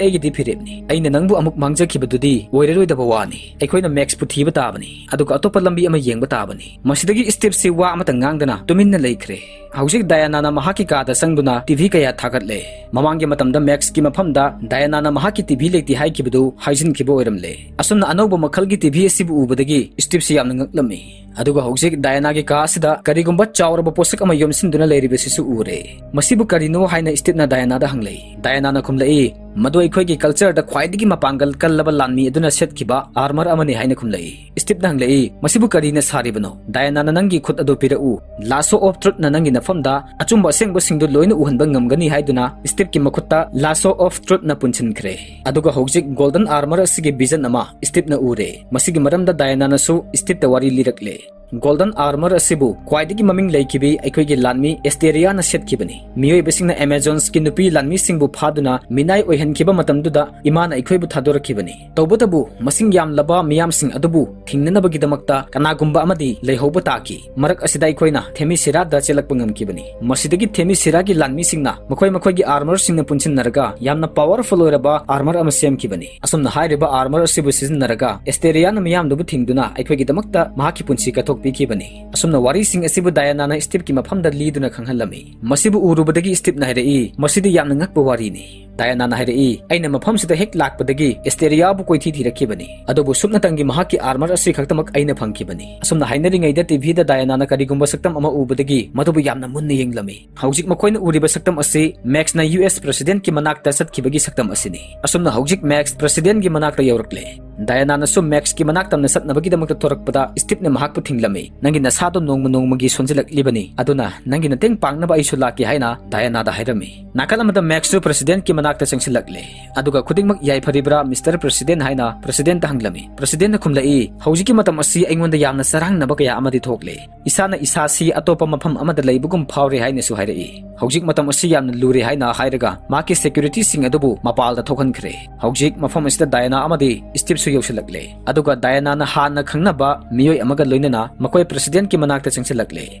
ꯑꯩꯒꯤꯗꯤ ꯐꯤꯔꯦꯞꯅꯤ꯫ ꯑꯩꯅ ꯅꯪꯕꯨ ꯑꯃꯨꯛ ꯃꯥꯡꯖꯈꯤꯕꯗꯨꯗꯤ ꯑꯣꯏꯔꯔꯣꯏꯗꯕ ꯋꯥꯅꯤ꯫ ꯑꯩꯈꯣꯏꯅ ꯃꯦꯛꯁꯄꯨ ꯊꯤꯕ ꯇꯥꯕꯅꯤ, ꯑꯗꯨꯒ ꯑꯇꯣꯞꯄ ꯂꯝꯕꯤ ꯑꯃ ꯌꯦꯡꯕ ꯇꯥꯕꯅꯤ꯫" ꯃꯁꯤꯗꯒꯤ ꯁ꯭ꯇꯤꯚꯁꯤ ꯋꯥ ꯑꯃꯇ ꯉꯥꯡꯗꯅ ꯇꯨꯃꯤꯟꯅ ꯂꯩꯈ꯭ꯔꯦ꯫ ꯍꯧꯖꯤꯛ ꯗꯥꯌꯥꯅꯥꯅ ꯃꯍꯥꯛꯀꯤ ꯀꯥꯗ ꯆꯪꯗꯨꯅ ꯇꯤ ꯚꯤ ꯀꯌꯥ ꯊꯥꯒꯠꯂꯦ꯫ ꯃꯃꯥꯡꯒꯤ ꯃꯇꯝꯗ ꯃꯦꯛꯁꯀꯤ ꯃꯐꯝꯗ ꯗꯥꯌꯥꯅꯥꯅ ꯃꯍꯥꯛꯀꯤ ꯇꯤ ꯚꯤ ꯂꯩꯇꯦ ꯍꯥꯏꯈꯤꯕꯗꯨ ꯍꯥꯏꯖꯤꯟꯈꯤꯕ ꯑꯣꯏꯔꯝꯂꯦ꯫ ꯑꯁꯨꯝꯅ ꯑꯅꯧꯕ ꯃꯈꯜꯒꯤ ꯇꯤ ꯚꯤ ꯑꯁꯤꯕꯨ ꯎꯕꯗꯒꯤ ꯁ꯭ꯇꯤꯚꯁꯤ ꯌꯥꯝꯅ ꯉꯛꯂꯝꯃꯤ꯫ ꯑꯗꯨꯒ ꯍꯧꯖꯤꯛ ꯗꯥꯌꯥꯅꯥꯒꯤ ꯀꯥ ꯑꯁꯤꯗ ꯀꯔꯤꯒꯨꯝꯕ ꯆꯥꯎꯔꯕ ꯄꯣꯠꯁꯛ ꯑꯃ ꯌꯣꯝꯁꯤꯟꯗꯨꯅ ꯂꯩꯔꯤꯕꯁꯤꯁꯨ ꯎꯔꯦ꯫ "ꯃꯁꯤꯕꯨ ꯀꯔꯤꯅꯣ?" ꯍꯥꯏꯅ ꯁ꯭ꯇꯤꯚꯅ ꯗꯥꯌꯥꯅꯥꯗ ꯍꯪꯂꯛꯏ꯫ ꯗꯥꯌꯥꯅꯥꯅ ꯈꯨꯝꯂꯛꯏ, "ꯃꯗꯨ ꯑꯩꯈꯣꯏꯒꯤ ꯀꯜꯆꯔꯗ ꯈ꯭ꯋꯥꯏꯗꯒꯤ ꯃꯄꯥꯡꯒꯜ ꯀꯜꯂꯕ ꯂꯥꯟꯃꯤ ꯑꯗꯨꯅ ꯁꯦꯠꯈꯤꯕ ꯑꯥꯔꯃꯔ ꯑꯃꯅꯤ" ꯍꯥꯏꯅ ꯈꯨꯝꯂꯛꯏ꯫ ꯁ꯭ꯇꯤꯚꯅ ꯍꯪꯂꯛꯏ, "ꯃꯁꯤꯕꯨ ꯀꯔꯤꯅ ꯁꯥꯔꯤꯕꯅꯣ?" ꯗꯥꯌꯥꯅꯥꯅ, "ꯅꯪꯒꯤ ꯈꯨꯠ ꯑꯗꯨ ꯄꯤꯔꯛꯎ꯫ ꯂꯥꯁꯣ ꯑꯣꯐ ꯇ꯭ꯔꯨꯠꯅ ꯅꯪꯒꯤ ꯅꯐꯝꯗ ꯑꯆꯨꯝꯕ ꯑꯁꯦꯡꯕꯁꯤꯡꯗꯨ ꯂꯣꯏꯅ ꯎꯍꯟꯕ ꯉꯝꯒꯅꯤ" ꯍꯥꯏꯗꯨꯅ ꯁ꯭ꯇꯤꯚꯀꯤ ꯃꯈꯨꯠꯇ ꯂꯥꯁꯣ ꯑꯣꯐ ꯇ꯭ꯔꯨꯠꯅ ꯄꯨꯟꯁꯤꯟꯈ꯭ꯔꯦ꯫ ꯑꯗꯨꯒ ꯍꯧꯖꯤꯛ ꯒꯣꯜꯗꯟ ꯑꯥꯔꯃꯔ ꯑꯁꯤꯒꯤ ꯚꯤꯖꯟ ꯑꯃ ꯁ꯭ꯇꯤꯚꯅ ꯎꯔꯦ꯫ ꯃꯁꯤꯒꯤ ꯃꯔꯝꯗ ꯗꯥꯌꯥꯅꯥꯅꯁꯨ ꯁ꯭ꯇꯤꯚꯇ ꯋꯥꯔꯤ ꯂꯤꯔꯛꯂꯦ꯫ ꯒꯣꯜꯗꯟ ꯑꯥꯔꯃꯔ ꯑꯁꯤꯕꯨ ꯈ꯭ꯋꯥꯏꯗꯒꯤ ꯃꯃꯤꯡ ꯂꯩꯈꯤꯕꯤ ꯑꯩꯈꯣꯏꯒꯤ ꯂꯥꯟꯃꯤ ꯑꯦꯁꯇꯦꯔꯤꯌꯥꯅ ꯁꯦꯠꯈꯤꯕꯅꯤ꯫ ꯃꯤꯑꯣꯏꯕꯁꯤꯡꯅ ꯑꯦꯃꯥꯖꯣꯟꯁꯀꯤ ꯅꯨꯄꯤ ꯂꯥꯟꯃꯤꯁꯤꯡꯕꯨ ꯐꯥꯗꯨꯅ ꯃꯤꯅꯥꯏ ꯑꯣꯏꯍꯟꯈꯤꯕ ꯃꯇꯝꯗꯨꯗ ꯏꯃꯥꯅ ꯑꯩꯈꯣꯏꯕꯨ ꯊꯥꯗꯣꯔꯛꯈꯤꯕꯅꯤ꯫ ꯇꯧꯕꯇꯕꯨ ꯃꯁꯤꯡ ꯌꯥꯝꯂꯕ ꯃꯤꯌꯥꯝꯁꯤꯡ ꯑꯗꯨꯕꯨ ꯊꯤꯡꯅꯅꯕꯒꯤꯗꯃꯛꯇ ꯀꯅꯥꯒꯨꯝꯕ ꯑꯃꯗꯤ ꯂꯩꯍꯧꯕ ꯇꯥꯈꯤ꯫ ꯃꯔꯛ ꯑꯁꯤꯗ ꯑꯩꯈꯣꯏꯅ ꯊꯦꯃꯤꯁꯤꯔꯥꯗ ꯆꯦꯜꯂꯛꯄ ꯉꯝꯈꯤꯕꯅꯤ꯫ ꯃꯁꯤꯗꯒꯤ ꯊꯦꯃꯤꯁꯤꯔꯥꯒꯤ ꯂꯥꯟꯃꯤꯁꯤꯡꯅ ꯃꯈꯣꯏ ꯃꯈꯣꯏꯒꯤ ꯑꯥꯔꯃꯔꯁꯤꯡꯅ ꯄꯨꯟꯁꯤꯟꯅꯔꯒ ꯌꯥꯝꯅ ꯄꯥꯋꯔꯐꯨꯜ ꯑꯣꯏꯔꯕ ꯑꯥꯔꯃꯔ ꯑꯃ ꯁꯦꯝꯈꯤꯕꯅꯤ꯫ ꯑꯁꯨꯝꯅ ꯍꯥꯏꯔꯤꯕ ꯑꯥꯔꯃꯔ ꯑꯁꯤꯕꯨ ꯁꯤꯖꯤꯟꯅꯔꯒ ꯑꯦꯁꯇꯦꯔꯤꯌꯥꯅ ꯃꯤꯌꯥꯝꯗꯨꯕꯨ ꯊꯤꯡꯗꯨꯅ ꯑꯩꯈꯣꯏꯒꯤꯗꯃꯛꯇ ꯃꯍꯥꯛꯀꯤ ꯄꯨꯟꯁꯤ ꯀꯠꯊꯣꯛꯄꯤꯈꯤꯕꯅꯤ꯫ ꯑꯁꯨꯝꯅ ꯋꯥꯔꯤꯁꯤꯡ ꯑꯁꯤꯕꯨ ꯗꯥꯌꯥꯅꯥꯅ ꯁ꯭ꯇꯤꯚꯀꯤ ꯃꯐꯝꯗ ꯂꯤꯗꯨꯅ ꯈꯪꯍꯜꯂꯝꯃꯤ꯫ ꯃꯁꯤꯕꯨ ꯎꯔꯨꯕꯗꯒꯤ ꯁ꯭ꯇꯤꯚꯅ ꯍꯥꯏꯔꯛꯏ, "ꯃꯁꯤꯗꯤ ꯌꯥꯝꯅ ꯉꯛꯄ ꯋꯥꯔꯤꯅꯤ꯫ ꯗꯥꯌꯥꯅꯥꯅ ꯍꯥꯏꯔꯛꯏ, "ꯑꯩꯅ ꯃꯐꯝꯁꯤꯗ ꯍꯦꯛ ꯂꯥꯛꯄꯗꯒꯤ ꯑꯦꯁꯇꯦꯔꯤꯌꯥꯕꯨ ꯀꯣꯏꯊꯤ ꯊꯤꯔꯛꯈꯤꯕꯅꯤ, ꯑꯗꯨꯕꯨ ꯁꯨꯞꯅꯇꯪꯒꯤ ꯃꯍꯥꯛꯀꯤ ꯑꯥꯔꯃꯔ ꯑꯁꯤ ꯈꯛꯇꯃꯛ ꯑꯩꯅ ꯐꯪꯈꯤꯕꯅꯤ꯫" ꯑꯁꯨꯝꯅ ꯍꯥꯏꯅꯔꯤꯉꯩꯗ ꯇꯤꯚꯤꯗ ꯗꯥꯌꯥꯅꯥꯅ ꯀꯔꯤꯒꯨꯝꯕ ꯁꯛꯇꯝ ꯑꯃ ꯎꯕꯗꯒꯤ ꯃꯗꯨꯕꯨ ꯌꯥꯝꯅ ꯃꯨꯟꯅ ꯌꯦꯡꯂꯝꯃꯤ꯫ ꯍꯧꯖꯤꯛ ꯃꯈꯣꯏꯅ ꯎꯔꯤꯕ ꯁꯛꯇꯝ ꯑꯁꯤ ꯃꯦꯛꯁꯅ ꯌꯨ ꯑꯦꯁ ꯄ꯭ꯔꯦꯁꯤꯗꯦꯟꯠꯀꯤ ꯃꯅꯥꯛꯇ ꯆꯠꯈꯤꯕꯒꯤ ꯁꯛꯇꯝ ꯑꯁꯤꯅꯤ꯫ ꯑꯁꯨꯝꯅ ꯍꯧꯖꯤꯛ ꯃꯦꯛꯁ ꯄ꯭ꯔꯦꯁꯤꯗꯦꯟꯠꯀꯤ ꯃꯅꯥꯛꯇ ꯌꯧꯔꯛꯂꯦ꯫ ꯗꯥꯌꯥꯅꯥꯅꯁꯨ ꯃꯦꯛꯁꯀꯤ ꯃꯅꯥꯛ ꯇꯝꯅ ꯆꯠꯅꯕꯒꯤꯗꯃꯛꯇ ꯊꯣꯔꯛꯄꯗ ꯁ꯭ꯇꯤꯞꯅ ꯃꯍꯥꯛꯄꯨ ꯊꯤꯡꯂꯝꯃꯤ꯫ "ꯅꯪꯒꯤ ꯅꯁꯥꯗꯣ ꯅꯣꯡꯃ ꯅꯣꯡꯃꯒꯤ ꯁꯣꯟꯖꯤꯜꯂꯛꯂꯤꯕꯅꯤ, ꯑꯗꯨꯅ ꯅꯪꯒꯤ ꯃꯇꯦꯡ ꯄꯥꯡꯅꯕ ꯑꯩꯁꯨ ꯂꯥꯛꯀꯦ" ꯍꯥꯏꯅ ꯗꯥꯌꯥꯅꯥꯗ ꯍꯥꯏꯔꯝꯃꯤ꯫ ꯅꯥꯀꯜ ꯑꯃꯗ ꯃꯦꯛꯁꯁꯨ ꯄ꯭ꯔꯦꯁꯤꯗꯦꯟꯠꯀꯤ ꯃꯅꯥꯛꯇ ꯆꯪꯁꯤꯜꯂꯛꯂꯦ꯫ ꯑꯗꯨꯒ "ꯈꯨꯗꯤꯡꯃꯛ ꯌꯥꯏꯐꯔꯤꯕ꯭ꯔꯥ, ꯃꯤꯁꯇꯔ ꯄ꯭ꯔꯦꯁꯤꯗꯦꯟꯠ?" ꯍꯥꯏꯅ ꯄ꯭ꯔꯦꯁꯤꯗꯦꯟꯠꯇ ꯍꯪꯂꯝꯃꯤ꯫ ꯄ꯭ꯔꯦꯁꯤꯗꯦꯟꯠꯅ ꯈꯨꯝꯂꯛꯏ, "ꯍꯧꯖꯤꯛꯀꯤ ꯃꯇꯝ ꯑꯁꯤ ꯑꯩꯉꯣꯟꯗ ꯌꯥꯝꯅ ꯆꯔꯥꯡꯅꯕ ꯀꯌꯥ ꯑꯃꯗꯤ ꯊꯣꯛꯂꯦ꯫ ꯏꯁꯥꯅ ꯏꯁꯥꯁꯤ ꯑꯇꯣꯞꯄ ꯃꯐꯝ ꯑꯃꯗ ꯂꯩꯕꯒꯨꯝ ꯐꯥꯎꯔꯦ" ꯍꯥꯏꯅꯁꯨ ꯍꯥꯏꯔꯛꯏ꯫ "ꯍꯧꯖꯤꯛ ꯃꯇꯝ ꯑꯁꯤ ꯌꯥꯝꯅ ꯂꯨꯔꯦ" ꯍꯥꯏꯅ ꯍꯥꯏꯔꯒ ꯃꯍꯥꯛꯀꯤ ꯁꯦꯀ꯭ꯌꯨꯔꯤꯇꯤꯁꯤꯡ ꯑꯗꯨꯕꯨ ꯃꯄꯥꯜꯗ ꯊꯣꯛꯍꯟꯈ꯭ꯔꯦ꯫ ꯍꯧꯖꯤꯛ ꯃꯐꯝ ꯑꯁꯤꯗ ꯗꯥꯌꯥꯅꯥ ꯑꯃꯗꯤ ꯁ꯭ꯇꯤꯞꯁꯨ ꯌꯧꯁꯤꯜꯂꯛꯂꯦ꯫ ꯑꯗꯨꯒ ꯗꯥꯌꯥꯅꯥꯅ ꯍꯥꯟꯅ ꯈꯪꯅꯕ ꯃꯤꯑꯣꯏ ꯑꯃꯒ ꯂꯣꯏꯅꯅ ꯃꯈꯣꯏ ꯄ꯭ꯔꯦꯁꯤꯗꯦꯟꯠꯀꯤ ꯃꯅꯥꯛꯇ ꯆꯪꯁꯤꯜꯂꯛꯂꯦ꯫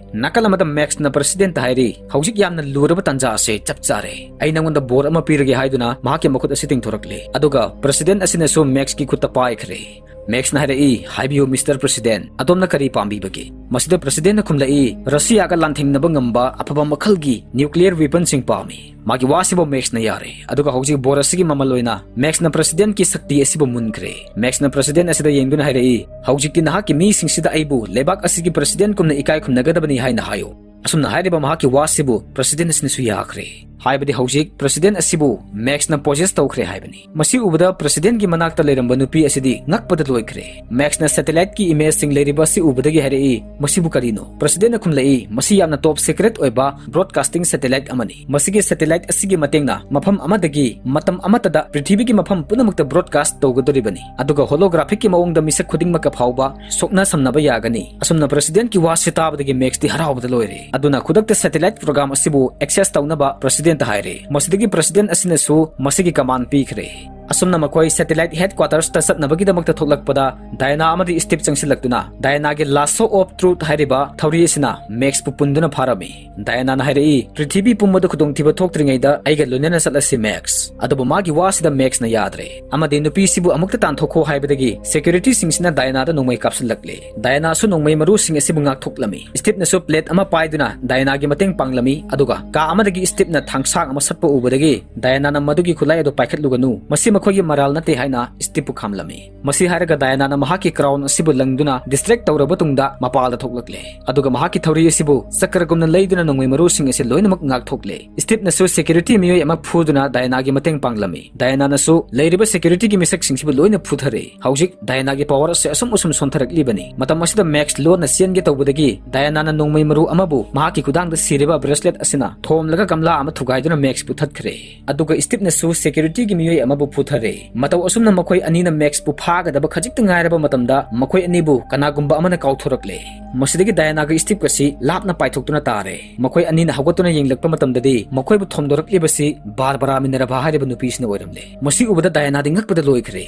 ꯅꯥꯀꯜ ꯑꯃꯗ ꯃꯦꯛꯁꯅ ꯄ꯭ꯔꯦꯁꯤꯗꯦꯟꯠꯇ ꯍꯥꯏꯔꯤ, "ꯍꯧꯖꯤꯛ ꯌꯥꯝꯅ ꯂꯨꯔꯕ ꯇꯥꯟꯖꯥ ꯑꯁꯤ ꯆꯞ ꯆꯥꯔꯦ꯫ ꯑꯩ ꯅꯪꯉꯣꯟꯗ ꯕꯣꯔ ꯑꯃ ꯄꯤꯔꯒꯦ" ꯍꯥꯏꯗꯨꯅ ꯃꯍꯥꯛꯀꯤ ꯃꯈꯨꯠ ꯑꯁꯤ ꯇꯤꯡꯊꯣꯔꯛꯂꯦ꯫ ꯑꯗꯨꯒ ꯄ꯭ꯔꯦꯁꯤꯗꯦꯟꯠ ꯑꯁꯤꯅꯁꯨ ꯃꯦꯛꯁꯀꯤ ꯈꯨꯠꯇ ꯄꯥꯏꯈ꯭ꯔꯦ꯫ ꯃꯦꯛꯁꯅ ꯍꯥꯏꯔꯛꯏ, "ꯍꯥꯏꯕꯤꯌꯨ, ꯃꯤꯁꯇꯔ ꯄ꯭ꯔꯦꯁꯤꯗꯦꯟꯠ, ꯑꯗꯣꯝꯅ ꯀꯔꯤ ꯄꯥꯝꯕꯤꯕꯒꯦ?" ꯃꯁꯤꯗ ꯄ꯭ꯔꯦꯁꯤꯗꯦꯟꯠꯅ ꯈꯨꯝꯂꯛꯏ, "ꯔꯁꯤꯌꯥꯒ ꯂꯥꯟꯊꯦꯡꯅꯕ ꯉꯝꯕ ꯑꯐꯕ ꯃꯈꯜꯒꯤ ꯅ꯭ꯌꯨꯀ꯭ꯂꯤꯌꯔ ꯋꯦꯄꯟꯁꯤꯡ ꯄꯥꯝꯃꯤ꯫" ꯃꯥꯒꯤ ꯋꯥꯁꯤꯕꯨ ꯃꯦꯛꯁꯅ ꯌꯥꯔꯦ꯫ ꯑꯗꯨꯒ ꯍꯧꯖꯤꯛ ꯕꯣꯔ ꯑꯁꯤꯒꯤ ꯃꯃꯜ ꯑꯣꯏꯅ ꯃꯦꯛꯁꯅ ꯄ꯭ꯔꯦꯁꯤꯗꯦꯟꯠꯀꯤ ꯁꯛꯇꯤ ꯑꯁꯤꯕꯨ ꯃꯨꯟꯈ꯭ꯔꯦ꯫ ꯃꯦꯛꯁꯅ ꯄ꯭ꯔꯦꯁꯤꯗꯦꯟꯠ ꯑꯁꯤꯗ ꯌꯦꯡꯗꯨꯅ ꯍꯥꯏꯔꯛꯏ, "ꯍꯧꯖꯤꯛꯇꯤ ꯅꯍꯥꯛꯀꯤ ꯃꯤꯁꯤꯡꯁꯤꯗ ꯑꯩꯕꯨ ꯂꯩꯕꯥꯛ ꯑꯁꯤꯒꯤ ꯄ꯭ꯔꯦꯁꯤꯗꯦꯟꯠꯀꯨꯝꯅ ꯏꯀꯥꯏ ꯈꯨꯝꯅꯒꯗꯕꯅꯤ ꯍꯥꯏꯅ ꯍꯥꯏꯌꯨ꯫" ꯑꯁꯨꯝꯅ ꯍꯥꯏꯔꯤꯕ ꯃꯍꯥꯛꯀꯤ ꯋꯥꯁꯤꯕꯨ ꯄ꯭ꯔꯦꯁꯤꯗꯦꯟꯠ ꯑꯁꯤꯅꯁꯨ ꯌꯥꯈ꯭ꯔꯦ꯫ ꯍꯥꯏꯕꯗꯤ ꯍꯧꯖꯤꯛ ꯄ꯭ꯔꯦꯁꯤꯗꯦꯟꯠ ꯑꯁꯤꯕꯨ ꯃꯦꯛꯁꯅ ꯄꯣꯖꯦꯁ ꯇꯧꯈ꯭ꯔꯦ ꯍꯥꯏꯕꯅꯤ꯫ ꯃꯁꯤ ꯎꯕꯗ ꯄ꯭ꯔꯦꯁꯤꯗꯦꯟꯠꯀꯤ ꯃꯅꯥꯛꯇ ꯂꯩꯔꯝꯕ ꯅꯨꯄꯤ ꯑꯁꯤꯗꯤ ꯉꯛꯄꯗ ꯂꯣꯏꯈ꯭ꯔꯦ꯫ ꯃꯦꯛꯁꯅ ꯁꯦꯇꯦꯂꯥꯏꯠꯀꯤ ꯏꯃꯦꯖꯁꯤꯡ ꯂꯩꯔꯤꯕ ꯑꯁꯤ ꯎꯕꯗꯒꯤ ꯍꯥꯏꯔꯛꯏ, "ꯃꯁꯤꯕꯨ ꯀꯔꯤꯅꯣ?" ꯄ꯭ꯔꯦꯁꯤꯗꯦꯟꯠꯅ ꯈꯨꯝꯂꯛꯏ, "ꯃꯁꯤ ꯌꯥꯝꯅ ꯇꯣꯞ ꯁꯤꯀ꯭ꯔꯦꯠ ꯑꯣꯏꯕ ꯕ꯭ꯔꯣꯗꯀꯥꯁꯇꯤꯡ ꯁꯦꯇꯦꯂꯥꯏꯠ ꯑꯃꯅꯤ꯫ ꯃꯁꯤꯒꯤ ꯁꯦꯇꯦꯂꯥꯏꯠ ꯑꯁꯤꯒꯤ ꯃꯇꯦꯡꯅ ꯃꯐꯝ ꯑꯃꯗꯒꯤ ꯃꯇꯝ ꯑꯃꯠꯇꯗ ꯄ꯭ꯔꯤꯊꯤꯕꯤꯒꯤ ꯃꯐꯝ ꯄꯨꯝꯅꯃꯛꯇ ꯕ꯭ꯔꯣꯗꯀꯥꯁ ꯇꯧꯒꯗꯧꯔꯤꯕꯅꯤ꯫ ꯑꯗꯨꯒ ꯍꯣꯂꯣꯒ꯭ꯔꯥꯐꯤꯛꯀꯤ ꯃꯑꯣꯡꯗ ꯃꯤꯁꯛ ꯈꯨꯗꯤꯡꯃꯛꯀ ꯐꯥꯎꯕ ꯁꯣꯛꯅ ꯁꯝꯅꯕ ꯌꯥꯒꯅꯤ꯫" ꯑꯁꯨꯝꯅ ꯄ꯭ꯔꯦꯁꯤꯗꯦꯟꯠꯀꯤ ꯋꯥꯁꯤ ꯇꯥꯕꯗꯒꯤ ꯃꯦꯛꯁꯇꯤ ꯍꯔꯥꯎꯕꯗ ꯂꯣꯏꯔꯦ꯫ ꯑꯗꯨꯅ ꯈꯨꯗꯛꯇ ꯁꯦꯇꯦꯂꯥꯏꯠ ꯄ꯭ꯔꯣꯒ꯭ꯔꯥꯝ ꯑꯁꯤꯕꯨ ꯑꯦꯛꯁꯦꯁ ꯇꯧꯅꯕ ꯄ꯭ꯔꯦꯁꯤꯗꯦꯟꯠꯇ ꯍꯥꯏꯔꯦ꯫ ꯃꯁꯤꯗꯒꯤ ꯄ꯭ꯔꯦꯁꯤꯗꯦꯟꯠ ꯑꯁꯤꯅꯁꯨ ꯃꯁꯤꯒꯤ ꯀꯃꯥꯟ ꯄꯤꯈ꯭ꯔꯦ꯫ ꯑꯁꯨꯝꯅ ꯃꯈꯣꯏ satellite headquarters ꯇ ꯆꯠꯅꯕꯒꯤꯗꯃꯛꯇ ꯊꯣꯛꯂꯛꯄꯗ, ꯗꯥꯌꯥꯅꯥ ꯑꯃꯗꯤ ꯁ꯭ꯇꯤꯞ ꯆꯪꯁꯤꯜꯂꯛꯇꯨꯅ ꯗꯥꯌꯥꯅꯥꯒꯤ Lasso of Truth ꯍꯥꯏꯔꯤꯕ ꯊꯧꯔꯤ ꯑꯁꯤꯅ ꯃꯦꯛꯁꯄꯨ ꯄꯨꯟꯗꯨꯅ ꯐꯥꯔꯝꯃꯤ꯫ ꯗꯥꯌꯥꯅꯥꯅ ꯍꯥꯏꯔꯛꯏ, "ꯄ꯭ꯔꯤꯊꯤꯕꯤ ꯄꯨꯝꯕꯗ ꯈꯨꯗꯣꯡꯊꯤꯕ ꯊꯣꯛꯇ꯭ꯔꯤꯉꯩꯗ ꯑꯩꯒ ꯂꯣꯏꯅꯅ ꯆꯠꯂꯁꯤ, ꯃꯦꯛꯁ꯫" ꯑꯗꯨꯕꯨ ꯃꯥꯒꯤ ꯋꯥꯁꯤꯗ ꯃꯦꯛꯁꯅ ꯌꯥꯗ꯭ꯔꯦ ꯑꯃꯗꯤ ꯅꯨꯄꯤꯁꯤꯕꯨ ꯑꯃꯨꯛꯇ ꯇꯥꯟꯊꯣꯛꯈꯣ ꯍꯥꯏꯕꯗꯒꯤ security ꯁꯤꯡꯁꯤꯅ ꯗꯥꯌꯥꯅꯥꯗ ꯅꯣꯡꯃꯩ ꯀꯥꯞꯁꯤꯜꯂꯛꯂꯦ꯫ ꯗꯥꯌꯥꯅꯥꯁꯨ ꯅꯣꯡꯃꯩ ꯃꯔꯨꯁꯤꯡ ꯑꯁꯤꯕꯨ ꯉꯥꯛꯊꯣꯛꯂꯝꯃꯤ꯫ ꯁ꯭ꯇꯤꯞꯅꯁꯨ plate ꯑꯃ ꯄꯥꯏꯗꯨꯅ ꯗꯥꯌꯥꯅꯥꯒꯤ ꯃꯇꯦꯡ ꯄꯥꯡꯂꯝꯃꯤ, ꯑꯗꯨꯒ ꯀꯥ ꯑꯃꯗꯒꯤ ꯁ꯭ꯇꯤꯞꯅ ꯊꯥꯡꯁꯥꯡ ꯑꯃ ꯁꯠꯄ ꯎꯕꯗꯒꯤ ꯗꯥꯌꯥꯅꯥꯅ "ꯃꯗꯨꯒꯤ ꯈꯨꯠꯂꯥꯏ ꯑꯗꯨ ꯄꯥꯏꯈꯠꯂꯨꯒꯅꯨ, ꯃꯁꯤ ꯃꯈꯣꯏꯒꯤ ꯃꯔꯥꯜ ꯅꯠꯇꯦ" ꯍꯥꯏꯅ ꯁ꯭ꯇꯤꯞꯄꯨ ꯈꯥꯝꯂꯝꯃꯤ꯫ ꯃꯁꯤ ꯍꯥꯏꯔꯒ ꯗꯥꯌꯥꯅꯥꯅ ꯃꯍꯥꯛꯀꯤ crown ꯑꯁꯤꯕꯨ ꯂꯪꯗꯨꯅ distract ꯇꯧꯔꯕ ꯇꯨꯡꯗ ꯃꯄꯥꯜꯗ ꯊꯣꯛꯂꯛꯂꯦ, ꯑꯗꯨꯒ ꯃꯍꯥꯛꯀꯤ ꯊꯧꯔꯤ ꯑꯁꯤꯕꯨ ꯆꯀ꯭ꯔꯒꯨꯝꯅ ꯂꯩꯗꯨꯅ ꯅꯣꯡꯃꯩ ꯃꯔꯨꯁꯤꯡ ꯑꯁꯤ ꯂꯣꯏꯅꯃꯛ ꯉꯥꯛꯊꯣꯛꯂꯦ꯫ ꯁ꯭ꯇꯤꯞꯅꯁꯨ security ꯃꯤꯑꯣꯏ ꯑꯃ ꯐꯨꯗꯨꯅ ꯗꯥꯌꯥꯅꯥꯒꯤ ꯃꯇꯦꯡ ꯄꯥꯡꯂꯝꯃꯤ꯫ ꯗꯥꯌꯥꯅꯥꯅꯁꯨ ꯂꯩꯔꯤꯕ security ꯒꯤ ꯃꯤꯁꯛꯁꯤꯡꯁꯤꯕꯨ ꯂꯣꯏꯅ ꯐꯨꯊꯔꯦ꯫ ꯍꯧꯖꯤꯛ ꯗꯥꯌꯥꯅꯥꯒꯤ power ꯑꯁꯤ ꯑꯁꯨꯝ ꯑꯁꯨꯝ ꯁꯣꯟꯊꯔꯛꯂꯤꯕꯅꯤ꯫ ꯃꯇꯝ ꯑꯁꯤꯗ ꯃꯦꯛꯁ ꯂꯣꯟꯅ ꯆꯦꯟꯒꯦ ꯇꯧꯕꯗꯒꯤ ꯗꯥꯌꯥꯅꯥꯅ ꯅꯣꯡꯃꯩ ꯃꯔꯨ ꯑꯃꯕꯨ ꯃꯍꯥꯛꯀꯤ ꯈꯨꯗꯥꯡꯗ ꯁꯤꯔꯤꯕ bracelet ꯑꯁꯤꯅ ꯊꯣꯝꯂꯒ ꯒꯝꯂꯥ ꯑꯃ ꯊꯨꯒꯥꯏꯗꯨꯅ ꯃꯦꯛꯁꯄꯨ ꯊꯠꯈ꯭ꯔꯦ꯫ ꯑꯗꯨꯒ ꯁ꯭ꯇꯤꯞꯅꯁꯨ security ꯒꯤ ꯃꯤꯑꯣꯏ ꯑꯃꯕꯨ ꯐꯨꯊꯔꯦ꯫ ꯃꯇꯧ ꯑꯁꯨꯝꯅ ꯃꯈꯣꯏ ꯑꯅꯤꯅ ꯃꯦꯛꯁꯄꯨ ꯐꯥꯒꯗꯕ ꯈꯖꯤꯛꯇ ꯉꯥꯏꯔꯕ ꯃꯇꯝꯗ, ꯃꯈꯣꯏ ꯑꯅꯤꯕꯨ ꯀꯅꯥꯒꯨꯝꯕ ꯑꯃꯅ ꯀꯥꯎꯊꯣꯔꯛꯂꯦ꯫ ꯃꯁꯤꯗꯒꯤ ꯗꯥꯌꯥꯅꯥꯒ ꯁ꯭ꯇꯤꯞꯀꯁꯤ ꯂꯥꯞꯅ ꯄꯥꯏꯊꯣꯛꯇꯨꯅ ꯇꯥꯔꯦ꯫ ꯃꯈꯣꯏ ꯑꯅꯤꯅ ꯍꯧꯒꯠꯇꯨꯅ ꯌꯦꯡꯂꯛꯄ ꯃꯇꯝꯗꯗꯤ, ꯃꯈꯣꯏꯕꯨ ꯊꯣꯝꯗꯣꯔꯛꯂꯤꯕꯁꯤ ꯕꯥꯔꯕꯔꯥ ꯃꯤꯅꯔꯚꯥ ꯍꯥꯏꯔꯤꯕ ꯅꯨꯄꯤꯁꯤꯅ ꯑꯣꯏꯔꯝꯂꯦ꯫ ꯃꯁꯤ ꯎꯕꯗ ꯗꯥꯌꯥꯅꯥꯗꯤ ꯉꯛꯄꯗ ꯂꯣꯏꯈ꯭ꯔꯦ꯫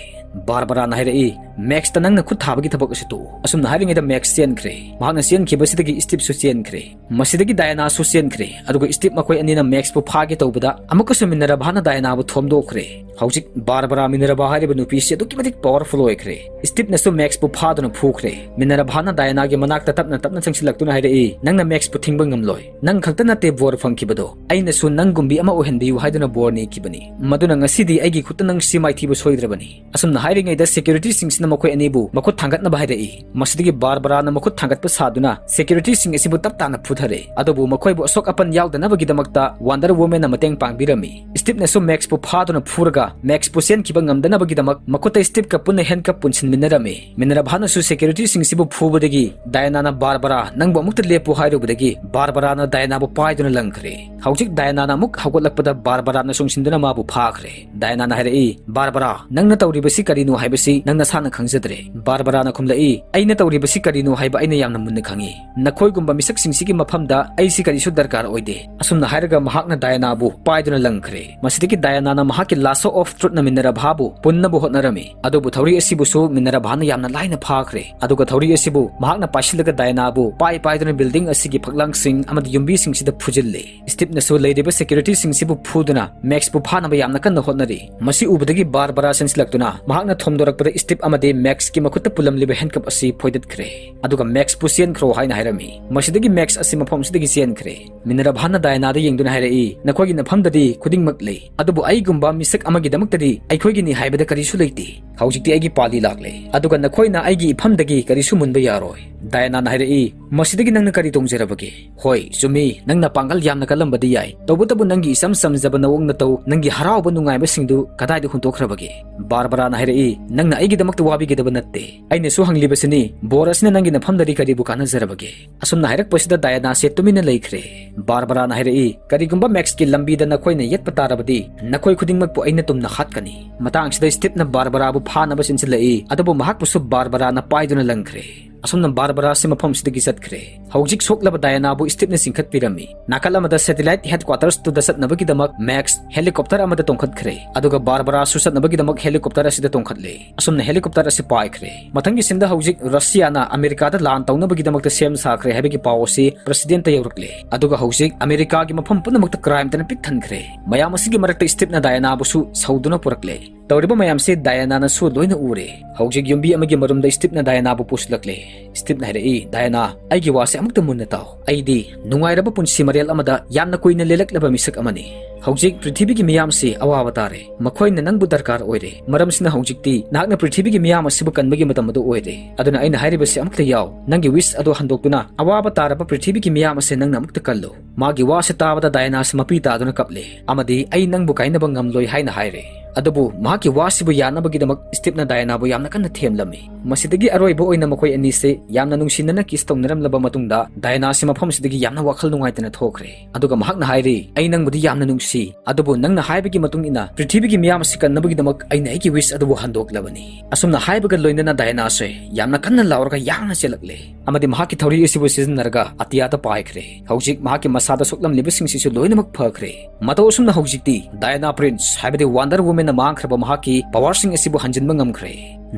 ꯕꯥꯔꯕꯔꯥꯅ ꯍꯥꯏꯔꯛꯏ, "ꯃꯦꯛꯁꯇ ꯅꯪꯅ ꯈꯨꯠ ꯊꯥꯕꯒꯤ ꯊꯕꯛ ꯑꯁꯤ ꯇꯣꯛꯎ꯫" ꯑꯁꯨꯝꯅ ꯍꯥꯏꯔꯤꯉꯩꯗ ꯃꯦꯛꯁ ꯆꯦꯟꯈ꯭ꯔꯦ꯫ ꯃꯍꯥꯛꯅ ꯆꯦꯟꯈꯤꯕꯁꯤꯗꯒꯤ ꯁ꯭ꯇꯤꯞꯁꯨ ꯆꯦꯟꯈ꯭ꯔꯦ꯫ ꯃꯁꯤꯗꯒꯤ ꯗꯥꯌꯥꯅꯥꯁꯨ ꯆꯦꯟꯈ꯭ꯔꯦ, ꯑꯗꯨꯒ ꯁ꯭ꯇꯤꯞ ꯃꯈꯣꯏ ꯑꯅꯤꯅ ꯃꯦꯛꯁꯄꯨ ꯐꯥꯒꯦ ꯇꯧꯕꯗ, ꯑꯃꯨꯛꯀꯁꯨ ꯃꯤꯅꯔꯚꯥꯅ ꯗꯥꯌꯥꯅꯥꯕꯨ ꯊꯣꯝꯗꯣꯛꯈ꯭ꯔꯦ꯫ ꯍꯧꯖꯤꯛ ꯕꯥꯔꯕꯔꯥ ꯃꯤꯅꯔꯚꯥ ꯍꯥꯏꯔꯤꯕ ꯅꯨꯄꯤꯁꯤ ꯑꯗꯨꯛꯀꯤ ꯃꯇꯤꯛ powerful ꯑꯣꯏꯈ꯭ꯔꯦ꯫ ꯁ꯭ꯇꯤꯞꯅꯁꯨ ꯃꯦꯛꯁꯄꯨ ꯐꯥꯗꯨꯅ ꯐꯨꯈ꯭ꯔꯦ꯫ ꯃꯤꯅꯔꯚꯥꯅ ꯗꯥꯌꯥꯅꯥꯒꯤ ꯃꯅꯥꯛꯇ ꯇꯞꯅ ꯇꯞꯅ ꯆꯪꯁꯤꯜꯂꯛꯇꯨꯅ ꯍꯥꯏꯔꯛꯏ, "ꯅꯪꯅ ꯃꯦꯛꯁꯄꯨ ꯊꯤꯡꯕ ꯉꯝꯂꯣꯏ꯫ ꯅꯪ ꯈꯛꯇ ꯅꯠꯇꯦ ꯕꯣꯔ ꯐꯪꯈꯤꯕꯗꯣ, ꯑꯩꯅꯁꯨ ꯅꯪꯒꯨꯝꯕꯤ ꯑꯃ ꯑꯣꯏꯍꯟꯕꯤꯌꯨ ꯍꯥꯏꯗꯨꯅ ꯕꯣꯔ ꯅꯤꯈꯤꯕꯅꯤ꯫ ꯃꯗꯨꯅ ꯉꯁꯤꯗꯤ ꯑꯩꯒꯤ ꯈꯨꯠꯇ ꯅꯪ ꯁꯤ ꯃꯥꯏꯊꯤꯕ ꯁꯣꯏꯗ꯭ꯔꯕꯅꯤ꯫" ꯑꯁꯨꯝꯅ ꯍꯥꯏꯔꯤꯉꯩꯗ security ꯁꯤꯡꯁꯤꯅ ꯃꯈꯣꯏ ꯑꯅꯤꯕꯨ ꯃꯈꯨꯠ ꯊꯥꯡꯒꯠꯅꯕ ꯍꯥꯏꯔꯛꯏ꯫ ꯃꯁꯤꯗꯒꯤ ꯕꯥꯔꯕꯔꯥꯅ ꯃꯈꯨꯠ ꯊꯥꯡꯒꯠꯄ ꯁꯥꯗꯨꯅ security ꯁꯤꯡ ꯑꯁꯤꯕꯨ ꯇꯞ ꯇꯥꯅ ꯐꯨꯊꯔꯦ꯫ ꯑꯗꯨꯕꯨ ꯃꯈꯣꯏꯕꯨ ꯑꯁꯣꯛ ꯑꯄꯟ ꯌꯥꯎꯗꯅꯕꯒꯤꯗꯃꯛꯇ Wonder Woman ꯅ ꯃꯇꯦꯡ ꯄꯥꯡꯕꯤꯔꯝꯃꯤ꯫ ꯁ꯭ꯇꯤꯞꯅꯁꯨ ꯃꯦꯛꯁꯄꯨ ꯐꯥꯗꯨꯅ ꯐꯨꯔꯒ ꯃꯦꯛꯁꯄꯨ ꯆꯦꯟꯈꯤꯕ ꯉꯝꯗꯅꯕꯒꯤꯗꯃꯛ ꯃꯈꯨꯠꯇ ꯁ꯭ꯇꯤꯞꯀ ꯄꯨꯟꯅ handcuff ꯄꯨꯟꯁꯤꯟꯃꯤꯟꯅꯔꯝꯃꯤ꯫ ꯃꯤꯅꯔꯚꯥꯅꯁꯨ security ꯁꯤꯡꯁꯤꯕꯨ ꯐꯨꯕꯗꯒꯤ ꯗꯥꯌꯥꯅꯥꯅ, "ꯕꯥꯔꯕꯔꯥ, ꯅꯪꯕꯨ ꯑꯃꯨꯛꯇ ꯂꯦꯞꯄꯨ" ꯍꯥꯏꯔꯨꯕꯗꯒꯤ ꯕꯥꯔꯕꯔꯥꯅ ꯗꯥꯌꯥꯅꯥꯕꯨ ꯄꯥꯏꯗꯨꯅ ꯂꯪꯈ꯭ꯔꯦ꯫ ꯍꯧꯖꯤꯛ ꯗꯥꯌꯥꯅꯥꯅ ꯑꯃꯨꯛ ꯍꯧꯒꯠꯂꯛꯄꯗ ꯕꯥꯔꯕꯔꯥꯅ ꯆꯣꯡꯁꯤꯟꯗꯨꯅ ꯃꯥꯕꯨ ꯐꯥꯈ꯭ꯔꯦ꯫ ꯗꯥꯌꯥꯅꯥꯅ ꯍꯥꯏꯔꯛꯏ, "ꯕꯥꯔꯕꯔꯥ, ꯅꯪꯅ ꯇꯧꯔꯤꯕꯁꯤ ꯀꯔꯤꯅꯣ ꯍꯥꯏꯕꯁꯤ ꯅꯪ ꯅꯁꯥꯅ ꯈꯪꯖꯗ꯭ꯔꯦ꯫ ꯕꯥꯔꯕꯔꯥꯅ ꯈꯨꯝꯂꯛꯏ, "ꯑꯩꯅ ꯇꯧꯔꯤꯕꯁꯤ ꯀꯔꯤꯅꯣ ꯍꯥꯏꯕ ꯑꯩꯅ ꯌꯥꯝꯅ ꯃꯨꯟꯅ ꯈꯪꯏ꯫ ꯅꯈꯣꯏꯒꯨꯝꯕ ꯃꯤꯁꯛꯁꯤꯡꯁꯤꯒꯤ ꯃꯐꯝꯗ ꯑꯩꯁꯤ ꯀꯔꯤꯁꯨ ꯗꯔꯀꯥꯔ ꯑꯣꯏꯗꯦ"꯫ ꯑꯁꯨꯝꯅ ꯍꯥꯏꯔꯒ ꯃꯍꯥꯛꯅ ꯗꯥꯌꯥꯅꯥꯕꯨ ꯄꯥꯏꯗꯨꯅ ꯂꯪꯈ꯭ꯔꯦ꯫ ꯃꯁꯤꯗꯒꯤ ꯗꯥꯌꯥꯅꯥꯅ ꯃꯍꯥꯛꯀꯤ ꯂꯥꯁꯣ ꯑꯣꯐ ꯇ꯭ꯔꯨꯠꯅ ꯃꯤꯅꯔꯚꯥꯕꯨ ꯄꯨꯟꯅꯕ ꯍꯣꯠꯅꯔꯝꯃꯤ꯫ ꯑꯗꯨꯕꯨ ꯊꯧꯔꯤ ꯑꯁꯤꯕꯨꯁꯨ ꯃꯤꯅꯔꯚꯥꯅ ꯌꯥꯝꯅ ꯂꯥꯏꯅ ꯐꯥꯈ꯭ꯔꯦ꯫ ꯑꯗꯨꯒ ꯊꯧꯔꯤ ꯑꯁꯤꯕꯨ ꯃꯍꯥꯛꯅ ꯄꯥꯏꯁꯤꯜꯂꯒ ꯗꯥꯌꯥꯅꯥꯕꯨ ꯄꯥꯏ ꯄꯥꯏꯗꯨꯅ ꯕꯤꯜꯗꯤꯡ ꯑꯁꯤꯒꯤ ꯐꯛꯂꯥꯡꯁꯤꯡ ꯑꯃꯗꯤ ꯌꯨꯝꯕꯤꯁꯤꯡꯁꯤꯗ ꯐꯨꯖꯤꯜꯂꯦ꯫ ꯁ꯭ꯇꯤꯞꯅꯁꯨ ꯂꯩꯔꯤꯕ ꯁꯦꯀ꯭ꯌꯨꯔꯤꯇꯤꯁꯤꯡꯁꯤꯕꯨ ꯐꯨꯗꯨꯅ ꯃꯦꯛꯁꯄꯨ ꯐꯥꯅꯕ ꯌꯥꯝꯅ ꯀꯟꯅ ꯍꯣꯠꯅꯔꯤ꯫ ꯃꯁꯤ ꯎꯕꯗꯒꯤ ꯕꯥꯔꯕꯔꯥ ꯆꯦꯟꯁꯤꯜꯂꯛꯇꯨꯅ ꯃꯍꯥꯛꯅ ꯊꯣꯝꯗꯣꯔꯛꯄꯗ ꯁ꯭ꯇꯤꯞ ꯑꯃꯗꯤ ꯃꯦꯛꯁꯀꯤ ꯃꯈꯨꯠꯇ ꯄꯨꯜꯂꯝꯂꯤꯕ ꯍꯦꯟꯀꯞ ꯑꯁꯤ ꯐꯣꯏꯗꯠꯈ꯭ꯔꯦ꯫ ꯑꯗꯨꯒ ꯃꯦꯛꯁꯄꯨ ꯆꯦꯟꯈ꯭ꯔꯣ ꯍꯥꯏꯅ ꯍꯥꯏꯔꯝꯃꯤ꯫ ꯃꯁꯤꯗꯒꯤ ꯃꯦꯛꯁ ꯑꯁꯤ ꯃꯐꯝ ꯑꯁꯤꯗꯒꯤ ꯆꯦꯟꯈ꯭ꯔꯦ꯫ ꯃꯤꯅꯔꯚꯥꯅ ꯗꯥꯌꯥꯅꯥꯗ ꯌꯦꯡꯗꯨꯅ ꯍꯥꯏꯔꯛꯏ, "ꯅꯈꯣꯏꯒꯤ ꯅꯐꯝꯗꯗꯤ ꯈꯨꯗꯤꯡꯃꯛ ꯂꯩ, ꯑꯗꯨꯕꯨ ꯑꯩꯒꯨꯝꯕ ꯃꯤꯁꯛ ꯑꯃꯒꯤꯗꯃꯛꯇꯗꯤ ꯑꯩꯈꯣꯏꯒꯤꯅꯤ ꯍꯥꯏꯕꯗ ꯀꯔꯤꯁꯨ ꯂꯩꯇꯦ꯫ ꯍꯧꯖꯤꯛꯇꯤ ꯑꯩꯒꯤ ꯄꯥꯜꯂꯤ ꯂꯥꯛꯂꯦ, ꯑꯗꯨꯒ ꯅꯈꯣꯏꯅ ꯑꯩꯒꯤ ꯏꯐꯝꯗꯒꯤ ꯀꯔꯤꯁꯨ ꯃꯨꯟꯕ ꯌꯥꯔꯣꯏ"꯫ ꯗꯥꯌꯥꯅꯥꯅ ꯍꯥꯏꯔꯛꯏ, "ꯃꯁꯤꯗꯒꯤ ꯅꯪꯅ ꯀꯔꯤ ꯇꯣꯡꯖꯔꯕꯒꯦ? ꯍꯣꯏ, ꯆꯨꯝꯃꯤ, ꯅꯪꯅ ꯄꯥꯡꯒꯜ ꯌꯥꯝꯅ ꯀꯜꯂꯝꯕꯗꯤ ꯌꯥꯏ, ꯇꯧꯕꯇꯕꯨ ꯅꯪꯒꯤ ꯏꯆꯝ ꯆꯝꯖꯕ ꯅꯋꯣꯡ ꯅꯇꯧ, ꯅꯪꯒꯤ ꯍꯔꯥꯎꯕ ꯅꯨꯡꯉꯥꯏꯕꯁꯤꯡꯗꯨ ꯀꯗꯥꯏꯗ ꯍꯨꯟꯗꯣꯛꯈ꯭ꯔꯕꯒꯦ?" ꯕꯥꯔꯕꯔꯥꯅ ꯍꯥꯏꯔꯛꯏ, "ꯅꯪꯅ ꯑꯩꯒꯤꯗꯃꯛꯇ ꯋꯥꯕꯤꯒꯗꯕ ꯅꯠꯇꯦ꯫ ꯑꯩꯅꯁꯨ ꯍꯪꯂꯤꯕꯁꯤꯅꯤ, ꯕꯣꯔ ꯑꯁꯤꯅ ꯅꯪꯒꯤ ꯅꯐꯝꯗꯗꯤ ꯀꯔꯤꯕꯨ ꯀꯥꯟꯅꯖꯔꯕꯒꯦ?" ꯑꯁꯨꯝꯅ ꯍꯥꯏꯔꯛꯄꯁꯤꯗ ꯗꯥꯌꯥꯅꯥꯁꯦ ꯇꯨꯃꯤꯟꯅ ꯂꯩꯈ꯭ꯔꯦ꯫ ꯕꯥꯔꯕꯔꯥꯅ ꯍꯥꯏꯔꯛꯏ, "ꯀꯔꯤꯒꯨꯝꯕ ꯃꯦꯛꯁꯀꯤ ꯂꯝꯕꯤꯗ ꯅꯈꯣꯏꯅ ꯌꯦꯠꯄ ꯇꯥꯔꯕꯗꯤ, ꯅꯈꯣꯏ ꯈꯨꯗꯤꯡꯃꯛꯄꯨ ꯑꯩꯅ ꯇꯨꯝꯅ ꯍꯥꯠꯀꯅꯤ"꯫ ꯃꯇꯥꯡꯁꯤꯗ ꯁ꯭ꯇꯤꯞꯅ ꯕꯥꯔꯕꯔꯥꯕꯨ ꯐꯥꯅꯕ ꯆꯦꯟꯁꯤꯜꯂꯛꯏ, ꯑꯗꯨꯕꯨ ꯃꯍꯥꯛꯄꯨꯁꯨ ꯕꯥꯔꯕꯔꯥꯅ ꯄꯥꯏꯗꯨꯅ ꯂꯪꯈ꯭ꯔꯦ꯫ ꯑꯁꯨꯝꯅ ꯕꯥꯔꯕꯔꯥꯁꯤ ꯃꯐꯝꯁꯤꯗꯒꯤ ꯆꯠꯈ꯭ꯔꯦ꯫ ꯍꯧꯖꯤꯛ ꯁꯣꯛꯂꯕ ꯗꯥꯌꯥꯅꯥꯕꯨ ꯁ꯭ꯇꯤꯞꯅ ꯆꯤꯡꯈꯠꯄꯤꯔꯝꯃꯤ꯫ ꯅꯥꯀꯜ ꯑꯃꯗ ꯁꯦꯇꯤꯂꯥꯏꯠ ꯍꯦꯗꯀ꯭ꯋꯥꯇꯔꯁꯇꯨꯗ ꯆꯠꯅꯕꯒꯤꯗꯃꯛ ꯃꯦꯛꯁ ꯍꯦꯂꯤꯀꯣꯞꯇꯔ ꯑꯃꯗ ꯇꯣꯡꯈꯠꯈ꯭ꯔꯦ, ꯑꯗꯨꯒ ꯕꯥꯔꯕꯔꯥꯁꯨ ꯆꯠꯅꯕꯒꯤꯗꯃꯛ ꯍꯦꯂꯤꯀꯣꯞꯇꯔ ꯑꯁꯤꯗ ꯇꯣꯡꯈꯠꯂꯦ꯫ ꯑꯁꯨꯝꯅ ꯍꯦꯂꯤꯀꯣꯞꯇꯔ ꯑꯁꯤ ꯄꯥꯏꯈ꯭ꯔꯦ꯫ ꯃꯊꯪꯒꯤ ꯁꯤꯟꯗ ꯍꯧꯖꯤꯛ ꯔꯁꯤꯌꯥꯅ ꯑꯃꯦꯔꯤꯀꯥꯗ ꯂꯥꯟ ꯇꯧꯅꯕꯒꯤꯗꯃꯛꯇ ꯁꯦꯝ ꯁꯥꯈ꯭ꯔꯦ ꯍꯥꯏꯕꯒꯤ ꯄꯥꯎ ꯑꯁꯤ ꯄ꯭ꯔꯁꯤꯗꯦꯟꯠꯇ ꯌꯧꯔꯛꯂꯦ꯫ ꯑꯗꯨꯒ ꯍꯧꯖꯤꯛ ꯑꯃꯦꯔꯤꯀꯥꯒꯤ ꯃꯐꯝ ꯄꯨꯝꯅꯃꯛꯇ ꯀ꯭ꯔꯥꯏꯝꯇꯅ ꯄꯤꯛ ꯊꯟꯈ꯭ꯔꯦ꯫ ꯃꯌꯥꯝ ꯑꯁꯤꯒꯤ ꯃꯔꯛꯇ ꯁ꯭ꯇꯤꯞꯅ ꯗꯥꯌꯥꯅꯥꯕꯨꯁꯨ ꯁꯧꯗꯨꯅ ꯄꯨꯔꯛꯂꯦ꯫ ꯇꯧꯔꯤꯕ ꯃꯌꯥꯝꯁꯤ ꯗꯥꯌꯥꯅꯥꯅꯁꯨ ꯂꯣꯏꯅ ꯎꯔꯦ꯫ ꯍꯧꯖꯤꯛ ꯌꯨꯝꯕꯤ ꯑꯃꯒꯤ ꯃꯔꯨꯝꯗ ꯁ꯭ꯇꯤꯞꯅ ꯗꯥꯌꯥꯅꯥꯕꯨ ꯄꯨꯁꯤꯜꯂꯛꯂꯦ꯫ ꯁ꯭ꯇꯤꯞꯅ ꯍꯥꯏꯔꯛꯏ, "ꯗꯥꯌꯥꯅꯥ, ꯑꯩꯒꯤ ꯋꯥꯁꯦ ꯑꯃꯨꯛꯇ ꯃꯨꯟꯅ ꯇꯥꯎ꯫ ꯑꯩꯗꯤ ꯅꯨꯡꯉꯥꯏꯔꯕ ꯄꯨꯟꯁꯤ ꯃꯔꯦꯜ ꯑꯃꯗ ꯌꯥꯝꯅ ꯀꯨꯏꯅ ꯂꯦꯜꯂꯛꯂꯕ ꯃꯤꯁꯛ ꯑꯃꯅꯤ꯫ ꯍꯧꯖꯤꯛ ꯄ꯭ꯔꯤꯊꯤꯕꯤꯒꯤ ꯃꯤꯌꯥꯝꯁꯤ ꯑꯋꯥꯕ ꯇꯥꯔꯦ꯫ ꯃꯈꯣꯏꯅ ꯅꯪꯕꯨ ꯗꯔꯀꯥꯔ ꯑꯣꯏꯔꯦ꯫ ꯃꯔꯝꯁꯤꯅ ꯍꯧꯖꯤꯛꯇꯤ ꯅꯍꯥꯛꯅ ꯄ꯭ꯔꯤꯊꯤꯕꯤꯒꯤ ꯃꯤꯌꯥꯝ ꯑꯁꯤꯕꯨ ꯀꯟꯕꯒꯤ ꯃꯇꯝ ꯑꯗꯨ ꯑꯣꯏꯔꯦ꯫ ꯑꯗꯨꯅ ꯑꯩꯅ ꯍꯥꯏꯔꯤꯕꯁꯤ ꯑꯃꯨꯛꯇ ꯌꯥꯎ꯫ ꯅꯪꯒꯤ ꯋꯤꯁ ꯑꯗꯨ ꯍꯟꯗꯣꯛꯇꯨꯅ ꯑꯋꯥꯕ ꯇꯥꯔꯕ ꯄ꯭ꯔꯤꯊꯤꯕꯤꯒꯤ ꯃꯤꯌꯥꯝ ꯑꯁꯤ ꯅꯪꯅ ꯑꯃꯨꯛꯇ ꯀꯜꯂꯨ"꯫ ꯃꯥꯒꯤ ꯋꯥꯁꯦ ꯇꯥꯕꯗ ꯗꯥꯌꯥꯅꯥꯁꯦ ꯃꯄꯤ ꯇꯥꯗꯨꯅ ꯀꯞꯂꯦ ꯑꯃꯗꯤ "ꯑꯩ ꯅꯪꯕꯨ ꯀꯥꯏꯅꯕ ꯉꯝꯂꯣꯏ" ꯍꯥꯏꯅ ꯍꯥꯏꯔꯦ꯫ ꯑꯗꯨꯕꯨ ꯃꯍꯥꯛꯀꯤ ꯋꯥꯁꯤꯕꯨ ꯌꯥꯅꯕꯒꯤꯗꯃꯛ ꯁ꯭ꯇꯤꯞꯅ ꯗꯥꯌꯥꯅꯥꯕꯨ ꯌꯥꯝꯅ ꯀꯟꯅ ꯊꯦꯝꯂꯝꯃꯤ꯫ ꯃꯁꯤꯗꯒꯤ ꯑꯔꯣꯏꯕ ꯑꯣꯏꯅ ꯃꯈꯣꯏ ꯑꯅꯤꯁꯦ ꯌꯥꯝꯅ ꯅꯨꯡꯁꯤꯅꯅ ꯀꯤꯁ ꯇꯧꯅꯔꯝꯂꯕ ꯃꯇꯨꯡꯗ ꯗꯥꯌꯥꯅꯥꯁꯤ ꯃꯐꯝꯁꯤꯗꯒꯤ ꯌꯥꯝꯅ ꯋꯥꯈꯜ ꯅꯨꯡꯉꯥꯏꯇꯅ ꯊꯣꯛꯈ꯭ꯔꯦ꯫ ꯑꯗꯨꯒ ꯃꯍꯥꯛꯅ ꯍꯥꯏꯔꯤ, "ꯑꯩ ꯅꯪꯕꯨꯗꯤ ꯌꯥꯝꯅ ꯅꯨꯡꯁꯤ" ꯁꯤ, ꯑꯗꯨꯕꯨ ꯅꯪꯅ ꯍꯥꯏꯕꯒꯤ ꯃꯇꯨꯡ ꯏꯟꯅ ꯄ꯭ꯔꯤꯊꯤꯕꯤꯒꯤ ꯃꯤꯌꯥꯝ ꯑꯁꯤ ꯀꯟꯅꯕꯒꯤꯗꯃꯛ ꯑꯩꯅ ꯑꯩꯒꯤ wish ꯑꯗꯨꯕꯨ ꯍꯟꯗꯣꯛꯂꯕꯅꯤ꯫ ꯑꯁꯨꯝꯅ ꯍꯥꯏꯕꯒ ꯂꯣꯏꯅꯅ ꯗꯥꯏꯅꯥꯁꯦ ꯌꯥꯝꯅ ꯀꯟꯅ ꯂꯥꯎꯔꯒ ꯌꯥꯡꯅ ꯆꯦꯜꯂꯛꯂꯦ꯫ ꯑꯃꯗꯤ ꯃꯍꯥꯛꯀꯤ ꯊꯧꯔꯤ ꯑꯁꯤꯕꯨ ꯁꯤꯖꯤꯟꯅꯔꯒ ꯑꯇꯤꯌꯥꯗ ꯄꯥꯏꯈ꯭ꯔꯦ꯫ ꯍꯧꯖꯤꯛ ꯃꯍꯥꯛꯀꯤ ꯃꯁꯥꯗ ꯁꯣꯛꯂꯝꯂꯤꯕꯁꯤꯡꯁꯤꯁꯨ ꯂꯣꯏꯅꯃꯛ ꯐꯈ꯭ꯔꯦ꯫ ꯃꯇꯧ ꯑꯁꯨꯝꯅ ꯍꯧꯖꯤꯛꯇꯤ ꯗꯥꯏꯅꯥ ꯄ꯭ꯔꯤꯟꯁ, ꯍꯥꯏꯕꯗꯤ ꯋꯥꯟꯗꯔ ꯋꯨꯃꯦꯟꯅ ꯃꯥꯡꯈ꯭ꯔꯕ ꯃꯍꯥꯛꯀꯤ powerꯁꯤꯡ ꯑꯁꯤꯕꯨ ꯍꯟꯖꯤꯟꯕ ꯉꯝꯈ꯭ꯔꯦ꯫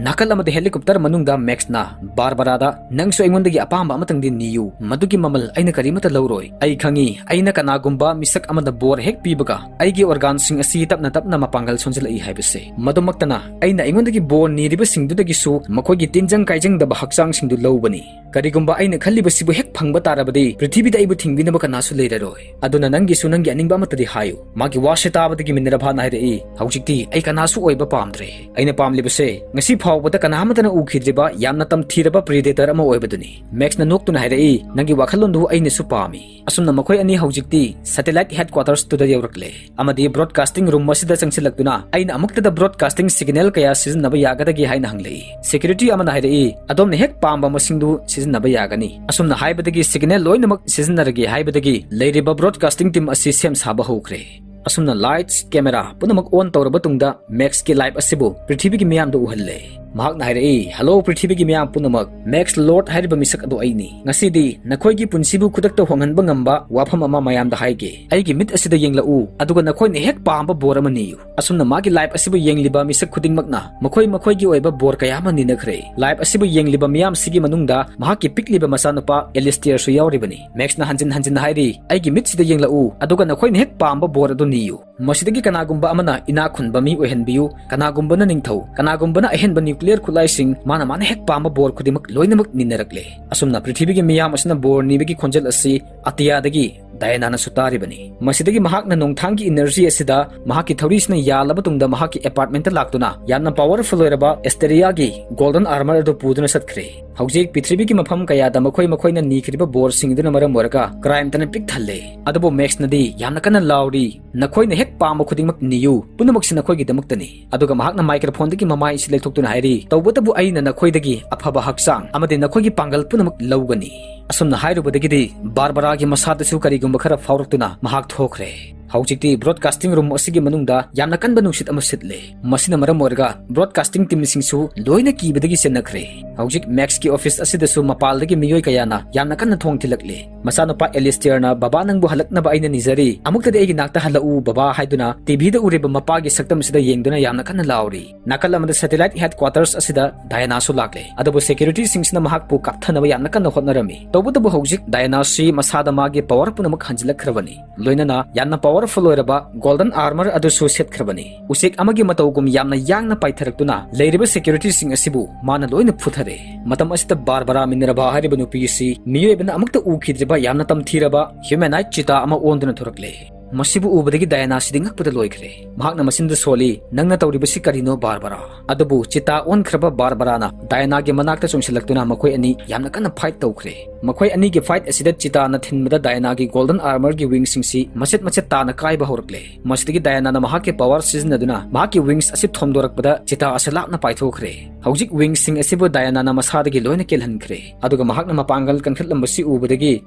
ꯅꯥꯀꯜ ꯑꯃꯗ helicopter ꯃꯅꯨꯡꯗ ꯃꯦꯛꯁꯅ ꯕꯥꯔꯕꯔꯥꯗ, "ꯅꯪꯁꯨ ꯑꯩꯉꯣꯟꯗꯒꯤ ꯑꯄꯥꯝꯕ ꯑꯃꯇꯪꯗꯤ ꯅꯤꯌꯨ, ꯃꯗꯨꯒꯤ ꯃꯃꯜ ꯑꯩꯅ ꯀꯔꯤꯃꯠꯇ ꯂꯧꯔꯣꯏ꯫ ꯑꯩ ꯈꯪꯏ, ꯑꯩꯅ ꯀꯅꯥꯒꯨꯝꯕ ꯃꯤꯁꯛ ꯑꯃꯗ ꯕꯣꯔ ꯍꯦꯛ ꯄꯤꯕꯒ ꯑꯩꯒꯤ organꯁꯤꯡ ꯑꯁꯤ ꯇꯞꯅ ꯇꯞꯅ ꯃꯄꯥꯡꯒꯜ ꯁꯣꯟꯖꯤꯜꯂꯛꯏ ꯍꯥꯏꯕꯁꯦ꯫ ꯃꯗꯨꯃꯛꯇꯅ ꯑꯩꯅ ꯑꯩꯉꯣꯟꯗꯒꯤ ꯕꯣꯔ ꯅꯤꯔꯤꯕꯁꯤꯡꯗꯨꯗꯒꯤꯁꯨ ꯃꯈꯣꯏꯒꯤ ꯇꯤꯟꯖꯪ ꯀꯥꯏꯖꯪꯗꯕ ꯍꯛꯆꯥꯡꯁꯤꯡꯗꯨ ꯂꯧꯕꯅꯤ꯫ ꯀꯔꯤꯒꯨꯝꯕ ꯑꯩꯅ ꯈꯜꯂꯤꯕꯁꯤꯕꯨ ꯍꯦꯛ ꯐꯪꯕ ꯇꯥꯔꯕꯗꯤ ꯄ꯭ꯔꯤꯊꯤꯕꯤꯗ ꯑꯩꯕꯨ ꯊꯤꯡꯕꯤꯅꯕ ꯀꯅꯥꯁꯨ ꯂꯩꯔꯔꯣꯏ꯫ ꯑꯗꯨꯅ ꯅꯪꯒꯤꯁꯨ ꯅꯪꯒꯤ ꯑꯅꯤꯡꯕ ꯑꯃꯠꯇꯗꯤ ꯍꯥꯏꯌꯨ꯫" ꯃꯥꯒꯤ ꯋꯥꯁꯤ ꯇꯥꯕꯗꯒꯤ ꯃꯤꯅꯔꯚꯥꯅ ꯍꯥꯏꯔꯛꯏ, "ꯍꯧꯖꯤꯛꯇꯤ ꯑꯩ ꯀꯅꯥꯁꯨ ꯑꯣꯏꯕ ꯄꯥꯝꯗ꯭ꯔꯦ꯫ ꯑꯩꯅ ꯄꯥꯝꯂꯤꯕꯁꯦ ꯉꯁꯤ ꯐꯥꯎꯕꯗ ꯀꯅꯥ ꯑꯃꯠꯇꯅ ꯎꯈꯤꯗ꯭ꯔꯤꯕ ꯌꯥꯝꯅ ꯇꯝꯊꯤꯔꯕ predator ꯑꯃ ꯑꯣꯏꯕꯗꯨꯅꯤ꯫" ꯃꯦꯛꯁꯅ ꯅꯣꯛꯇꯨꯅ ꯍꯥꯏꯔꯛꯏ, "ꯅꯪꯒꯤ ꯋꯥꯈꯜꯂꯣꯟꯗꯨ ꯑꯩꯅꯁꯨ ꯄꯥꯝꯃꯤ꯫" ꯑꯁꯨꯝꯅ ꯃꯈꯣꯏ ꯑꯅꯤ ꯍꯧꯖꯤꯛꯇꯤ satellite headquartersꯇꯨꯗ ꯌꯧꯔꯛꯂꯦ ꯑꯃꯗꯤ broadcasting room ꯑꯁꯤꯗ ꯆꯪꯁꯤꯜꯂꯛꯇꯨꯅ, "ꯑꯩꯅ ꯑꯃꯨꯛꯇꯗ broadcasting signal ꯀꯌꯥ ꯁꯤꯖꯤꯟꯅꯕ ꯌꯥꯒꯗꯒꯦ?" ꯍꯥꯏꯅ ꯍꯪꯂꯛꯏ꯫ Security ꯑꯃꯅ ꯍꯥꯏꯔꯛꯏ, "ꯑꯗꯣꯝꯅ ꯍꯦꯛ ꯄꯥꯝꯕ ꯃꯁꯤꯡꯗꯨ ꯁꯤꯖꯤꯟꯅꯕ ꯌꯥꯒꯅꯤ꯫" ꯑꯁꯨꯝꯅ ꯍꯥꯏꯕꯗꯒꯤ signal ꯂꯣꯏꯅꯃꯛ ꯁꯤꯖꯤꯟꯅꯔꯒꯦ ꯍꯥꯏꯕꯗꯒꯤ ꯂꯩꯔꯤꯕ broadcasting team ꯑꯁꯤ ꯁꯦꯝ ꯁꯥꯕ ꯍꯧꯈ꯭ꯔꯦ꯫ ꯑꯁꯨꯝꯅ lights, camera ꯄꯨꯝꯅꯃꯛ on ꯇꯧꯔꯕ ꯇꯨꯡꯗ ꯃꯦꯛꯁꯀꯤ life ꯑꯁꯤꯕꯨ ꯄ꯭ꯔꯤꯊꯤꯕꯤꯒꯤ ꯃꯤꯌꯥꯝꯗ ꯎꯍꯜꯂꯦ꯫ ꯃꯍꯥꯛꯅ ꯍꯥꯏꯔꯛꯏ, "ꯍꯜꯂꯣ ꯄ꯭ꯔꯤꯊꯤꯕꯤꯒꯤ ꯃꯤꯌꯥꯝ ꯄꯨꯝꯅꯃꯛ, ꯃꯦꯛꯁ ꯂꯣꯔꯗ ꯍꯥꯏꯔꯤꯕ ꯃꯤꯁꯛ ꯑꯗꯨ ꯑꯩꯅꯤ꯫ ꯉꯁꯤꯗꯤ ꯅꯈꯣꯏꯒꯤ ꯄꯨꯟꯁꯤꯕꯨ ꯈꯨꯗꯛꯇ ꯍꯣꯡꯍꯟꯕ ꯉꯝꯕ ꯋꯥꯐꯝ ꯑꯃ ꯃꯌꯥꯝꯗ ꯍꯥꯏꯒꯦ꯫ ꯑꯩꯒꯤ ꯃꯤꯠ ꯑꯁꯤꯗ ꯌꯦꯡꯂꯛꯎ, ꯑꯗꯨꯒ ꯅꯈꯣꯏꯅ ꯍꯦꯛ ꯄꯥꯝꯕ ꯕꯣꯔ ꯑꯃ ꯅꯤꯌꯨ꯫" ꯑꯁꯨꯝꯅ ꯃꯥꯒꯤ life ꯑꯁꯤꯕꯨ ꯌꯦꯡꯂꯤꯕ ꯃꯤꯁꯛ ꯈꯨꯗꯤꯡꯃꯛꯅ ꯃꯈꯣꯏ ꯃꯈꯣꯏꯒꯤ ꯑꯣꯏꯕ ꯕꯣꯔ ꯀꯌꯥ ꯑꯃ ꯅꯤꯅꯈ꯭ꯔꯦ꯫ Life ꯑꯁꯤꯕꯨ ꯌꯦꯡꯂꯤꯕ ꯃꯤꯌꯥꯝꯁꯤꯒꯤ ꯃꯅꯨꯡꯗ ꯃꯍꯥꯛꯀꯤ ꯄꯤꯛꯂꯤꯕ ꯃꯆꯥꯅꯨꯄꯥ ꯑꯦꯂꯤꯁꯇꯤꯌꯔꯁꯨ ꯌꯥꯎꯔꯤꯕꯅꯤ꯫ ꯃꯦꯛꯁꯅ ꯍꯟꯖꯤꯟ ꯍꯟꯖꯤꯟ ꯍꯥꯏꯔꯤ, "ꯑꯩꯒꯤ ꯃꯤꯠꯁꯤꯗ ꯌꯦꯡꯂꯛꯎ, ꯑꯗꯨꯒ ꯅꯈꯣꯏꯅ ꯍꯦꯛ ꯄꯥꯝꯕ ꯕꯣꯔ ꯑꯗꯨ ꯅꯤꯌꯨ꯫ ꯃꯁꯤꯗꯒꯤ ꯀꯅꯥꯒꯨꯝꯕ ꯑꯃꯅ ꯏꯅꯥꯛ ꯈꯨꯟꯕ ꯃꯤ ꯑꯣꯏꯍꯟꯕꯤꯌꯨ, ꯀꯅꯥꯒꯨꯝꯕꯅ ꯅꯤꯡꯊꯧ, ꯀꯅꯥꯒꯨꯝꯕꯅ ꯑꯍꯦꯟꯕ nuclear ꯈꯨꯠꯂꯥꯏꯁꯤꯡ, ꯃꯥꯅ ꯃꯥꯅ ꯍꯦꯛ ꯄꯥꯝꯕ ꯕꯣꯔ ꯈꯨꯗꯤꯡꯃꯛ ꯂꯣꯏꯅꯃꯛ ꯅꯤꯅꯔꯛꯂꯦ꯫" ꯑꯁꯨꯝꯅ ꯄ꯭ꯔꯤꯊꯤꯕꯤꯒꯤ ꯃꯤꯌꯥꯝ ꯑꯁꯤꯅ ꯕꯣꯔ ꯅꯤꯕꯒꯤ ꯈꯣꯟꯖꯦꯜ ꯑꯁꯤ ꯑꯇꯤꯌꯥꯗꯒꯤ ꯗꯥꯌꯥꯅꯥꯅꯁꯨ ꯇꯥꯔꯤꯕꯅꯤ꯫ ꯃꯁꯤꯗꯒꯤ ꯃꯍꯥꯛꯅ ꯅꯣꯡꯊꯥꯡꯒꯤ energy ꯑꯁꯤꯗ ꯃꯍꯥꯛꯀꯤ ꯊꯧꯔꯤꯁꯤꯅ ꯌꯥꯜꯂꯕ ꯇꯨꯡꯗ ꯃꯍꯥꯛꯀꯤ apartmentꯇ ꯂꯥꯛꯇꯨꯅ ꯌꯥꯝꯅ powerful ꯑꯣꯏꯔꯕ ꯑꯦꯁꯇꯦꯔꯤꯌꯥꯒꯤ golden armor ꯑꯗꯨ ꯄꯨꯗꯨꯅ ꯆꯠꯈ꯭ꯔꯦ꯫ ꯍꯧꯖꯤꯛ ꯄ꯭ꯔꯤꯊꯤꯕꯤꯒꯤ ꯃꯐꯝ ꯀꯌꯥꯗ ꯃꯈꯣꯏ ꯃꯈꯣꯏꯅ ꯅꯤꯈ꯭ꯔꯤꯕ ꯕꯣꯔꯁꯤꯡ ꯑꯗꯨꯅ ꯃꯔꯝ ꯑꯣꯏꯔꯒ crimeꯇꯅ ꯄꯤꯛ ꯊꯜꯂꯦ꯫ ꯑꯗꯨꯕꯨ ꯃꯦꯛꯁꯅꯗꯤ ꯌꯥꯝꯅ ꯀꯟꯅ ꯂꯥꯎꯔꯤ, "ꯅꯈꯣꯏꯅ ꯍꯦꯛ ꯄꯥꯝꯕ ꯈꯨꯗꯤꯡꯃꯛ ꯅꯤꯌꯨ, ꯄꯨꯝꯅꯃꯛꯁꯤ ꯅꯈꯣꯏꯒꯤꯗꯃꯛꯇꯅꯤ꯫" ꯑꯗꯨꯒ ꯃꯍꯥꯛꯅ microphoneꯗꯒꯤ ꯃꯃꯥꯏ ꯑꯁꯤ ꯂꯩꯊꯣꯛꯇꯨꯅ ꯍꯥꯏꯔꯤ, "ꯇꯧꯕꯇꯕꯨ ꯑꯩꯅ ꯅꯈꯣꯏꯗꯒꯤ ꯑꯐꯕ ꯍꯛꯆꯥꯡ ꯑꯃꯗꯤ ꯅꯈꯣꯏꯒꯤ ꯄꯥꯡꯒꯜ ꯄꯨꯝꯅꯃꯛ ꯂꯧꯒꯅꯤ꯫" ꯑꯁꯨꯝꯅ ꯍꯥꯏꯔꯨꯕꯗꯒꯤꯗꯤ ꯕꯥꯔꯕꯔꯥꯒꯤ ꯃꯁꯥꯗꯁꯨ ꯀꯔꯤꯒꯨꯝꯕ ꯈꯔ ꯐꯥꯎꯔꯛꯇꯨꯅ ꯃꯍꯥꯛ ꯊꯣꯛꯈ꯭ꯔꯦ꯫ ꯍꯧꯖꯤꯛꯇꯤ broadcasting room ꯑꯁꯤꯒꯤ ꯃꯅꯨꯡꯗ ꯌꯥꯝꯅ ꯀꯟꯕ ꯅꯨꯡꯁꯤꯠ ꯑꯃ ꯁꯤꯠꯂꯦ꯫ ꯃꯁꯤꯅ ꯃꯔꯝ ꯑꯣꯏꯔꯒ broadcasting teamꯁꯤꯡꯁꯨ ꯂꯣꯏꯅ ꯀꯤꯕꯗꯒꯤ ꯆꯦꯟꯅꯈ꯭ꯔꯦ꯫ ꯍꯧꯖꯤꯛ ꯃꯦꯛꯁꯀꯤ office ꯑꯁꯤꯗꯁꯨ ꯃꯄꯥꯟꯗꯒꯤ ꯃꯤꯑꯣꯏ ꯀꯌꯥꯅ ꯌꯥꯝꯅ ꯀꯟꯅ ꯊꯣꯡ ꯊꯤꯜꯂꯛꯂꯦ꯫ ꯃꯆꯥꯅꯨꯄꯥ ꯑꯦꯂꯤꯁꯇꯤꯌꯔꯅ, "ꯕꯕꯥ, ꯅꯪꯕꯨ ꯍꯜꯂꯛꯅꯕ ꯑꯩꯅ ꯅꯤꯖꯔꯤ, ꯑꯃꯨꯛꯇꯗꯤ ꯑꯩꯒꯤ ꯅꯥꯛꯇ ꯍꯜꯂꯛꯎ ꯕꯕꯥ" ꯍꯥꯏꯗꯨꯅ ꯇꯤꯚꯤꯗ ꯎꯔꯤꯕ ꯃꯄꯥꯒꯤ ꯁꯛꯇꯝꯁꯤꯗ ꯌꯦꯡꯗꯨꯅ ꯌꯥꯝꯅ ꯀꯟꯅ ꯂꯥꯎꯔꯤ꯫ ꯅꯥꯀꯜ ꯑꯃꯗ satellite headquarters ꯑꯁꯤꯗ ꯗꯥꯌꯥꯅꯥꯁꯨ ꯂꯥꯛꯂꯦ꯫ ꯑꯗꯨꯕꯨ securityꯁꯤꯡꯁꯤꯅ ꯃꯍꯥꯛꯄꯨ ꯀꯥꯞꯊꯅꯕ ꯌꯥꯝꯅ ꯀꯟꯅ ꯍꯣꯠꯅꯔꯝꯃꯤ꯫ ꯇꯧꯕꯇꯕꯨ ꯍꯧꯖꯤꯛ ꯗꯥꯌꯥꯅꯥꯁꯤ ꯃꯁꯥꯗ ꯃꯥꯒꯤ power ꯄꯨꯝꯅꯃꯛ ꯍꯟꯖꯤꯜꯂꯛꯈ꯭ꯔꯕꯅꯤ꯫ ꯂꯣꯏꯅꯅ ꯌꯥꯝꯅ powerful ꯑꯣꯏꯔꯕ golden armor ꯑꯗꯨꯁꯨ ꯁꯦꯠꯈ꯭ꯔꯕꯅꯤ꯫ ꯎꯆꯦꯛ ꯑꯃꯒꯤ ꯃꯇꯧꯒꯨꯝ ꯌꯥꯝꯅ ꯌꯥꯡꯅ ꯄꯥꯏꯊꯔꯛꯇꯨꯅ ꯂꯩꯔꯤꯕ securityꯁꯤꯡ ꯑꯁꯤꯕꯨ ꯃꯥꯅ ꯂꯣꯏꯅ ꯐꯨꯊꯔꯦ꯫ ꯃꯇꯝ ꯑꯁꯤꯗ ꯕꯥꯔꯕꯔꯥ ꯃꯤꯅꯔꯚꯥ ꯍꯥꯏꯔꯤꯕ ꯅꯨꯄꯤ ꯑꯁꯤ ꯃꯤꯑꯣꯏꯕꯅ ꯑꯃꯨꯛꯇ ꯎꯈꯤꯗ꯭ꯔꯤꯕ ꯌꯥꯝꯅ ꯇꯝꯊꯤꯔꯕ humanoid cheetah ꯑꯃ ꯑꯣꯟꯗꯨꯅ ꯊꯣꯔꯛꯂꯦ꯫ ꯃꯁꯤꯕꯨ ꯎꯕꯗꯒꯤ ꯗꯥꯌꯥꯅꯥꯁꯤꯗꯤ ꯉꯛꯄꯗ ꯂꯣꯏꯈ꯭ꯔꯦ꯫ ꯃꯍꯥꯛꯅ ꯃꯆꯤꯟꯗ ꯁꯣꯜꯂꯤ, "ꯅꯪꯅ ꯇꯧꯔꯤꯕꯁꯤ ꯀꯔꯤꯅꯣ, ꯕꯥꯔꯕꯔꯥ?" ꯑꯗꯨꯕꯨ cheetah ꯑꯣꯟꯈ꯭ꯔꯕ ꯕꯥꯔꯕꯔꯥꯅ ꯗꯥꯌꯥꯅꯥꯒꯤ ꯃꯅꯥꯛꯇ ꯆꯣꯡꯁꯤꯜꯂꯛꯇꯨꯅ ꯃꯈꯣꯏ ꯑꯅꯤ ꯌꯥꯝꯅ ꯀꯟꯅ fight ꯇꯧꯈ꯭ꯔꯦ꯫ ꯃꯈꯣꯏ ꯑꯅꯤꯒꯤ fight ꯑꯁꯤꯗ cheetahꯅ ꯊꯤꯟꯕꯗ ꯗꯥꯌꯥꯅꯥꯒꯤ golden armorꯒꯤ wingsꯁꯤꯡꯁꯤ ꯃꯆꯦꯠ ꯃꯆꯦꯠ ꯇꯥꯅ ꯀꯥꯏꯕ ꯍꯧꯔꯛꯂꯦ꯫ ꯃꯁꯤꯗꯒꯤ ꯗꯥꯌꯥꯅꯥꯅ ꯃꯍꯥꯛꯀꯤ power ꯁꯤꯖꯤꯟꯅꯗꯨꯅ ꯃꯍꯥꯛꯀꯤ wings ꯑꯁꯤ ꯊꯣꯝꯗꯣꯔꯛꯄꯗ cheetah ꯑꯁꯤ ꯂꯥꯞꯅ ꯄꯥꯏꯊꯣꯛꯈ꯭ꯔꯦ꯫ ꯍꯧꯖꯤꯛ wingsꯁꯤꯡ ꯑꯁꯤꯕꯨ ꯗꯥꯌꯥꯅꯥꯅ ꯃꯁꯥꯗꯒꯤ ꯂꯣꯏꯅ ꯀꯦꯜꯍꯟꯈ꯭ꯔꯦ꯫ ꯑꯗꯨꯒ ꯃꯍꯥꯛꯅ ꯃꯄꯥꯡꯒꯜ ꯀꯟꯈꯠꯂꯝꯕꯁꯤ ꯎꯕꯗꯒꯤ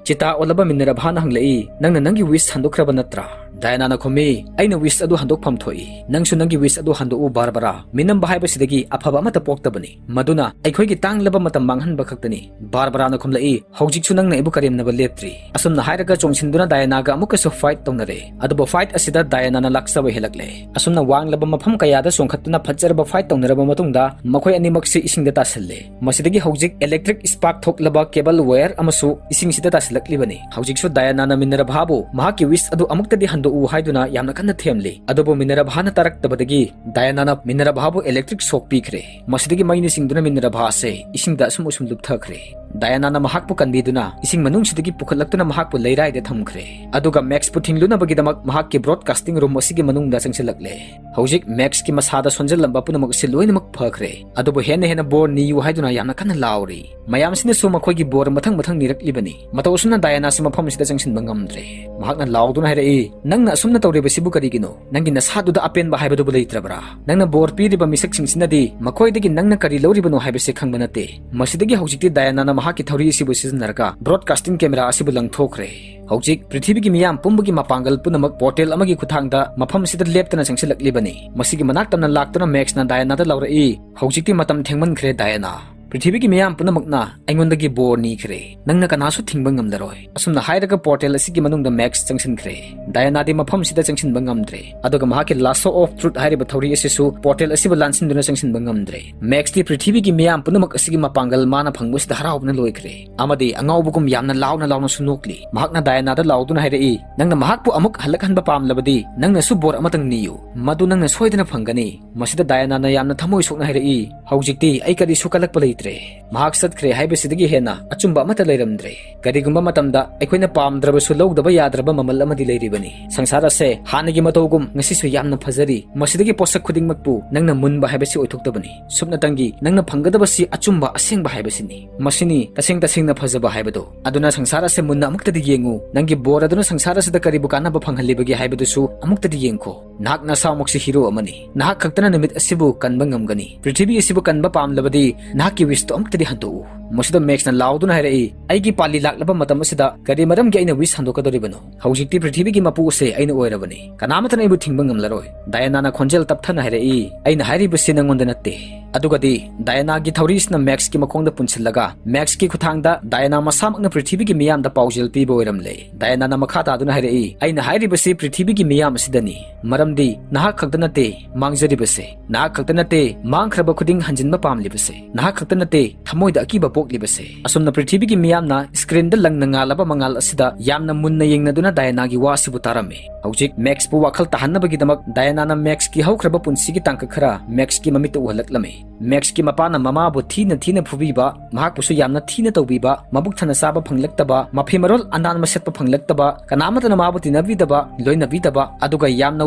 cheetah ꯑꯣꯜꯂꯕ ꯃꯤꯅꯔꯚꯥꯅ ꯍꯪꯂꯛꯏ, "ꯅꯪꯅ ꯅꯪꯒꯤ wish ꯍꯟꯗꯣꯛꯈ꯭ꯔꯕ ꯅꯠꯇ꯭ꯔꯥ?" ꯗꯥꯌꯥꯅꯥꯅ ꯈꯨꯝꯃꯤ, "ꯑꯩꯅ wish ꯑꯗꯨ ꯍꯟꯗꯣꯛꯐꯝ ꯊꯣꯛꯏ꯫ ꯅꯪꯁꯨ ꯅꯪꯒꯤ wish ꯑꯗꯨ ꯍꯟꯗꯣꯛꯎ, ꯕꯥꯔꯕꯔꯥ꯫ ꯃꯤꯅꯝꯕ ꯍꯥꯏꯕꯁꯤꯗꯒꯤ ꯑꯐꯕ ꯑꯃꯠꯇ ꯄꯣꯛꯇꯕꯅꯤ꯫ ꯃꯗꯨꯅ ꯑꯩꯈꯣꯏꯒꯤ ꯇꯥꯡꯂꯕ ꯃꯇꯝ ꯃꯥꯡꯍꯟꯕ ꯈꯛꯇꯅꯤ꯫" ꯕꯥꯔꯕꯔꯥꯅ ꯈꯨꯝꯂꯛꯏ, "ꯍꯧꯖꯤꯛꯁꯨ ꯅꯪꯅ ꯑꯩꯕꯨ ꯀꯔꯦꯝꯅꯕ ꯂꯦꯞꯇ꯭ꯔꯤ꯫" ꯑꯁꯨꯝꯅ ꯍꯥꯏꯔꯒ ꯆꯣꯡꯁꯤꯟꯗꯨꯅ ꯗꯥꯌꯥꯅꯥꯒ ꯑꯃꯨꯛꯀꯁꯨ fight ꯇꯧꯅꯔꯦ꯫ ꯑꯗꯨꯕꯨ fight ꯑꯁꯤꯗ ꯗꯥꯌꯥꯅꯥꯅ ꯂꯥꯛꯆꯕ ꯍꯦꯜꯂꯛꯂꯦ꯫ ꯑꯁꯨꯝꯅ ꯋꯥꯡꯂꯕ ꯃꯐꯝ ꯀꯌꯥꯗ ꯆꯣꯡꯈꯠꯇꯨꯅ ꯐꯖꯔꯕ fight ꯇꯧꯅꯔꯕ ꯃꯇꯨꯡꯗ ꯃꯈꯣꯏ ꯑꯅꯤꯃꯛꯁꯤ ꯏꯁꯤꯡꯗ ꯇꯥꯁꯤꯜꯂꯦ꯫ ꯃꯁꯤꯗꯒꯤ ꯍꯧꯖꯤꯛ electric spark ꯊꯣꯛꯂꯕ cable wire ꯑꯃꯁꯨ ꯏꯁꯤꯡꯁꯤꯗ ꯇꯥꯁꯤꯜꯂꯛꯂꯤꯕꯅꯤ꯫ ꯍꯧꯖꯤꯛꯁꯨ ꯗꯥꯌꯥꯅꯥꯅ ꯃꯤꯅꯔꯚꯥꯕꯨ ꯃꯍꯥꯛꯀꯤ wish ꯑꯗꯨ ꯑꯃꯨꯛꯇꯗꯤ ꯍꯟꯗꯣꯛꯎ ꯍꯥꯏꯗꯨꯅ ꯌꯥꯝꯅ ꯀꯟꯅ ꯊꯦꯝꯂꯤ꯫ ꯑꯗꯨꯕꯨ ꯃꯤꯅꯔꯚꯥꯅ ꯇꯥꯔꯛꯇꯕꯗꯒꯤ ꯗꯥꯌꯥꯅꯥꯅ ꯃꯤꯅꯔꯚꯥꯕꯨ electric shock ꯄꯤꯈ꯭ꯔꯦ꯫ ꯃꯁꯤꯗꯒꯤ ꯃꯩꯅ ꯆꯤꯡꯗꯨꯅ ꯃꯤꯅꯔꯚꯥ ꯑꯁꯦ ꯏꯁꯤꯡꯗ ꯑꯁꯨꯝ ꯑꯁꯨꯝ ꯂꯨꯞꯊꯈ꯭ꯔꯦ꯫ ꯗꯥꯌꯥꯅꯥꯅ ꯃꯍꯥꯛꯄꯨ ꯀꯟꯕꯤꯗꯨꯅ ꯏꯁꯤꯡ ꯃꯅꯨꯡꯁꯤꯗꯒꯤ ꯄꯨꯈꯠꯂꯛꯇꯨꯅ ꯃꯍꯥꯛꯄꯨ ꯂꯩꯔꯥꯏꯗ ꯊꯝꯈ꯭ꯔꯦ꯫ ꯑꯗꯨꯒ ꯃꯦꯛꯁꯄꯨ ꯊꯤꯡꯂꯨꯅꯕꯒꯤꯗꯃꯛ ꯃꯍꯥꯛꯀꯤ broadcasting room ꯑꯁꯤꯒꯤ ꯃꯅꯨꯡꯗ ꯆꯪꯁꯤꯜꯂꯛꯂꯦ꯫ ꯍꯧꯖꯤꯛ ꯃꯦꯛꯁꯀꯤ ꯃꯁꯥꯗ ꯁꯣꯟꯖꯜꯂꯝꯕ ꯄꯨꯝꯅꯃꯛ ꯑꯁꯤ ꯂꯣꯏꯅꯃꯛ ꯐꯈ꯭ꯔꯦ꯫ ꯑꯗꯨꯕꯨ ꯍꯦꯟꯅ ꯍꯦꯟꯅ ꯕꯣꯔ ꯅꯤꯌꯨ ꯍꯥꯏꯗꯨꯅ ꯌꯥꯝꯅ ꯀꯟꯅ ꯂꯥꯎꯔꯤ꯫ ꯃꯌꯥꯝꯁꯤꯅꯁꯨ ꯃꯈꯣꯏꯒꯤ ꯕꯣꯔ ꯃꯊꯪ ꯃꯊꯪ ꯅꯤꯔꯛꯂꯤꯕꯅꯤ꯫ ꯃꯇꯧ ꯑꯁꯨꯝꯅ ꯗꯥꯌꯥꯅꯥꯁꯤ ꯃꯐꯝ ꯑꯁꯤꯗ ꯆꯪꯁꯤꯟꯕ ꯉꯝꯗ꯭ꯔꯦ꯫ ꯃꯍꯥꯛꯅ ꯂꯥꯎꯗꯨꯅ ꯍꯥꯏꯔꯛꯏ, "ꯅꯪꯅ ꯑꯁꯨꯝꯅ ꯇꯧꯔꯤꯕꯁꯤꯕꯨ ꯀꯔꯤꯒꯤꯅꯣ? ꯅꯪꯒꯤ ꯅꯁꯥꯗꯨꯗ ꯑꯄꯦꯟꯕ ꯍꯥꯏꯕꯗꯨꯕꯨ ꯂꯩꯇ꯭ꯔꯕ꯭ꯔꯥ? ꯅꯪꯅ ꯕꯣꯔ ꯄꯤꯔꯤꯕ ꯃꯤꯁꯛꯁꯤꯡꯁꯤꯅꯗꯤ ꯃꯈꯣꯏꯗꯒꯤ ꯅꯪꯅ ꯀꯔꯤ ꯂꯧꯔꯤꯕꯅꯣ ꯍꯥꯏꯕꯁꯤ ꯈꯪꯕ ꯅꯠꯇꯦ꯫" ꯃꯁꯤꯗꯒꯤ ꯍꯧꯖꯤꯛꯇꯤ ꯗꯥꯌꯥꯅꯥꯅ ꯃꯍꯥꯛꯀꯤ ꯊꯧꯔꯤ ꯑꯁꯤꯕꯨ ꯁꯤꯖꯤꯟꯅꯔꯒ broadcasting camera ꯑꯁꯤꯕꯨ ꯂꯪꯊꯣꯛꯈ꯭ꯔꯦ꯫ ꯍꯧꯖꯤꯛ ꯄ꯭ꯔꯤꯊꯤꯕꯤꯒꯤ ꯃꯤꯌꯥꯝ ꯄꯨꯝꯕꯒꯤ ꯃꯄꯥꯡꯒꯜ ꯄꯨꯝꯅꯃꯛ portal ꯑꯃꯒꯤ ꯈꯨꯠꯊꯥꯡꯗ ꯃꯐꯝꯁꯤꯗ ꯂꯦꯞꯇꯅ ꯆꯪꯁꯤꯜꯂꯛꯂꯤꯕꯅꯤ꯫ ꯃꯁꯤꯒꯤ ꯃꯅꯥꯛ ꯇꯝꯅ ꯂꯥꯛꯇꯨꯅ ꯃꯦꯛꯁꯅ ꯗꯥꯌꯥꯅꯥꯗ ꯂꯥꯎꯔꯛꯏ, "ꯍꯧꯖꯤꯛꯇꯤ ꯃꯇꯝ ꯊꯦꯡꯃꯟꯈ꯭ꯔꯦ ꯗꯥꯌꯥꯅꯥ꯫ ꯄ꯭ꯔꯤꯊꯤꯕꯤꯒꯤ ꯃꯤꯌꯥꯝ ꯄꯨꯝꯅꯃꯛꯅ ꯑꯩꯉꯣꯟꯗꯒꯤ ꯕꯣꯔ ꯅꯤꯈ꯭ꯔꯦ꯫ ꯅꯪꯅ ꯀꯅꯥꯁꯨ ꯊꯤꯡꯕ ꯉꯝꯂꯔꯣꯏ꯫" ꯑꯁꯨꯝꯅ ꯍꯥꯏꯔꯒ portal ꯑꯁꯤꯒꯤ ꯃꯅꯨꯡꯗ ꯃꯦꯛꯁ ꯆꯪꯁꯤꯟꯈ꯭ꯔꯦ꯫ ꯗꯥꯌꯥꯅꯥꯗꯤ ꯃꯐꯝꯁꯤꯗ ꯆꯪꯁꯤꯟꯕ ꯉꯝꯗ꯭ꯔꯦ꯫ ꯑꯗꯨꯒ ꯃꯍꯥꯛꯀꯤ lasso of truth ꯍꯥꯏꯔꯤꯕ ꯊꯧꯔꯤ ꯑꯁꯤꯁꯨ portal ꯑꯁꯤꯕꯨ ꯂꯥꯟꯁꯤꯟꯗꯨꯅ ꯆꯪꯁꯤꯟꯕ ꯉꯝꯗ꯭ꯔꯦ꯫ ꯃꯦꯛꯁꯇꯤ ꯄ꯭ꯔꯤꯊꯤꯕꯤꯒꯤ ꯃꯤꯌꯥꯝ ꯄꯨꯝꯅꯃꯛ ꯑꯁꯤꯒꯤ ꯃꯄꯥꯡꯒꯜ ꯃꯥꯅ ꯐꯪꯕꯁꯤꯗ ꯍꯔꯥꯎꯕꯅ ꯂꯣꯏꯈ꯭ꯔꯦ꯫ ꯑꯃꯗꯤ ꯑꯉꯥꯎꯕꯒꯨꯝ ꯌꯥꯝꯅ ꯂꯥꯎꯅ ꯂꯥꯎꯅꯁꯨ ꯅꯣꯛꯂꯤ꯫ ꯃꯍꯥꯛꯅ ꯗꯥꯌꯥꯅꯥꯗ ꯂꯥꯎꯗꯨꯅ ꯍꯥꯏꯔꯛꯏ, "ꯅꯪꯅ ꯃꯍꯥꯛꯄꯨ ꯑꯃꯨꯛ ꯍꯜꯂꯛꯍꯟꯕ ꯄꯥꯝꯂꯕꯗꯤ ꯅꯪꯅꯁꯨ ꯕꯣꯔ ꯑꯃꯇꯪ ꯅꯤꯌꯨ꯫ ꯃꯗꯨ ꯅꯪꯅ ꯁꯣꯏꯗꯅ ꯐꯪꯒꯅꯤ꯫" ꯃꯁꯤꯗ ꯗꯥꯌꯥꯅꯥꯅ ꯌꯥꯝꯅ ꯊꯃꯣꯏ ꯁꯣꯛꯅ ꯍꯥꯏꯔꯛꯏ, "ꯍꯧꯖꯤꯛꯇꯤ ꯑꯩ ꯀꯔꯤꯁꯨ ꯀꯜꯂꯛꯄ ꯂꯩꯇ꯭ꯔꯦ꯫ ꯃꯍꯥꯛ ꯆꯠꯈ꯭ꯔꯦ ꯍꯥꯏꯕꯁꯤꯗꯒꯤ ꯍꯦꯟꯅ ꯑꯆꯨꯝꯕ ꯑꯃꯠꯇ ꯂꯩꯔꯝꯗ꯭ꯔꯦ꯫ ꯀꯔꯤꯒꯨꯝꯕ ꯃꯇꯝꯗ ꯑꯩꯈꯣꯏꯅ ꯄꯥꯝꯗ꯭ꯔꯕꯁꯨ ꯂꯧꯗꯕ ꯌꯥꯗ꯭ꯔꯕ ꯃꯃꯜ ꯑꯃꯗꯤ ꯂꯩꯔꯤꯕꯅꯤ꯫ ꯁꯪꯁꯥꯔ ꯑꯁꯦ ꯍꯥꯟꯅꯒꯤ ꯃꯇꯧꯒꯨꯝ ꯉꯁꯤꯁꯨ ꯌꯥꯝꯅ ꯐꯖꯔꯤ꯫ ꯃꯁꯤꯗꯒꯤ ꯄꯣꯠꯁꯛ ꯈꯨꯗꯤꯡꯃꯛꯄꯨ ꯅꯪꯅ ꯃꯨꯟꯕ ꯍꯥꯏꯕꯁꯤ ꯑꯣꯏꯊꯣꯛꯇꯕꯅꯤ꯫ ꯁꯨꯞꯅꯇꯪꯒꯤ ꯅꯪꯅ ꯐꯪꯒꯗꯕꯁꯤ ꯑꯆꯨꯝꯕ ꯑꯁꯦꯡꯕ ꯍꯥꯏꯕꯁꯤꯅꯤ꯫ ꯃꯁꯤꯅꯤ ꯇꯁꯦꯡ ꯇꯁꯦꯡꯅ ꯐꯖꯕ ꯍꯥꯏꯕꯗꯨ꯫ ꯑꯗꯨꯅ ꯁꯪꯁꯥꯔ ꯑꯁꯦ ꯃꯨꯟꯅ ꯑꯃꯨꯛꯇꯗꯤ ꯌꯦꯡꯉꯨ꯫ ꯅꯪꯒꯤ ꯕꯣꯔ ꯑꯗꯨꯅ ꯁꯪꯁꯥꯔ ꯑꯁꯤꯗ ꯀꯔꯤꯕꯨ ꯀꯥꯟꯅꯕ ꯐꯪꯍꯜꯂꯤꯕꯒꯦ ꯍꯥꯏꯕꯗꯨꯁꯨ ꯑꯃꯨꯛꯇꯗꯤ ꯌꯦꯡꯈꯣ꯫ ꯅꯍꯥꯛ ꯅꯁꯥꯃꯛꯁꯤ ꯍꯤꯔꯣ ꯑꯃꯅꯤ꯫ ꯅꯍꯥꯛ ꯈꯛꯇꯅ ꯅꯨꯃꯤꯠ ꯑꯁꯤꯕꯨ ꯀꯟꯕ ꯉꯝꯒꯅꯤ꯫ ꯄ꯭ꯔꯤꯊꯤꯕꯤ ꯑꯁꯤꯕꯨ ꯀꯟꯕ ꯄꯥꯝꯂꯕꯗꯤ ꯅꯍꯥꯛꯀꯤ wishꯇꯣ ꯑꯃꯨꯛꯇꯗꯤ ꯍꯟꯗꯣꯛꯎ꯫" ꯃꯁꯤꯗ ꯃꯦꯛꯁꯅ ꯂꯥꯎꯗꯨꯅ ꯍꯥꯏꯔꯛꯏ, "ꯑꯩꯒꯤ ꯄꯥꯜꯂꯤ ꯂꯥꯛꯂꯕ ꯃꯇꯝ ꯑꯁꯤꯗ ꯀꯔꯤ ꯃꯔꯝꯒꯤ ꯑꯩꯅ wish ꯍꯟꯗꯣꯛꯀꯗꯧꯔꯤꯕꯅꯣ? ꯍꯧꯖꯤꯛꯇꯤ ꯄ꯭ꯔꯤꯊꯤꯕꯤꯒꯤ ꯃꯄꯨ ꯑꯁꯦ ꯑꯩꯅ ꯑꯣꯏꯔꯕꯅꯤ꯫ ꯀꯅꯥꯃꯠꯇꯅ ꯑꯩꯕꯨ ꯊꯤꯡꯕ ꯉꯝꯂꯔꯣꯏ꯫" ꯗꯥꯌꯥꯅꯥꯅ ꯈꯣꯟꯖꯦꯜ ꯇꯞꯊꯅ ꯍꯥꯏꯔꯛꯏ, "ꯑꯩꯅ ꯍꯥꯏꯔꯤꯕꯁꯤ ꯅꯪꯉꯣꯟꯗ ꯅꯠꯇꯦ꯫" ꯑꯗꯨꯒꯗꯤ ꯗꯥꯌꯥꯅꯥꯒꯤ ꯊꯧꯔꯤꯁꯤꯅ ꯃꯦꯛꯁꯀꯤ ꯃꯈꯣꯡꯗ ꯄꯨꯟꯁꯤꯜꯂꯒ ꯃꯦꯛꯁꯀꯤ ꯈꯨꯠꯊꯥꯡꯗ ꯗꯥꯌꯥꯅꯥ ꯃꯁꯥꯃꯛꯅ ꯄ꯭ꯔꯤꯊꯤꯕꯤꯒꯤ ꯃꯤꯌꯥꯝꯗ ꯄꯥꯎꯖꯦꯜ ꯄꯤꯕ ꯑꯣꯏꯔꯝꯂꯦ꯫ ꯗꯥꯌꯥꯅꯥꯅ ꯃꯈꯥ ꯇꯥꯗꯨꯅ ꯍꯥꯏꯔꯛꯏ, "ꯑꯩꯅ ꯍꯥꯏꯔꯤꯕꯁꯤ ꯄ꯭ꯔꯤꯊꯤꯕꯤꯒꯤ ꯃꯤꯌꯥꯝ ꯑꯁꯤꯗꯅꯤ꯫ ꯃꯔꯝꯗꯤ ꯅꯍꯥꯛ ꯈꯛꯇ ꯅꯠꯇꯦ ꯃꯥꯡꯖꯔꯤꯕꯁꯦ꯫ ꯅꯍꯥꯛ ꯈꯛꯇ ꯅꯠꯇꯦ ꯃꯥꯡꯈ꯭ꯔꯕ ꯈꯨꯗꯤꯡ ꯍꯟꯖꯤꯟꯕ ꯄꯥꯝꯂꯤꯕꯁꯦ꯫ ꯅꯍꯥꯛ ꯈꯛꯇ ꯅꯠꯇꯦ ꯊꯃꯣꯏꯗ ꯑꯀꯤꯕ ꯄꯣꯛꯂꯤꯕꯁꯦ꯫" ꯑꯁꯨꯝꯅ ꯄ꯭ꯔꯤꯊꯤꯕꯤꯒꯤ ꯃꯤꯌꯥꯝꯅ screenꯗ ꯂꯪꯅ ꯉꯥꯜꯂꯕ ꯃꯉꯥꯜ ꯑꯁꯤꯗ ꯌꯥꯝꯅ ꯃꯨꯟꯅ ꯌꯦꯡꯅꯗꯨꯅ ꯗꯥꯌꯥꯅꯥꯒꯤ ꯋꯥ ꯑꯁꯤꯕꯨ ꯇꯥꯔꯝꯃꯤ꯫ ꯍꯧꯖꯤꯛ ꯃꯦꯛꯁꯄꯨ ꯋꯥꯈꯜ ꯇꯥꯍꯟꯅꯕꯒꯤꯗꯃꯛ ꯗꯥꯌꯥꯅꯥꯅ ꯃꯦꯛꯁꯀꯤ ꯍꯧꯈ꯭ꯔꯕ ꯄꯨꯟꯁꯤꯒꯤ ꯇꯥꯡꯀꯛ ꯈꯔ ꯃꯦꯛꯁꯀꯤ ꯃꯃꯤꯠꯇ ꯎꯍꯜꯂꯛꯂꯝꯃꯤ꯫ ꯃꯦꯛꯁꯀꯤ ꯃꯄꯥꯅ ꯃꯃꯥꯕꯨ ꯊꯤꯅ ꯊꯤꯅ ꯐꯨꯕꯤꯕ, ꯃꯍꯥꯛꯄꯨꯁꯨ ꯌꯥꯝꯅ ꯊꯤꯅ ꯇꯧꯕꯤꯕ, ꯃꯕꯨꯛ ꯊꯟꯅ ꯆꯥꯕ ꯐꯪꯂꯛꯇꯕ, ꯃꯐꯤ ꯃꯔꯣꯜ ꯑꯅꯥꯟꯕ ꯁꯦꯠꯄ ꯐꯪꯂꯛꯇꯕ, ꯀꯅꯥꯃꯠꯇꯅ ꯃꯥꯕꯨ ꯇꯤꯟꯅꯕꯤꯗꯕ, ꯂꯣꯏꯅꯕꯤꯗꯕ, ꯑꯗꯨꯒ ꯌꯥꯝꯅ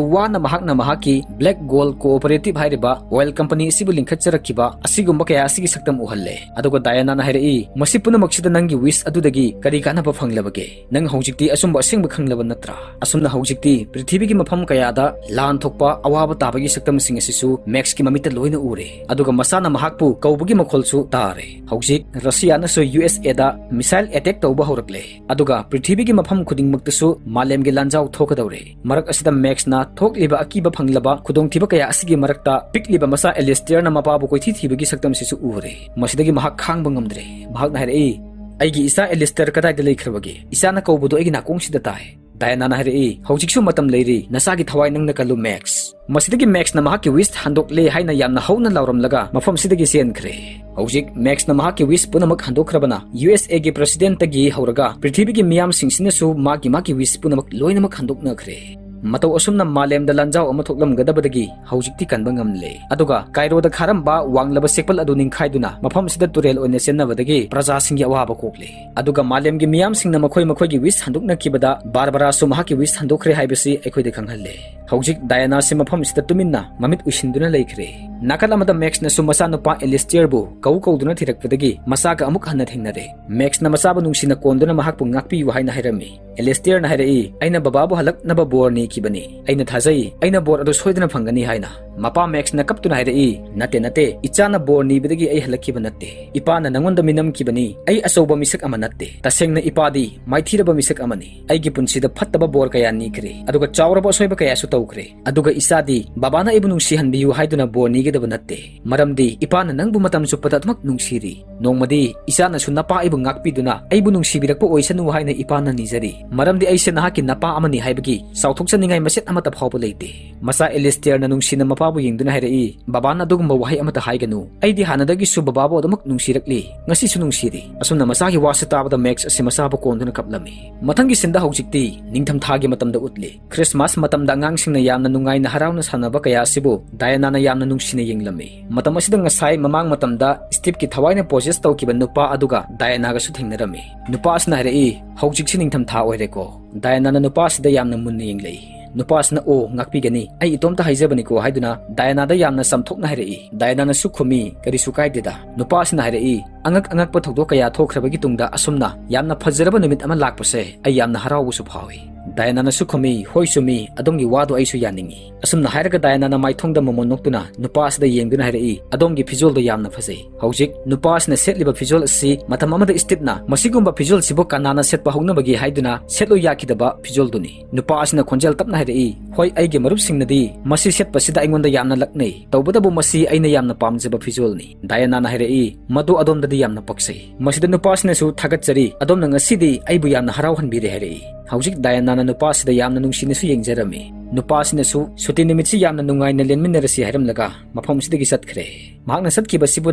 ꯋꯥꯅ ꯃꯍꯥꯛꯅ ꯃꯍꯥꯛꯀꯤ Black Gold Cooperative ꯍꯥꯏꯔꯤꯕ oil company ꯑꯁꯤꯕꯨ ꯂꯤꯡꯈꯠꯆꯔꯛꯈꯤꯕ ꯑꯁꯤꯒꯨꯝꯕ ꯀꯌꯥ ꯑꯁꯤꯒꯤ ꯁꯛꯇꯝ ꯎꯍꯜꯂꯦ꯫ ꯑꯗꯨꯒ ꯗꯥꯌꯥꯅꯥ ꯅ ꯍꯥꯏꯔꯛꯏ, "ꯃꯁꯤ ꯄꯨꯝꯅꯃꯛꯁꯤꯗ ꯅꯪꯒꯤ wish ꯑꯗꯨꯗꯒꯤ ꯀꯔꯤ ꯀꯥꯟꯅꯕ ꯐꯪꯂꯕꯒꯦ? ꯅꯪ ꯍꯧꯖꯤꯛꯇꯤ ꯑꯆꯨꯝꯕ ꯑꯁꯦꯡꯕ ꯈꯪꯂꯕ ꯅꯠꯇ꯭ꯔꯥ?" ꯑꯁꯨꯝꯅ ꯍꯧꯖꯤꯛꯇꯤ ꯄ꯭ꯔꯤꯊꯤꯕꯤꯒꯤ ꯃꯐꯝ ꯀꯌꯥꯗ ꯂꯥꯟ ꯊꯣꯛꯄ, ꯑꯋꯥꯕ ꯇꯥꯕꯒꯤ ꯁꯛꯇꯝꯁꯤꯡ ꯑꯁꯤꯁꯨ ꯃꯦꯛꯁꯀꯤ ꯃꯃꯤꯠꯇ ꯂꯣꯏꯅ ꯎꯔꯦ꯫ ꯑꯗꯨꯒ ꯃꯁꯥꯅ ꯃꯍꯥꯛꯄꯨ ꯀꯧꯕꯒꯤ ꯃꯈꯣꯜꯁꯨ ꯇꯥꯔꯦ꯫ ꯍꯧꯖꯤꯛ ꯔꯁꯤꯌꯥꯅꯁꯨ ꯌꯨ ꯑꯦꯁ ꯑꯦꯗ missile attack ꯇꯧꯕ ꯍꯧꯔꯛꯂꯦ꯫ ꯑꯗꯨꯒ ꯄ꯭ꯔꯤꯊꯤꯕꯤꯒꯤ ꯃꯐꯝ ꯈꯨꯗꯤꯡꯃꯛꯇꯁꯨ ꯃꯥꯂꯦꯝꯒꯤ ꯂꯥꯟꯖꯥꯎ ꯊꯣꯛꯀꯗꯧꯔꯦ꯫ ꯃꯔꯛ ꯑꯁꯤꯗ ꯃꯦꯛꯁꯅ ꯊꯣꯛꯂꯤꯕ ꯑꯀꯤꯕ ꯐꯪꯂꯕ ꯈꯨꯗꯣꯡꯊꯤꯕ ꯀꯌꯥ ꯑꯁꯤꯒꯤ ꯃꯔꯛꯇ ꯄꯤꯛꯂꯤꯕ ꯃꯆꯥ ꯑꯦꯂꯤꯁꯇꯤꯌꯔꯅ ꯃꯄꯥꯕꯨ ꯀꯣꯏꯊꯤ ꯊꯤꯕꯒꯤ ꯁꯛꯇꯝꯁꯤꯁꯨ ꯎꯔꯦ꯫ ꯃꯁꯤꯗꯒꯤ ꯃꯍꯥꯛ ꯈꯥꯡꯕ ꯉꯝꯗ꯭ꯔꯦ꯫ ꯃꯍꯥꯛꯅ ꯍꯥꯏꯔꯛꯏ, "ꯑꯩꯒꯤ ꯏꯆꯥ ꯑꯦꯂꯤꯁꯇꯤꯌꯔ ꯀꯗꯥꯏꯗ ꯂꯩꯈ꯭ꯔꯕꯒꯦ? ꯏꯆꯥꯅ ꯀꯧꯕꯗꯣ ꯑꯩꯒꯤ ꯅꯥꯀꯣꯡꯁꯤꯗ ꯇꯥꯏ꯫" ꯗꯥꯌꯥꯅꯥꯅ ꯍꯥꯏꯔꯛꯏ, "ꯍꯧꯖꯤꯛꯁꯨ ꯃꯇꯝ ꯂꯩꯔꯤ, ꯅꯆꯥꯒꯤ ꯊꯋꯥꯏ ꯅꯪꯅ ꯀꯜꯂꯨ, ꯃꯦꯛꯁ꯫" ꯃꯁꯤꯗꯒꯤ ꯃꯦꯛꯁꯅ ꯃꯍꯥꯛꯀꯤ wish ꯍꯟꯗꯣꯛꯂꯦ ꯍꯥꯏꯅ ꯌꯥꯝꯅ ꯍꯧꯅ ꯂꯥꯎꯔꯝꯂꯒ ꯃꯐꯝꯁꯤꯗꯒꯤ ꯆꯦꯟꯈ꯭ꯔꯦ꯫ ꯍꯧꯖꯤꯛ ꯃꯦꯛꯁꯅ ꯃꯍꯥꯛꯀꯤ wish ꯄꯨꯝꯅꯃꯛ ꯍꯟꯗꯣꯛꯈ꯭ꯔꯕꯅ, ꯌꯨ ꯑꯦꯁ ꯑꯦꯒꯤ ꯄ꯭ꯔꯦꯁꯤꯗꯦꯟꯠꯇꯒꯤ ꯍꯧꯔꯒ ꯄ꯭ꯔꯤꯊꯤꯕꯤꯒꯤ ꯃꯤꯌꯥꯝꯁꯤꯡꯁꯤꯅꯁꯨ ꯃꯥꯒꯤ ꯃꯥꯒꯤ wish ꯄꯨꯝꯅꯃꯛ ꯂꯣꯏꯅꯃꯛ ꯍꯟꯗꯣꯛꯅꯈ꯭ꯔꯦ꯫ ꯃꯇꯧ ꯑꯁꯨꯝꯅ ꯃꯥꯂꯦꯝꯗ ꯂꯥꯟꯖꯥꯎ ꯑꯃ ꯊꯣꯛꯂꯝꯒꯗꯕꯗꯒꯤ ꯍꯧꯖꯤꯛꯇꯤ ꯀꯟꯕ ꯉꯝꯂꯦ꯫ ꯑꯗꯨꯒ ꯀꯥꯏꯔꯣꯗ ꯈꯥꯔꯝꯕ ꯋꯥꯡꯂꯕ ꯆꯦꯛꯄꯜ ꯑꯗꯨ ꯅꯤꯡꯈꯥꯏꯗꯨꯅ ꯃꯐꯝꯁꯤꯗ ꯇꯨꯔꯦꯜ ꯑꯣꯏꯅ ꯆꯦꯟꯅꯕꯗꯒꯤ ꯄ꯭ꯔꯖꯥꯁꯤꯡꯒꯤ ꯑꯋꯥꯕ ꯀꯣꯛꯂꯦ꯫ ꯑꯗꯨꯒ ꯃꯥꯂꯦꯝꯒꯤ ꯃꯤꯌꯥꯝꯁꯤꯡꯅ ꯃꯈꯣꯏ ꯃꯈꯣꯏꯒꯤ wish ꯍꯟꯗꯣꯛꯅꯈꯤꯕꯗ ꯕꯥꯔꯕꯔꯥꯁꯨ ꯃꯍꯥꯛꯀꯤ wish ꯍꯟꯗꯣꯛꯈ꯭ꯔꯦ ꯍꯥꯏꯕꯁꯤ ꯑꯩꯈꯣꯏꯗ ꯈꯪꯍꯜꯂꯦ꯫ ꯍꯧꯖꯤꯛ ꯗꯥꯌꯥꯅꯥꯁꯤ ꯃꯐꯝꯁꯤꯗ ꯇꯨꯃꯤꯟꯅ ꯃꯃꯤꯠ ꯎꯏꯁꯤꯟꯗꯨꯅ ꯂꯩꯈ꯭ꯔꯦ꯫ ꯅꯥꯀꯜ ꯑꯃꯗ ꯃꯦꯛꯁꯅꯁꯨ ꯃꯆꯥꯅꯨꯄꯥ ꯑꯦꯂꯤꯁꯇꯤꯌꯔꯕꯨ ꯀꯧ ꯀꯧꯗꯨꯅ ꯊꯤꯔꯛꯄꯗꯒꯤ ꯃꯆꯥꯒ ꯑꯃꯨꯛ ꯍꯟꯅ ꯊꯦꯡꯅꯔꯦ꯫ ꯃꯦꯛꯁꯅ ꯃꯆꯥꯕꯨ ꯅꯨꯡꯁꯤꯅ ꯀꯣꯟꯗꯨꯅ ꯃꯍꯥꯛꯄꯨ ꯉꯥꯛꯄꯤꯌꯨ ꯍꯥꯏꯅ ꯍꯥꯏꯔꯝꯃꯤ꯫ ꯑꯦꯂꯤꯁꯇꯤꯌꯔꯅ ꯍꯥꯏꯔꯛꯏ, "ꯑꯩꯅ ꯕꯕꯥꯕꯨ ꯍꯜꯂꯛꯅꯕ ꯕꯣꯔ ꯅꯤꯈꯤꯕꯅꯤ꯫ ꯑꯩꯅ ꯊꯥꯖꯩ, ꯑꯩꯅ ꯕꯣꯔ ꯑꯗꯨ ꯁꯣꯏꯗꯅ ꯐꯪꯒꯅꯤ" ꯍꯥꯏꯅ꯫ ꯃꯄꯥ ꯃꯦꯛꯁꯅ ꯀꯞꯇꯨꯅ ꯍꯥꯏꯔꯛꯏ, "ꯅꯠꯇꯦ, ꯅꯠꯇꯦ, ꯏꯆꯥꯅ ꯕꯣꯔ ꯅꯤꯕꯗꯒꯤ ꯑꯩ ꯍꯜꯂꯛꯈꯤꯕ ꯅꯠꯇꯦ꯫ ꯏꯄꯥꯅ ꯅꯉꯣꯟꯗ ꯃꯤꯅꯝꯈꯤꯕꯅꯤ꯫ ꯑꯩ ꯑꯆꯧꯕ ꯃꯤꯁꯛ ꯑꯃ ꯅꯠꯇꯦ꯫ ꯇꯁꯦꯡꯅ ꯏꯄꯥꯗꯤ ꯃꯥꯏꯊꯤꯔꯕ ꯃꯤꯁꯛ ꯑꯃꯅꯤ꯫ ꯑꯩꯒꯤ ꯄꯨꯟꯁꯤꯗ ꯐꯠꯇꯕ ꯕꯣꯔ ꯀꯌꯥ ꯅꯤꯈ꯭ꯔꯦ, ꯑꯗꯨꯒ ꯆꯥꯎꯔꯕ ꯑꯁꯣꯏꯕ ꯀꯌꯥꯁꯨ ꯇꯧꯈ꯭ꯔꯦ꯫ ꯑꯗꯨꯒ ꯏꯆꯥꯗꯤ ꯕꯕꯥꯅ ꯑꯩꯕꯨ ꯅꯨꯡꯁꯤꯍꯟꯕꯤꯌꯨ ꯍꯥꯏꯗꯨꯅ ꯕꯣꯔ ꯅꯤꯒꯗꯕ ꯅꯠꯇꯦ, ꯃꯔꯝꯗꯤ ꯏꯄꯥꯅ ꯅꯪꯕꯨ ꯃꯇꯝ ꯆꯨꯞꯄꯗ ꯑꯗꯨꯃꯛ ꯅꯨꯡꯁꯤꯔꯤ꯫ ꯅꯣꯡꯃꯗꯤ ꯏꯆꯥꯅꯁꯨ ꯅꯄꯥ ꯑꯩꯕꯨ ꯉꯥꯛꯄꯤꯗꯨꯅ ꯑꯩꯕꯨ ꯅꯨꯡꯁꯤꯕꯤꯔꯛꯄ ꯑꯣꯏꯁꯅꯨ ꯍꯥꯏꯅ ꯏꯄꯥꯅ ꯅꯤꯖꯔꯤ, ꯃꯔꯝꯗꯤ ꯑꯩꯁꯦ ꯅꯍꯥꯛꯀꯤ ꯅꯄꯥ ꯑꯃꯅꯤ ꯍꯥꯏꯕꯒꯤ ꯆꯥꯎꯊꯣꯛꯆꯅꯤꯡꯉꯥꯏ ꯃꯆꯦꯠ ꯑꯃꯠꯇ ꯐꯥꯎꯕ ꯂꯩꯇꯦ꯫" ꯃꯆꯥ ꯑꯦꯂꯤꯁꯇꯤꯌꯔꯅ ꯅꯨꯡꯁꯤꯅ ꯃꯄꯥꯕꯨ ꯌꯦꯡꯗꯨꯅ ꯍꯥꯏꯔꯛꯏ, "ꯕꯕꯥꯅ ꯑꯗꯨꯒꯨꯝꯕ ꯋꯥꯍꯩ ꯑꯃꯠꯇ ꯍꯥꯏꯒꯅꯨ꯫ ꯑꯩꯗꯤ ꯍꯥꯟꯅꯗꯒꯤꯁꯨ ꯕꯕꯥꯕꯨ ꯑꯗꯨꯃꯛ ꯅꯨꯡꯁꯤꯔꯛꯂꯤ, ꯉꯁꯤꯁꯨ ꯅꯨꯡꯁꯤꯔꯤ꯫" ꯑꯁꯨꯝꯅ ꯃꯆꯥꯒꯤ ꯋꯥꯁꯤ ꯇꯥꯕꯗ ꯃꯦꯛꯁ ꯑꯁꯤ ꯃꯆꯥꯕꯨ ꯀꯣꯟꯗꯨꯅ ꯀꯞꯂꯝꯃꯤ꯫ ꯃꯊꯪꯒꯤ ꯁꯤꯟꯗ ꯍꯧꯖꯤꯛꯇꯤ ꯅꯤꯡꯊꯝꯊꯥꯒꯤ ꯃꯇꯝꯗ ꯎꯠꯂꯤ꯫ ꯈ꯭ꯔꯤꯁꯃꯥꯁ ꯃꯇꯝꯗ ꯑꯉꯥꯡꯁꯤꯡꯅ ꯌꯥꯝꯅ ꯅꯨꯡꯉꯥꯏꯅ ꯍꯔꯥꯎꯅ ꯁꯥꯟꯅꯕ ꯀꯌꯥ ꯑꯁꯤꯕꯨ ꯗꯥꯌꯥꯅꯥꯅ ꯌꯥꯝꯅ ꯅꯨꯡꯁꯤꯅ ꯌꯦꯡꯂꯝꯃꯤ꯫ ꯃꯇꯝ ꯑꯁꯤꯗ ꯉꯁꯥꯏ ꯃꯃꯥꯡ ꯃꯇꯝꯗ ꯁ꯭ꯇꯤꯞꯀꯤ ꯊꯋꯥꯏꯅ possess ꯇꯧꯈꯤꯕ ꯅꯨꯄꯥ ꯑꯗꯨꯒ ꯗꯥꯌꯥꯅꯥꯒꯁꯨ ꯊꯦꯡꯅꯔꯝꯃꯤ꯫ ꯅꯨꯄꯥ ꯑꯁꯤꯅ ꯍꯥꯏꯔꯛꯏ, "ꯍꯧꯖꯤꯛꯁꯤ ꯅꯤꯡꯊꯝꯊꯥ ꯑꯣꯏꯔꯦꯀꯣ?" ꯗꯥꯌꯥꯅꯥꯅ ꯅꯨꯄꯥ ꯑꯁꯤꯗ ꯌꯥꯝꯅ ꯃꯨꯟꯅ ꯌꯦꯡꯂꯛꯏ꯫ ꯅꯨꯄꯥ ꯑꯁꯤꯅ, "ꯑꯣ, ꯉꯥꯛꯄꯤꯒꯅꯤ, ꯑꯩ ꯏꯇꯣꯝꯇ ꯍꯥꯏꯖꯕꯅꯤꯀꯣ" ꯍꯥꯏꯗꯨꯅ ꯗꯥꯌꯥꯅꯥꯗ ꯌꯥꯝꯅ ꯆꯝꯊꯣꯛꯅ ꯍꯥꯏꯔꯛꯏ꯫ ꯗꯥꯌꯥꯅꯥꯅꯁꯨ ꯈꯨꯝꯃꯤ, "ꯀꯔꯤꯁꯨ ꯀꯥꯏꯗꯦꯗ꯫" ꯅꯨꯄꯥ ꯑꯁꯤꯅ ꯍꯥꯏꯔꯛꯏ, ꯑꯉꯛ ꯑꯉꯛꯄ ꯊꯧꯗꯣꯛ ꯀꯌꯥ ꯊꯣꯛꯈ꯭ꯔꯕꯒꯤ ꯇꯨꯡꯗ ꯑꯁꯨꯝꯅ ꯌꯥꯝꯅ ꯐꯖꯔꯕ ꯅꯨꯃꯤꯠ ꯑꯃ ꯂꯥꯛꯄꯁꯦ ꯑꯩ ꯌꯥꯝꯅ ꯍꯔꯥꯎꯕꯁꯨ ꯐꯥꯎꯏ꯫ ꯗꯥꯌꯥꯅꯥꯅꯁꯨ ꯈꯨꯝꯃꯤ, "ꯍꯣꯏ ꯆꯨꯝꯃꯤ, ꯑꯗꯣꯝꯒꯤ ꯋꯥꯗꯣ ꯑꯩꯁꯨ ꯌꯥꯅꯤꯡꯏ"꯫ ꯑꯁꯨꯝꯅ ꯍꯥꯏꯔꯒ ꯗꯥꯌꯥꯅꯥꯅ ꯃꯥꯏꯊꯣꯡꯗ ꯃꯃꯣꯟ ꯅꯣꯛꯇꯨꯅ ꯅꯨꯄꯥ ꯑꯁꯤꯗ ꯌꯦꯡꯗꯨꯅ ꯍꯥꯏꯔꯛꯏ, "ꯑꯗꯣꯝꯒꯤ ꯐꯤꯖꯣꯜꯗꯣ ꯌꯥꯝꯅ ꯐꯖꯩ꯫ ꯍꯧꯖꯤꯛ ꯅꯨꯄꯥ ꯑꯁꯤꯅ ꯁꯦꯠꯂꯤꯕ ꯐꯤꯖꯣꯜ ꯑꯁꯤ ꯃꯇꯝ ꯑꯃꯗ ꯁ꯭ꯇꯤꯞꯅ ꯃꯁꯤꯒꯨꯝꯕ ꯐꯤꯖꯣꯜꯁꯤꯕꯨ ꯀꯅꯥꯅ ꯁꯦꯠꯄ ꯍꯧꯅꯕꯒꯦ ꯍꯥꯏꯗꯨꯅ ꯁꯦꯠꯂꯣꯏ ꯌꯥꯈꯤꯗꯕ ꯐꯤꯖꯣꯜꯗꯨꯅꯤ"꯫ ꯅꯨꯄꯥ ꯑꯁꯤꯅ ꯈꯣꯟꯖꯦꯜ ꯇꯞꯅ ꯍꯥꯏꯔꯛꯏ, "ꯍꯣꯏ, ꯑꯩꯒꯤ ꯃꯔꯨꯞꯁꯤꯡꯅꯗꯤ ꯃꯁꯤ ꯁꯦꯠꯄꯁꯤꯗ ꯑꯩꯉꯣꯟꯗ ꯌꯥꯝꯅ ꯂꯛꯅꯩ, ꯇꯧꯕꯇꯕꯨ ꯃꯁꯤ ꯑꯩꯅ ꯌꯥꯝꯅ ꯄꯥꯝꯖꯕ ꯐꯤꯖꯣꯜꯅꯤ"꯫ ꯗꯥꯌꯥꯅꯥꯅ ꯍꯥꯏꯔꯛꯏ, "ꯃꯗꯨ ꯑꯗꯣꯝꯗꯗꯤ ꯌꯥꯝꯅ ꯄꯛꯆꯩ"꯫ ꯃꯁꯤꯗ ꯅꯨꯄꯥꯁꯤꯅꯁꯨ, "ꯊꯥꯒꯠꯆꯔꯤ, ꯑꯗꯣꯝꯅ ꯉꯁꯤꯗꯤ ꯑꯩꯕꯨ ꯌꯥꯝꯅ ꯍꯔꯥꯎꯍꯟꯕꯤꯔꯦ" ꯍꯥꯏꯔꯛꯏ꯫ ꯍꯧꯖꯤꯛ ꯗꯥꯌꯥꯅꯥꯅ ꯅꯨꯄꯥꯁꯤꯗ ꯌꯥꯝꯅ ꯅꯨꯡꯁꯤꯅꯁꯨ ꯌꯦꯡꯖꯔꯝꯃꯤ꯫ ꯅꯨꯄꯥꯁꯤꯅꯁꯨ ꯁꯨꯇꯤ ꯅꯨꯃꯤꯠꯁꯤ ꯌꯥꯝꯅ ꯅꯨꯡꯉꯥꯏꯅ ꯂꯦꯟꯃꯤꯟꯅꯔꯁꯤ ꯍꯥꯏꯔꯝꯂꯒ ꯃꯐꯝꯁꯤꯗꯒꯤ ꯆꯠꯈ꯭ꯔꯦ꯫ ꯃꯍꯥꯛꯅ ꯆꯠꯈꯤꯕꯁꯤꯕꯨ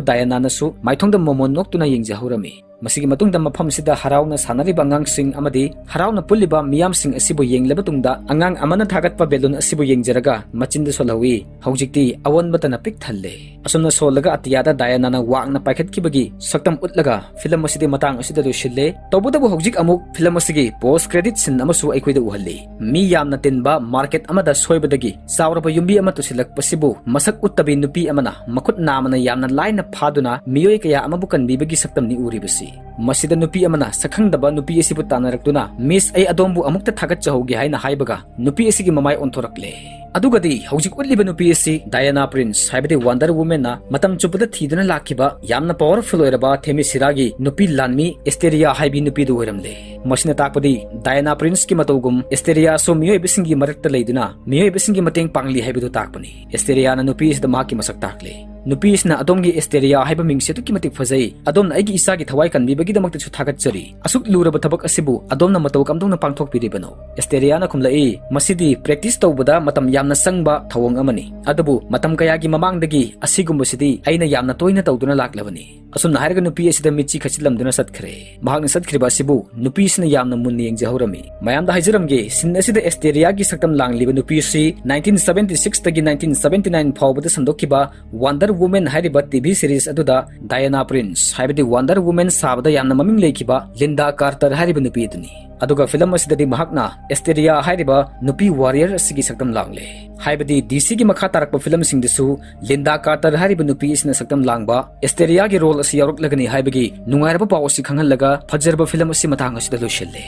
ꯗꯥꯌꯥꯅꯥꯅꯁꯨ ꯃꯥꯏꯊꯣꯡꯗ ꯃꯃꯣꯟ ꯅꯣꯛꯇꯨꯅ ꯌꯦꯡꯖꯍꯧꯔꯝꯃꯤ꯫ ꯃꯁꯤꯒꯤ ꯃꯇꯨꯡꯗ ꯃꯐꯝꯁꯤꯗ ꯍꯔꯥꯎꯅ ꯁꯥꯟꯅꯔꯤꯕ ꯑꯉꯥꯡꯁꯤꯡ ꯑꯃꯗꯤ ꯍꯔꯥꯎꯅ ꯄꯨꯜꯂꯤꯕ ꯃꯤꯌꯥꯝꯁꯤꯡ ꯑꯁꯤꯕꯨ ꯌꯦꯡꯂꯕ ꯇꯨꯡꯗ ꯑꯉꯥꯡ ꯑꯃꯅ ꯊꯥꯒꯠꯄ ꯕꯦꯂꯨꯟ ꯑꯁꯤꯕꯨ ꯌꯦꯡꯖꯔꯒ ꯃꯆꯤꯟꯗ ꯁꯣꯜꯍꯧꯏ꯫ ꯍꯧꯖꯤꯛꯇꯤ ꯑꯑꯣꯟꯕꯇꯅ ꯄꯤꯛ ꯊꯜꯂꯦ꯫ ꯑꯁꯨꯝꯅ ꯁꯣꯜꯂꯒ ꯑꯇꯤꯌꯥꯗ ꯗꯥꯌꯥꯅꯥꯅ ꯋꯥꯡꯅ ꯄꯥꯏꯈꯠꯈꯤꯕꯒꯤ ꯁꯛꯇꯝ ꯎꯠꯂꯒ ꯐꯤꯂꯝ ꯑꯁꯤꯗꯤ ꯃꯇꯥꯡ ꯑꯁꯤꯗ ꯂꯣꯏꯁꯤꯜꯂꯦ꯫ ꯇꯧꯕꯇꯕꯨ ꯍꯧꯖꯤꯛ ꯑꯃꯨꯛ ꯐꯤꯂꯝ ꯑꯁꯤꯒꯤ ꯄꯣꯁ ꯀ꯭ꯔꯦꯗꯤꯠ ꯁꯤꯟ ꯑꯃꯁꯨ ꯑꯩꯈꯣꯏꯗ ꯎꯍꯜꯂꯤ꯫ ꯃꯤ ꯌꯥꯝꯅ ꯇꯤꯟꯕ ꯃꯥꯔꯀꯦꯠ ꯑꯃꯗ ꯁꯣꯏꯕꯗꯒꯤ ꯆꯥꯎꯔꯕ ꯌꯨꯝꯕꯤ ꯑꯃ ꯇꯨꯁꯤꯜꯂꯛꯄꯁꯤꯕꯨ ꯃꯁꯛ ꯎꯠꯇꯕꯤ ꯅꯨꯄꯤ ꯑꯃꯅ ꯃꯈꯨꯠ ꯅꯥꯝꯃꯅ ꯌꯥꯝꯅ ꯂꯥꯏꯅ ꯐꯥꯗꯨꯅ ꯃꯤꯑꯣꯏ ꯀꯌꯥ ꯑꯃꯕꯨ ꯀꯟꯕꯤꯕꯒꯤ ꯁꯛꯇꯝꯅꯤ ꯎꯔꯤꯕꯁꯤ꯫ ꯃꯁꯤꯗ ꯅꯨꯄꯤ ꯑꯃꯅ ꯁꯛꯈꯪꯗꯕ ꯅꯨꯄꯤ ꯑꯁꯤꯕꯨ ꯇꯥꯟꯅꯔꯛꯇꯨꯅ, "ꯃꯤꯁ, ꯑꯩ ꯑꯗꯣꯝꯕꯨ ꯑꯃꯨꯛꯇ ꯊꯥꯒꯠꯆꯍꯧꯒꯦ" ꯍꯥꯏꯅ ꯍꯥꯏꯕꯒ ꯅꯨꯄꯤ ꯑꯁꯤꯒꯤ ꯃꯃꯥꯏ ꯑꯣꯟꯊꯣꯔꯛꯂꯦ꯫ ꯑꯗꯨꯒꯗꯤ ꯍꯧꯖꯤꯛ ꯎꯠꯂꯤꯕ ꯅꯨꯄꯤ ꯑꯁꯤ ꯗꯥꯌꯥꯅꯥ ꯄ꯭ꯔꯤꯟꯁ, ꯍꯥꯏꯕꯗꯤ ꯋꯥꯟꯗꯔ ꯋꯨꯃꯦꯟꯅ ꯃꯇꯝ ꯆꯨꯞꯄꯗ ꯊꯤꯗꯨꯅ ꯂꯥꯛꯈꯤꯕ ꯌꯥꯝꯅ ꯄꯥꯋꯔꯐꯨꯜ ꯑꯣꯏꯔꯕ ꯊꯦꯃꯤꯁꯤꯔꯥꯒꯤ ꯅꯨꯄꯤ ꯂꯥꯟꯃꯤ ꯑꯦꯁꯇꯦꯔꯤꯌꯥ ꯍꯥꯏꯕꯤ ꯅꯨꯄꯤꯗꯨ ꯑꯣꯏꯔꯝꯂꯦ꯫ ꯃꯁꯤꯅ ꯇꯥꯛꯄꯗꯤ ꯗꯥꯌꯥꯅꯥ ꯄ꯭ꯔꯤꯟꯁꯀꯤ ꯃꯇꯧꯒꯨꯝ ꯑꯦꯁꯇꯦꯔꯤꯌꯥꯁꯨ ꯃꯤꯑꯣꯏꯕꯁꯤꯡꯒꯤ ꯃꯔꯛꯇ ꯂꯩꯗꯨꯅ ꯃꯤꯑꯣꯏꯕꯁꯤꯡꯒꯤ ꯃꯇꯦꯡ ꯄꯥꯡꯂꯤ ꯍꯥꯏꯕꯗꯨ ꯇꯥꯛꯄꯅꯤ꯫ ꯑꯦꯁꯇꯦꯔꯤꯌꯥꯅ ꯅꯨꯄꯤ ꯑꯁꯤꯗ ꯃꯍꯥꯛꯀꯤ ꯃꯁꯛ ꯇꯥꯛꯂꯦ꯫ ꯅꯨꯄꯤ ꯑꯁꯤꯅ, "ꯑꯗꯣꯝꯒꯤ ꯑꯦꯁꯇꯦꯔꯤꯌꯥ ꯍꯥꯏꯕ ꯃꯤꯡꯁꯤ ꯑꯗꯨꯛꯀꯤ ꯃꯇꯤꯛ ꯐꯖꯩ꯫ ꯑꯗꯣꯝꯅ ꯑꯩꯒꯤ ꯏꯆꯥꯒꯤ ꯊꯋꯥꯏ ꯀꯟꯕꯤꯕꯒꯤꯗꯃꯛꯇꯁꯨ ꯊꯥꯒꯠꯆꯔꯤ꯫ ꯑꯁꯨꯛ ꯂꯨꯔꯕ ꯊꯕꯛ ꯑꯁꯤꯕꯨ ꯑꯗꯣꯝꯅ ꯃꯇꯧ ꯀꯝꯗꯧꯅ ꯄꯥꯡꯊꯣꯛꯄꯤꯔꯤꯕꯅꯣ?" ꯑꯦꯁꯇꯦꯔꯤꯌꯥꯅ ꯈꯨꯝꯂꯛꯏ, "ꯃꯁꯤꯗꯤ ꯄ꯭ꯔꯦꯛꯇꯤꯁ ꯇꯧꯕꯗ ꯃꯇꯝ ꯌꯥꯝꯅ ꯆꯪꯕ ꯊꯧꯑꯣꯡ ꯑꯃꯅꯤ꯫ ꯑꯗꯨꯕꯨ ꯃꯇꯝ ꯀꯌꯥꯒꯤ ꯃꯃꯥꯡꯗꯒꯤ ꯑꯁꯤꯒꯨꯝꯕꯁꯤꯗꯤ ꯑꯩꯅ ꯌꯥꯝꯅ ꯇꯣꯏꯅ ꯇꯧꯗꯨꯅ ꯂꯥꯛꯂꯕꯅꯤ"꯫ ꯑꯁꯨꯝꯅ ꯍꯥꯏꯔꯒ ꯅꯨꯄꯤ ꯑꯁꯤꯗ ꯃꯤꯠꯁꯤ ꯈꯠꯆꯤꯜꯂꯝꯗꯨꯅ ꯆꯠꯈ꯭ꯔꯦ꯫ ꯃꯍꯥꯛꯅ ꯆꯠꯈ꯭ꯔꯤꯕ ꯑꯁꯤꯕꯨ ꯅꯨꯄꯤꯁꯤꯅ ꯌꯥꯝꯅ ꯃꯨꯟꯅ ꯌꯦꯡꯖꯍꯧꯔꯝꯃꯤ꯫ ꯃꯌꯥꯝꯗ ꯍꯥꯏꯖꯔꯝꯒꯦ, ꯁꯤꯟ ꯑꯁꯤꯗ ꯑꯦꯁꯇꯦꯔꯤꯌꯥꯒꯤ ꯁꯛꯇꯝ ꯂꯥꯡꯂꯤꯕ ꯅꯨꯄꯤ ꯑꯁꯤ ꯅꯥꯏꯟꯇꯤꯟ ꯁꯕꯦꯟꯇꯤ ꯁꯤꯛꯁꯇꯒꯤ ꯅꯥꯏꯟꯇꯤꯟ ꯁꯕꯦꯟꯇꯤ ꯅꯥꯏꯟ ꯐꯥꯎꯕꯗ ꯁꯟꯗꯣꯛꯈꯤꯕ ꯋꯥꯟꯗꯔ Woman ꯍꯥꯏꯔꯤꯕ ꯇꯤ ꯚꯤ series ꯑꯗꯨꯗ Diana Prince, ꯍꯥꯏꯕꯗꯤ Wonder Woman ꯁꯥꯕꯗ ꯌꯥꯝꯅ ꯃꯃꯤꯡ ꯂꯩꯈꯤꯕ ꯂꯤꯟꯗꯥ ꯀꯥꯔꯇꯔ ꯍꯥꯏꯔꯤꯕ ꯅꯨꯄꯤ ꯑꯗꯨꯅꯤ꯫ ꯑꯗꯨꯒ film ꯑꯁꯤꯗꯗꯤ ꯃꯍꯥꯛꯅ ꯑꯦꯁꯇꯦꯔꯤꯌꯥ ꯍꯥꯏꯔꯤꯕ ꯅꯨꯄꯤ warrior ꯑꯁꯤꯒꯤ ꯁꯛꯇꯝ ꯂꯥꯡꯂꯦ꯫ ꯍꯥꯏꯕꯗꯤ ꯗꯤ ꯁꯤꯒꯤ ꯃꯈꯥ ꯇꯥꯔꯛꯄ film ꯁꯤꯡꯗꯁꯨ ꯂꯤꯟꯗꯥ ꯀꯥꯔꯇꯔ ꯍꯥꯏꯔꯤꯕ ꯅꯨꯄꯤ ꯑꯁꯤꯅ ꯁꯛꯇꯝ ꯂꯥꯡꯕ ꯑꯦꯁꯇꯦꯔꯤꯌꯥꯒꯤ role ꯑꯁꯤ ꯌꯥꯎꯔꯛꯂꯒꯅꯤ ꯍꯥꯏꯕꯒꯤ ꯅꯨꯡꯉꯥꯏꯔꯕ ꯄꯥꯎ ꯑꯁꯤ ꯈꯪꯍꯜꯂꯒ ꯐꯖꯔꯕ film ꯑꯁꯤ ꯃꯇꯥꯡ ꯑꯁꯤꯗ ꯂꯣꯏꯁꯤꯜꯂꯦ꯫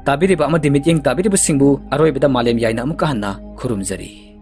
ꯇꯥꯕꯤꯔꯤꯕ ꯑꯃꯗꯤ ꯃꯤꯠꯌꯦꯡ ꯇꯥꯕꯤꯔꯤꯕꯁꯤꯡꯕꯨ ꯑꯔꯣꯏꯕꯗ ꯃꯥꯂꯦꯝ ꯌꯥꯏꯅ ꯑꯃꯨꯛꯀ ꯍꯟꯅ ꯈꯨꯔꯨꯝꯖꯔꯤ꯫